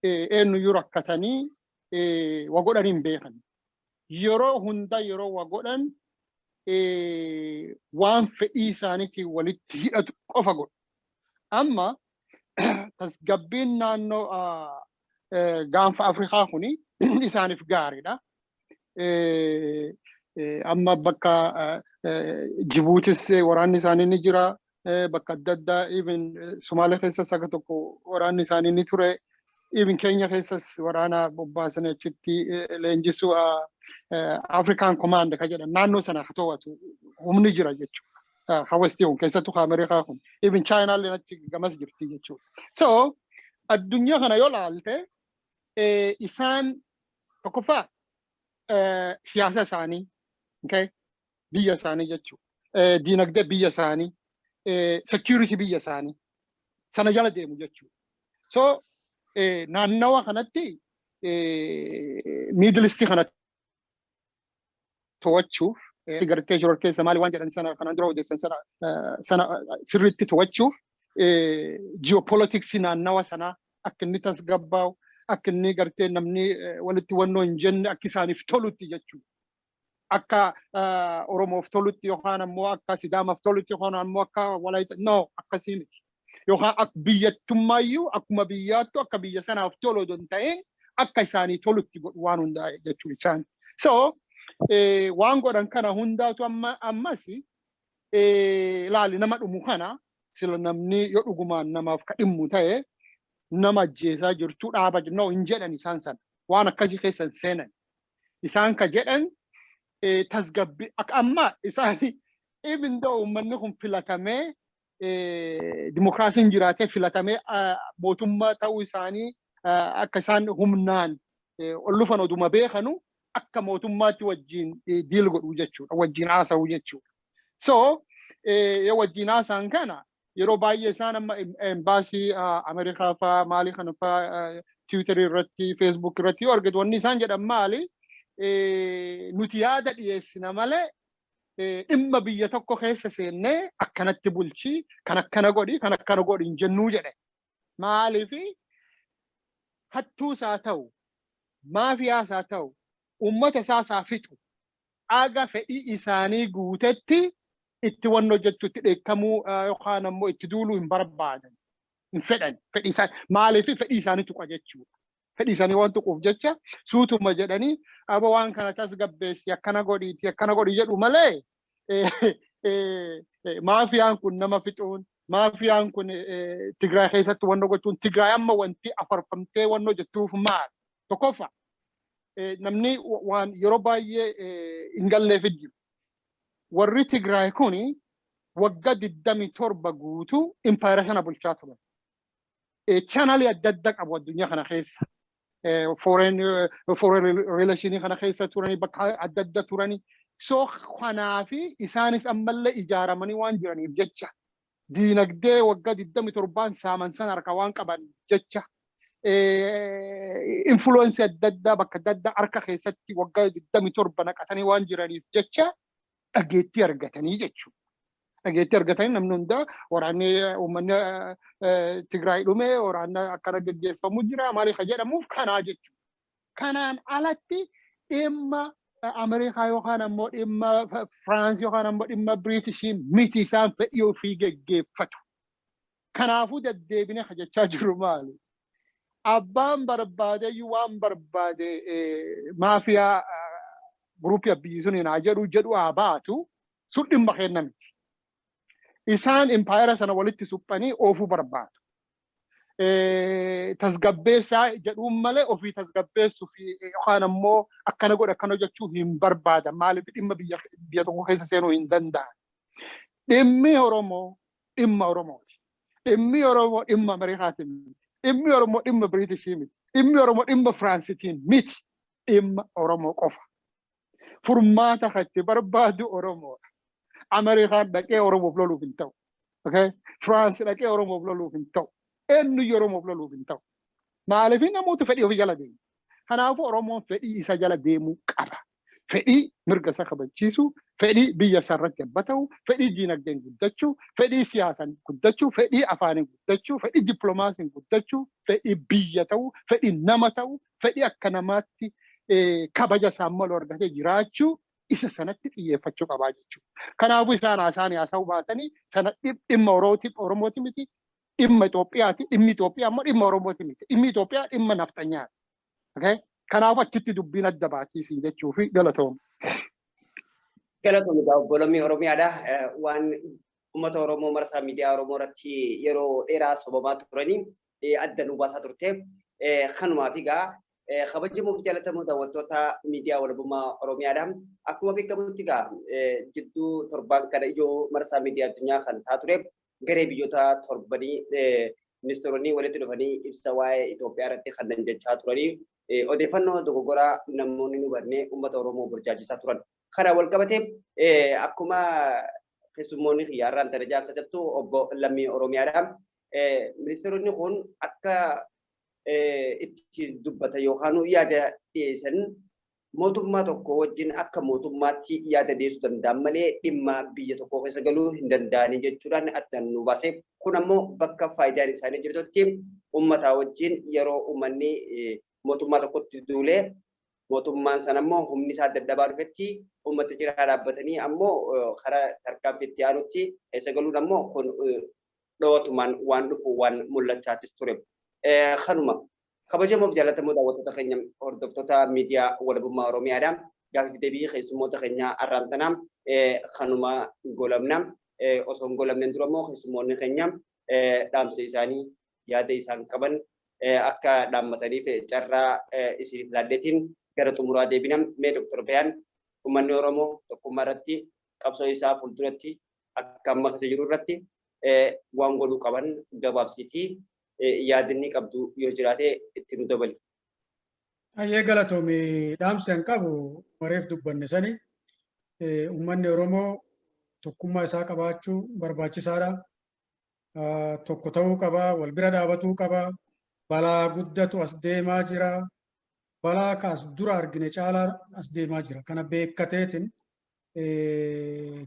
Speaker 2: eenyuyyuu rakkatanii wa godhan hin beekan. Yeroo hunda yeroo wa godhan waan fedhii isaaniitiin walitti hidhatu qofa godhu. Amma tasgabbiin naannoo gaanfa Afrikaa kuni isaaniif gaariidha. Amma bakka Jibuutis waraanni isaanii ni jira. Bakka adda addaa, even Sumaalee keessas akka tokko waraanni isaanii ni ture. Even Keenya keessas waraana bobbaasanii achitti leenjisuu, African Command ka jedhan, naannoo sana ka to'atu humni jira jechuudha. Ha Westii kun, keessattuu ka Ameerikaa kun. Even Chaayinaallee achi gamas jirti jechuudha. So addunyaa kana yoo laalte, isaan tokkoffaa siyaasa isaanii, okay, biyya isaanii jechuudha. Diinagdee biyya isaanii, security biyya isaanii sana jala deemu jechuudha. So naannawa kanatti, Middle East kana to'achuuf, gartee shoror keessa maali waan jedhan sana, kanaan dura odeessan sana sirriitti to'achuuf, geopolitics naannawa sanaa akka inni tasgabbaa'u, akka inni gartee namni walitti wannoo hin jenne, akka isaaniif tolutti jechuudha. Akka Oromoof tolutti yookaan ammoo akka Sidaamaaf tolutti yookaan ammoo akka Walaayita, no, akkasii miti. Yookaan akka biyyattummaayyuu, akkuma biyyaattu akka biyya sanaaf tolu odoo hin ta'in, akka isaanii tolutti godhu waan hundaa'e jechuudha isaan. So waan godhan kana hundaatu amma ammas ilaali, nama dhumu kana sila namni yoo dhugumaan namaaf ka dhimmu ta'e, nama ajjeesaa jirtu dhaaba, no, hin jedhan. Isaan sana waan akkasii keessa hin seenan. Isaan ka jedhan tasgabbii akka amma isaan, even though uummanni kun filatamee, dimokiraasiin jiraatee filatamee mootummaa ta'uu isaanii, akka isaan humnaan ol dhufan oduma beekanu, akka mootummaatti wajjin deal godhu jechuudha, wajjin haasa'u jechuudha. So yoo wajjin haasa'an kana, yeroo baay'ee isaan amma embaasii Ameerikaa faa maalii kana faa Tiwiitarii irratti, Feesbuuk irratti yoo argatu, wanni isaan jedhan maali? Nuti yaada dhiyeessina malee dhimma biyya tokko keessa seennee akkanatti bulchi, kan akkana godhi, kan akkana godhi hin jennuu jedhe. Maaliifi, hattuus haa ta'u, maafiyaas haa ta'u, uummata isaas haa fixu, aga fedhii isaanii guutetti itti wanni hojjechuutti dheekkamuu yookaan ammoo itti duuluu hin barbaadan. Hin fedhan. Fedhii isaan maaliif, fedhii isaanii tuqa jechuudha. Fedhii isaanii waan tuquuf jecha suutuma jedhanii, aba waan kana tasgabbeessi, akkana godhiiti, akkana godhi jedhu malee, maafiyaan kun nama fixuun, maafiyaan kun Tigraay keessatti wanno gochuun, Tigraay amma wanti afarfamtee wanno jettuuf maal? Tokkoffaa, namni waan yeroo baay'ee hin galleef jiru. Warri Tigraay kuni waggaa 27 guutuu impaayera sana bulchaa turan. Channelii adda addaa qabu addunyaa kana keessa. Foreign relationii kana keessa turanii, bakka adda adda turanii. So kanaafi isaanis ammallee ijaaramanii waan jiraniif jecha, diinagdee waggaa 27n saaman sana harka waan qaban jecha, influenceii adda addaa bakka adda addaa harka keessatti waggaa 27 naqatanii waan jiraniif jecha, dhageettii argatanii jechuudha. Dhageettii argatanii, namni hundaa waraanni uummanni Tigraay dhume, waraanni akkana geggeeffamu jira, maaliif ka jedhamuuf kanaa jechuudha. Kanaan alatti dhimma Ameerikaa yookaan ammoo dhimma Firaans yookaan ammoo dhimma Biriitishii miti, isaan fedhii ofii geggeeffatu. Kanaafuu deddeebinee ka jechaa jiru maali? Abbaan barbaadeyyuu waan barbaade maafiyaa Guruupii Abiyyi sun haa jedhu jedhu haa baatu, sun dhimma kenna miti. Isaan impaayera sana walitti suphanii oofuu barbaadu. Tasgabbeessaa jedhuun malee ofii tasgabbeessuu fi yookaan ammoo akkana godha akkana jechuu hin barbaadan. Maaliif? Dhimma biyya tokko keessa seenuu hin danda'an. Dhimmi Oromoo dhimma Oromooti. Dhimmi Oromoo dhimma Ameerikaati miti. Dhimmi Oromoo dhimma Biriitishii miti. Dhimmi Oromoo dhimma Firaansitiin miti. Dhimma Oromoo qofa. Furmaata kan itti barbaadu Oromoodha. Ameerikaan dhaqee Oromoof loluuf hin ta'u. Okay? Firaansi dhaqee Oromoof loluuf hin ta'u. Eenyuyyuu Oromoof loluuf hin ta'u. Maaliif? Namoota fedhii ofii jala deemu. Kanaafuu Oromoon fedhii isa jala deemuu qaba. Fedhii mirga isa kabachiisu, fedhii biyya isaa irratti abba ta'u, fedhii diinagdeen guddachuu, fedhii siyaasaan guddachuu, fedhii afaaniin guddachuu, fedhii dippiloomaasiin guddachuu, fedhii biyya ta'uu, fedhii nama ta'uu, fedhii akka namaatti kabaja isaan malu argatee jiraachuu, isa sanatti xiyyeeffachuu qabaa jechuudha. Kanaafuu isaan haasaan haasa'uu baatanii sana dhimma Oromooti miti, dhimma Itoophiyaati. Dhimmi Itoophiyaa immoo dhimma Oromooti miti. Dhimmi Itoophiyaa dhimma nafxanyaati. Okay? Kanaafuu achitti dubbiin adda baatiisin jechuu fi galatooma.
Speaker 1: Galatoomii obbo Lammii Oromiyaadha. Waan uummata Oromoo marsaa miidiyaa Oromoo irratti yeroo dheeraa sobamaa turanii adda nu baasaa turte. Kanumaaf egaa, kabajamoo fi jaallatamoo daawwattoota miidiyaa walabummaa Oromiyaadha. Akkuma beekamutti egaa, jidduu torbaan kana ijoo marsaa miidiyaa addunyaa kan taa ture garee biyyoota torbanii ministeeronni walitti dhufanii ibsa waa'ee Itoophiyaa irratti kan jechaa turanii odeeffannoo dogoggoraa namoonni nu barnee uummata Oromoo burjaajisaa turan. Kana wal qabatee, akkuma keessummoonni xiyyaarraan darajaa akka jettu obbo Lammii Oromiyaadha. Ministeeronni kun akka itti dubbatan yookaan yaada dhiyeessan, mootummaa tokko wajjin akka mootummaatti yaada dhiyeessuu danda'an malee dhimma biyya tokko keessa galuu hin danda'anii jechuudhaan addaan nu baase. Kun ammoo bakka faayidaan isaanii jirtutti uummataa wajjin yeroo uummanni mootummaa tokkotti duulee, mootummaan sana ammoo humni isaa dadhabaa dhufetti, uummata cinaa dhaabbatanii ammoo karaa tarkaanfii itti aanutti keessa galuun ammoo kun dhawatumaan waan dhufu waan mul'achaatis ture. Kanuma, kabajamoof jaallatamoo daawwattoota keenya, hordoftoota miidiyaa walabummaa Oromiyaadha. Gaaffii deebii keessummoota keenya har'aan tanaa kanuma goolabna. Osoo hin goolabneen dura immoo keessummoonni keenya dhaamsa isaanii, yaada isaan qaban akka dhaammataniif carraa isiniif laaddeetiin gara xumuraa deebina. Mee Dr. Bayaan, uummanni Oromoo tokkummaa irratti qabsoo isaa fuulduratti akka amma keessa jiru irratti waan godhuu qaban gabaabsiitii yaadni qabdu yoo jiraate itti nu dabali.
Speaker 3: Ayyee, galatoomi. Dhaamsi an qabu mareef dubbanne sani, uummanni Oromoo tokkummaa isaa qabaachuu barbaachisaadha. Tokko ta'uu qaba, wal bira dhaabatuu qaba. Balaa guddatu as deemaa jira. Balaa ka as dura argine caalaa as deemaa jira. Kana beekkateetiin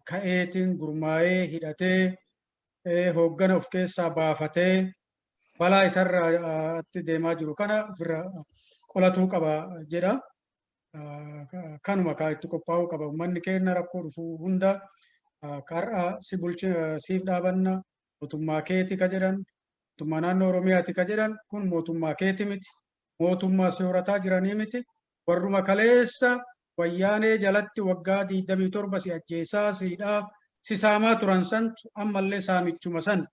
Speaker 3: ka'eetiin gurmaa'ee, hidhatee, hooggana of keessaa baafatee balaa isarratti deemaa jiru kana ofirra qolatuu qaba jedha. Kanuma kaa itti qophaa'uu qaba. Uummanni keenya rakkoo dhufuu hunda har'a si bulchi, siif dhaabanna, mootummaa keeti ka jedhan, mootummaa naannoo Oromiyaati ka jedhan kun mootummaa keeti miti. Mootummaa si horataa jiranii miti. Warruma kaleessa Wayyaanee jalatti waggaa 27 si ajjeesaa, siidhaa, si saamaa turan santu ammallee saamichuma san,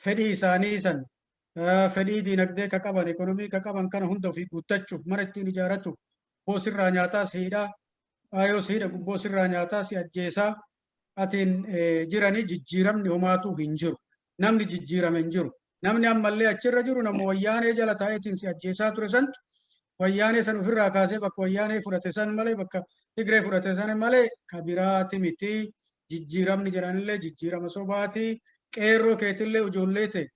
Speaker 3: fedhii isaanii san, fedhii diinagdee ka qaban, ekonomii ka qaban kana hunda ofii guuttachuuf, mana ittiin ijaarrachuuf gubboo sirraa nyaataa si hidhaa, ayoo si hidha, gubboo sirraa nyaataa si ajjeesaa atiin jiranii. Jijjiiramni homaatu hin jiru. Namni jijjiirame hin jiru. Namni ammallee achirra jiru nama Wayyaanee jala taa'eetiin si ajjeesaa ture santu Wayyaanee san ofirraa kaasee bakka Wayyaanee fudhate san malee, bakka Tigree fudhate san malee ka biraati miti. Jijjiiramni jedhanillee jijjiirama sobaati. Qeerroo keetillee, ijoollee ta'e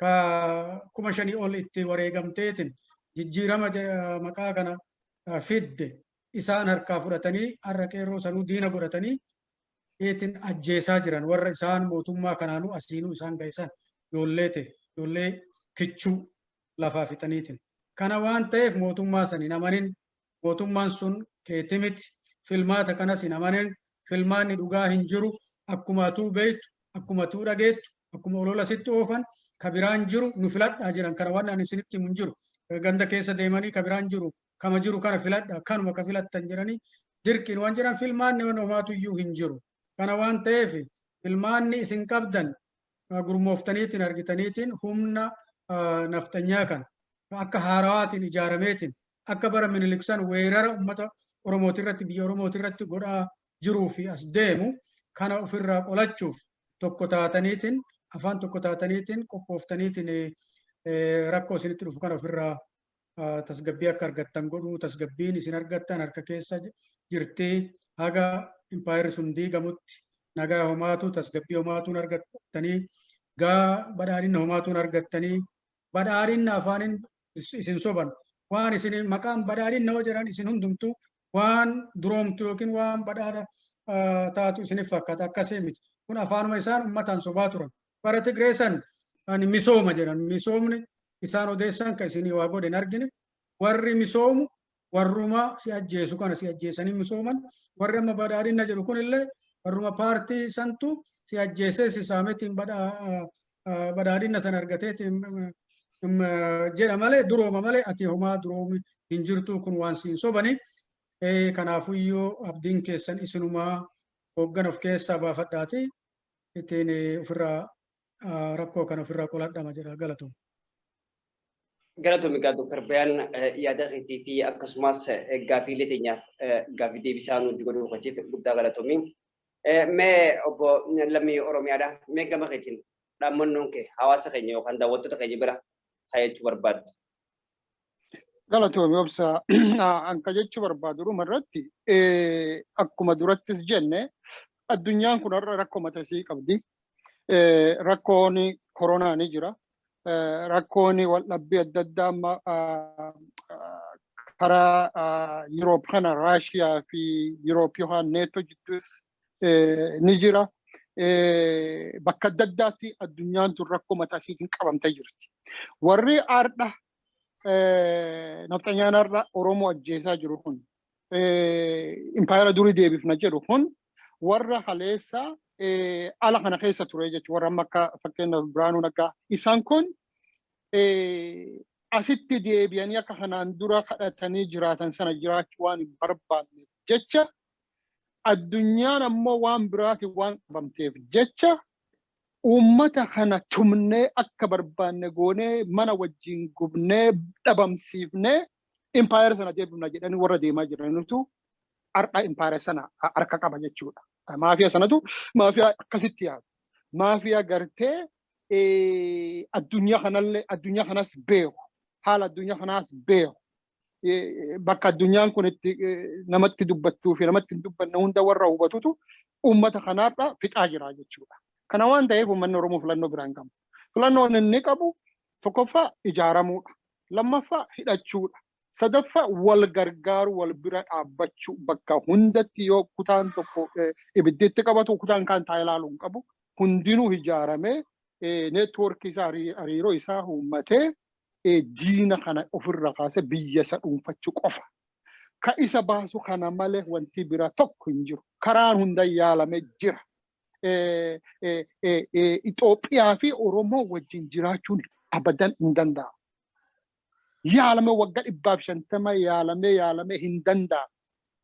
Speaker 3: ka 5,000 ol itti wareegamteetiin jijjiirama maqaa kana fidde isaan harkaa fudhatanii, har'a qeerroo sanuu diina godhatanii eetiin ajjeesaa jiran. Warra isaan mootummaa kanaanuu asiinuu isaan ga'isan, ijoollee ta'e, ijoollee kichuu lafaa fixaniitiin. Kana waan ta'eef mootummaa san hin amanin. Mootummaan sun keeti miti. Filmaata kanas hin amanin. Filmaanni dhugaa hin jiru. Akkuma atuu beektu, akkuma atuu dhageettu, akkuma olola sitti oofan, ka biraan jiru nu filadhaa jiran kana waan ani isinitti himu hin jiru. Ganda keessa deemanii ka biraan jiru, kama jiru kana filadhaa, kanuma ka filattan jedhanii. Dirqiin waan jedhan filmaanni homaatu iyyuu hin jiru. Kana waan ta'eef filmaanni isin qabdan gurmooftaniitiin argitaniitiin humna naftanyaa kana akka haarawaatiin ijaarameetiin akka bara Minilik san weerara uummata Oromootirratti, biyya Oromootirratti godhaa jiruu fi as deemu kana ofirraa qolachuuf tokko taataniitiin, afaan tokko taataniitiin, qophooftaniitiin rakkoo isinitti dhufu kana ofirraa tasgabbii akka argattan godhuu. Tasgabbiin isin argattan harka keessa jirtii. Haga impaayerri sun diigamutti nagaa homaatu, tasgabbii homaatuun argattanii, gaa badhaadhina homaatuun argattanii. Badhaadhina afaaniin isin soban, waan isin maqaan badhaadhina hoo jedhan, isin hundumtuu waan duroomtu yookiin waan badhaadha taatu isiniif fakkaata. Akkasii miti. Kun afaanuma isaan uummataan sobaa turan. Bara Tigree san ani misooma jedhan. Misoomni isaan odeessan kan isinii waa godhe hin argine. Warri misoomu warruma si ajjeesu kana si ajjeesanii misooman. Warri amma badhaadhina jedhu kunillee warruma paartii santu si ajjeesee si saameetiin badhaadhina sana argateetiin jedha malee, durooma malee, ati homaa duroomi hin jirtu. Kun waan siin sobani. Kanaafuyyuu abdiin keessan isinumaa. Hooggan of keessaa baafadhaati ittiin ofirraa rakkoo kana ofirraa qoladhama jedha. Galatoom.
Speaker 1: Galatoomi egaa Dr. Bayaan, yaada keetii fi akkasumas gaaffiilee teenyaaf gaaffii deebisaa nuti godhuu keetiif guddaa galatoomi. Mee obbo Lammii Oromiyaadha. Mee gama keetiin dhaammannoon kee hawaasa keenya yookaan daawwattoota keenya bira kaayachuu barbaaddu?
Speaker 2: Galatoomi obsa. Anka jechuu barbaadu dhuma irratti, akkuma durattis jenne, addunyaan kun har'a rakkoo matasii qabdi. Rakkoon koronaa ni jira. Rakkoon waldhabbii adda addaa amma karaa Yuroop kana Raashiyaa fi Yuroop yookaan Neeto jidduus ni jira. Bakka adda addaatti addunyaan tun rakkoo mataa isiitiin qabamtee jirti. Warri har'a nafxanyaan har'a Oromoo ajjeesaa jiru kun, impaayera durii deebifna jedhu kun, warra haleessa ala kana keessa ture jechuudha. Warra amma akka fakkeenyaaf Biraanuu Naggaa, isaan kun asitti deebi'anii akka kanaan dura kadhatanii jiraatan sana jiraachuu waan hin barbaanneef jecha, addunyaan ammoo waan biraatiin waan qabamteef jecha, uummata kana tumnee akka barbaanne goonee mana wajjin gubnee dhabamsiifnee impaayera sana deebifna jedhanii warra deemaa jiranitu har'a impaayera sana harka qaba jechuudha. Maafiyaa sanatu maafiyaa akkasitti yaadu. Maafiyaa gartee addunyaa kanallee, addunyaa kanas beeku. Haala addunyaa kanaas beeku. Bakka addunyaan kun itti namatti dubbattuu fi namatti hin dubbanne hunda warra hubatutu uummata kanaarra fixaa jira jechuudha. Kana waan ta'eef uummanni Oromoo filannoo biraa hin qabu. Filannoon inni qabu tokkoffaa ijaaramuudha. Lammaffaa hidhachuudha. Sadaffaa wal gargaaru, wal bira dhaabbachuu. Bakka hundatti yoo kutaan tokko ibidditti qabatu, kutaan kaan taa'ee ilaaluu hin qabu. Hundinuu ijaaramee neetwoorkii isaa, hariiroo isaa uummatee diina kana ofirra kaasee biyya isa dhuunfachuu qofa. Ka isa baasu kana malee wanti biraa tokko hin jiru. Karaan hunda yaalamee jira. Itoophiyaa fi Oromoo wajjin jiraachuun abadan hin danda'amu. Yaalame, waggaa 150 yaalamee yaalamee hin danda'amu.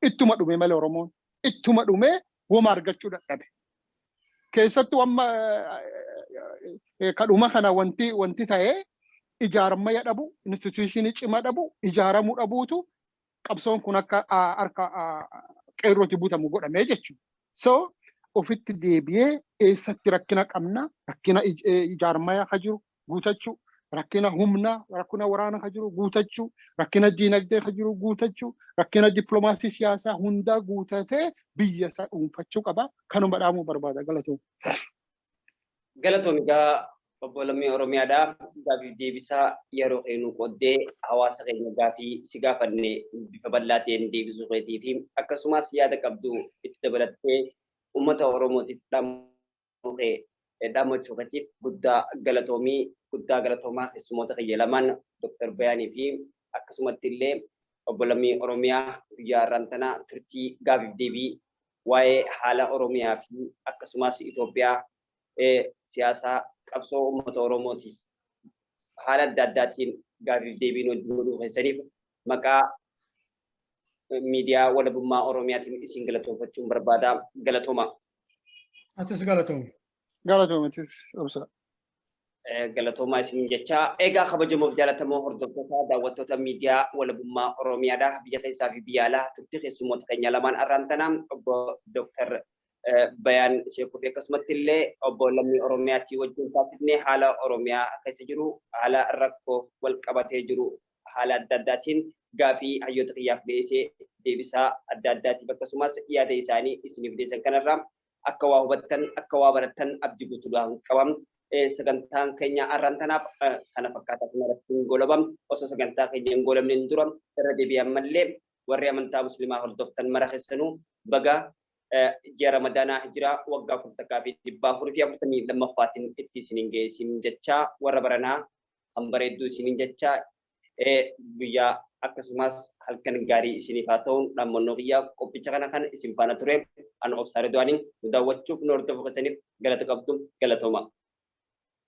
Speaker 2: Ittuma dhume malee, Oromoon ittuma dhumee woma argachuu dadhabe. Keessattuu amma kadhuma kana wanti ta'ee ijaarmaya dhabu, institution cimaa dhabu, ijaaramuu dhabuutu qabsoon kun akka harka qeerrootti butamu godhamee jechuudha. So ofitti deebi'ee eessatti rakkina qabna, rakkina ijaarmaya ka jiru guutachuu, rakkina humnaa, rakkina waraana ka jiru guutachuu, rakkina diinagdee ka jiru guutachuu, rakkina dippiloomaasii siyaasaa hundaa guutatee biyya isaa dhuunfachuu qaba. Kanuma dhaamuu barbaada. Galatoom.
Speaker 1: Galatoom egaa obbo Lammii Oromiyaadha. Gaafii deebisaa yeroo keenuu qoddee hawaasa keenya gaafii si gaafanne bifa bal'aa ta'een deebisuu keetii fi akkasumas yaada qabdu itti dabalattee uummata Oromootiif dhaamuu kee dhaammachuu keetiif guddaa galatoomii, guddaa galatoomaa. Keessummoota kiyya lamaan Dr. Bayaanii fi akkasumatti illee obbo Lammii Oromiyaa, guyyaa har'aan tana turtii gaafiif deebii waa'ee haala Oromiyaa fi akkasumas Itoophiyaa, siyaasaa, qabsoo uummata Oromootiis haala adda addaatiin gaafiif deebiin wajjin godhuu keessaniif maqaa Miidiyaa Walabummaa Oromiyaatiin isin galatoomfachuun barbaada. Galatooma.
Speaker 3: Atis galatoomi.
Speaker 2: Galatoomatis obsa.
Speaker 1: Galatoomaa isin jecha. Egaa kabajamoof jaalatamoo hordoftoota, daawwattoota Miidiyaa Walabummaa Oromiyaadha. Biyya keessaa fi biyya alaa, turtii keessummoota keenya lamaan arraan tana obbo Dooktar Bayaan Sheekuu fi akkasumatti illee obbo Lammii Oromiyaatii wajjin taasifnee, haala Oromiyaa keessa jiru, haala rakkoo wal qabatee jiru, haala adda addaatiin gaafii hayyoota kiyyaaf dhiyeessee deebisaa adda addaatiif akkasumas yaada isaanii isiniif dhiyeessan kanarraa akka waa hubattan, akka waa barattan abdii guutuudhaan qabam. Sagantaan keenya har'aan tanaaf kana fakkaataa kana irratti hin goolabam. Osoo sagantaa keenya hin goolabneen dura irra deebi'an mallee warri amantaa Musliimaa hordoftan mara keessanuu baga ji'a Ramadaanaa Hijiraa waggaa 1442ffaatiin itti isiniin geessin jechaa, warra baranaa kan bareedduu isiniin jechaa, guyyaa akkasumas halkan gaarii isiniif haa ta'uun dhaammannoo kiyyaa. Qophicha kana kan isin faana ture ana Obsaa Redwaaniin. Nu daawwachuuf nu hordofuu keessaniif galata qabdu. Galatooma.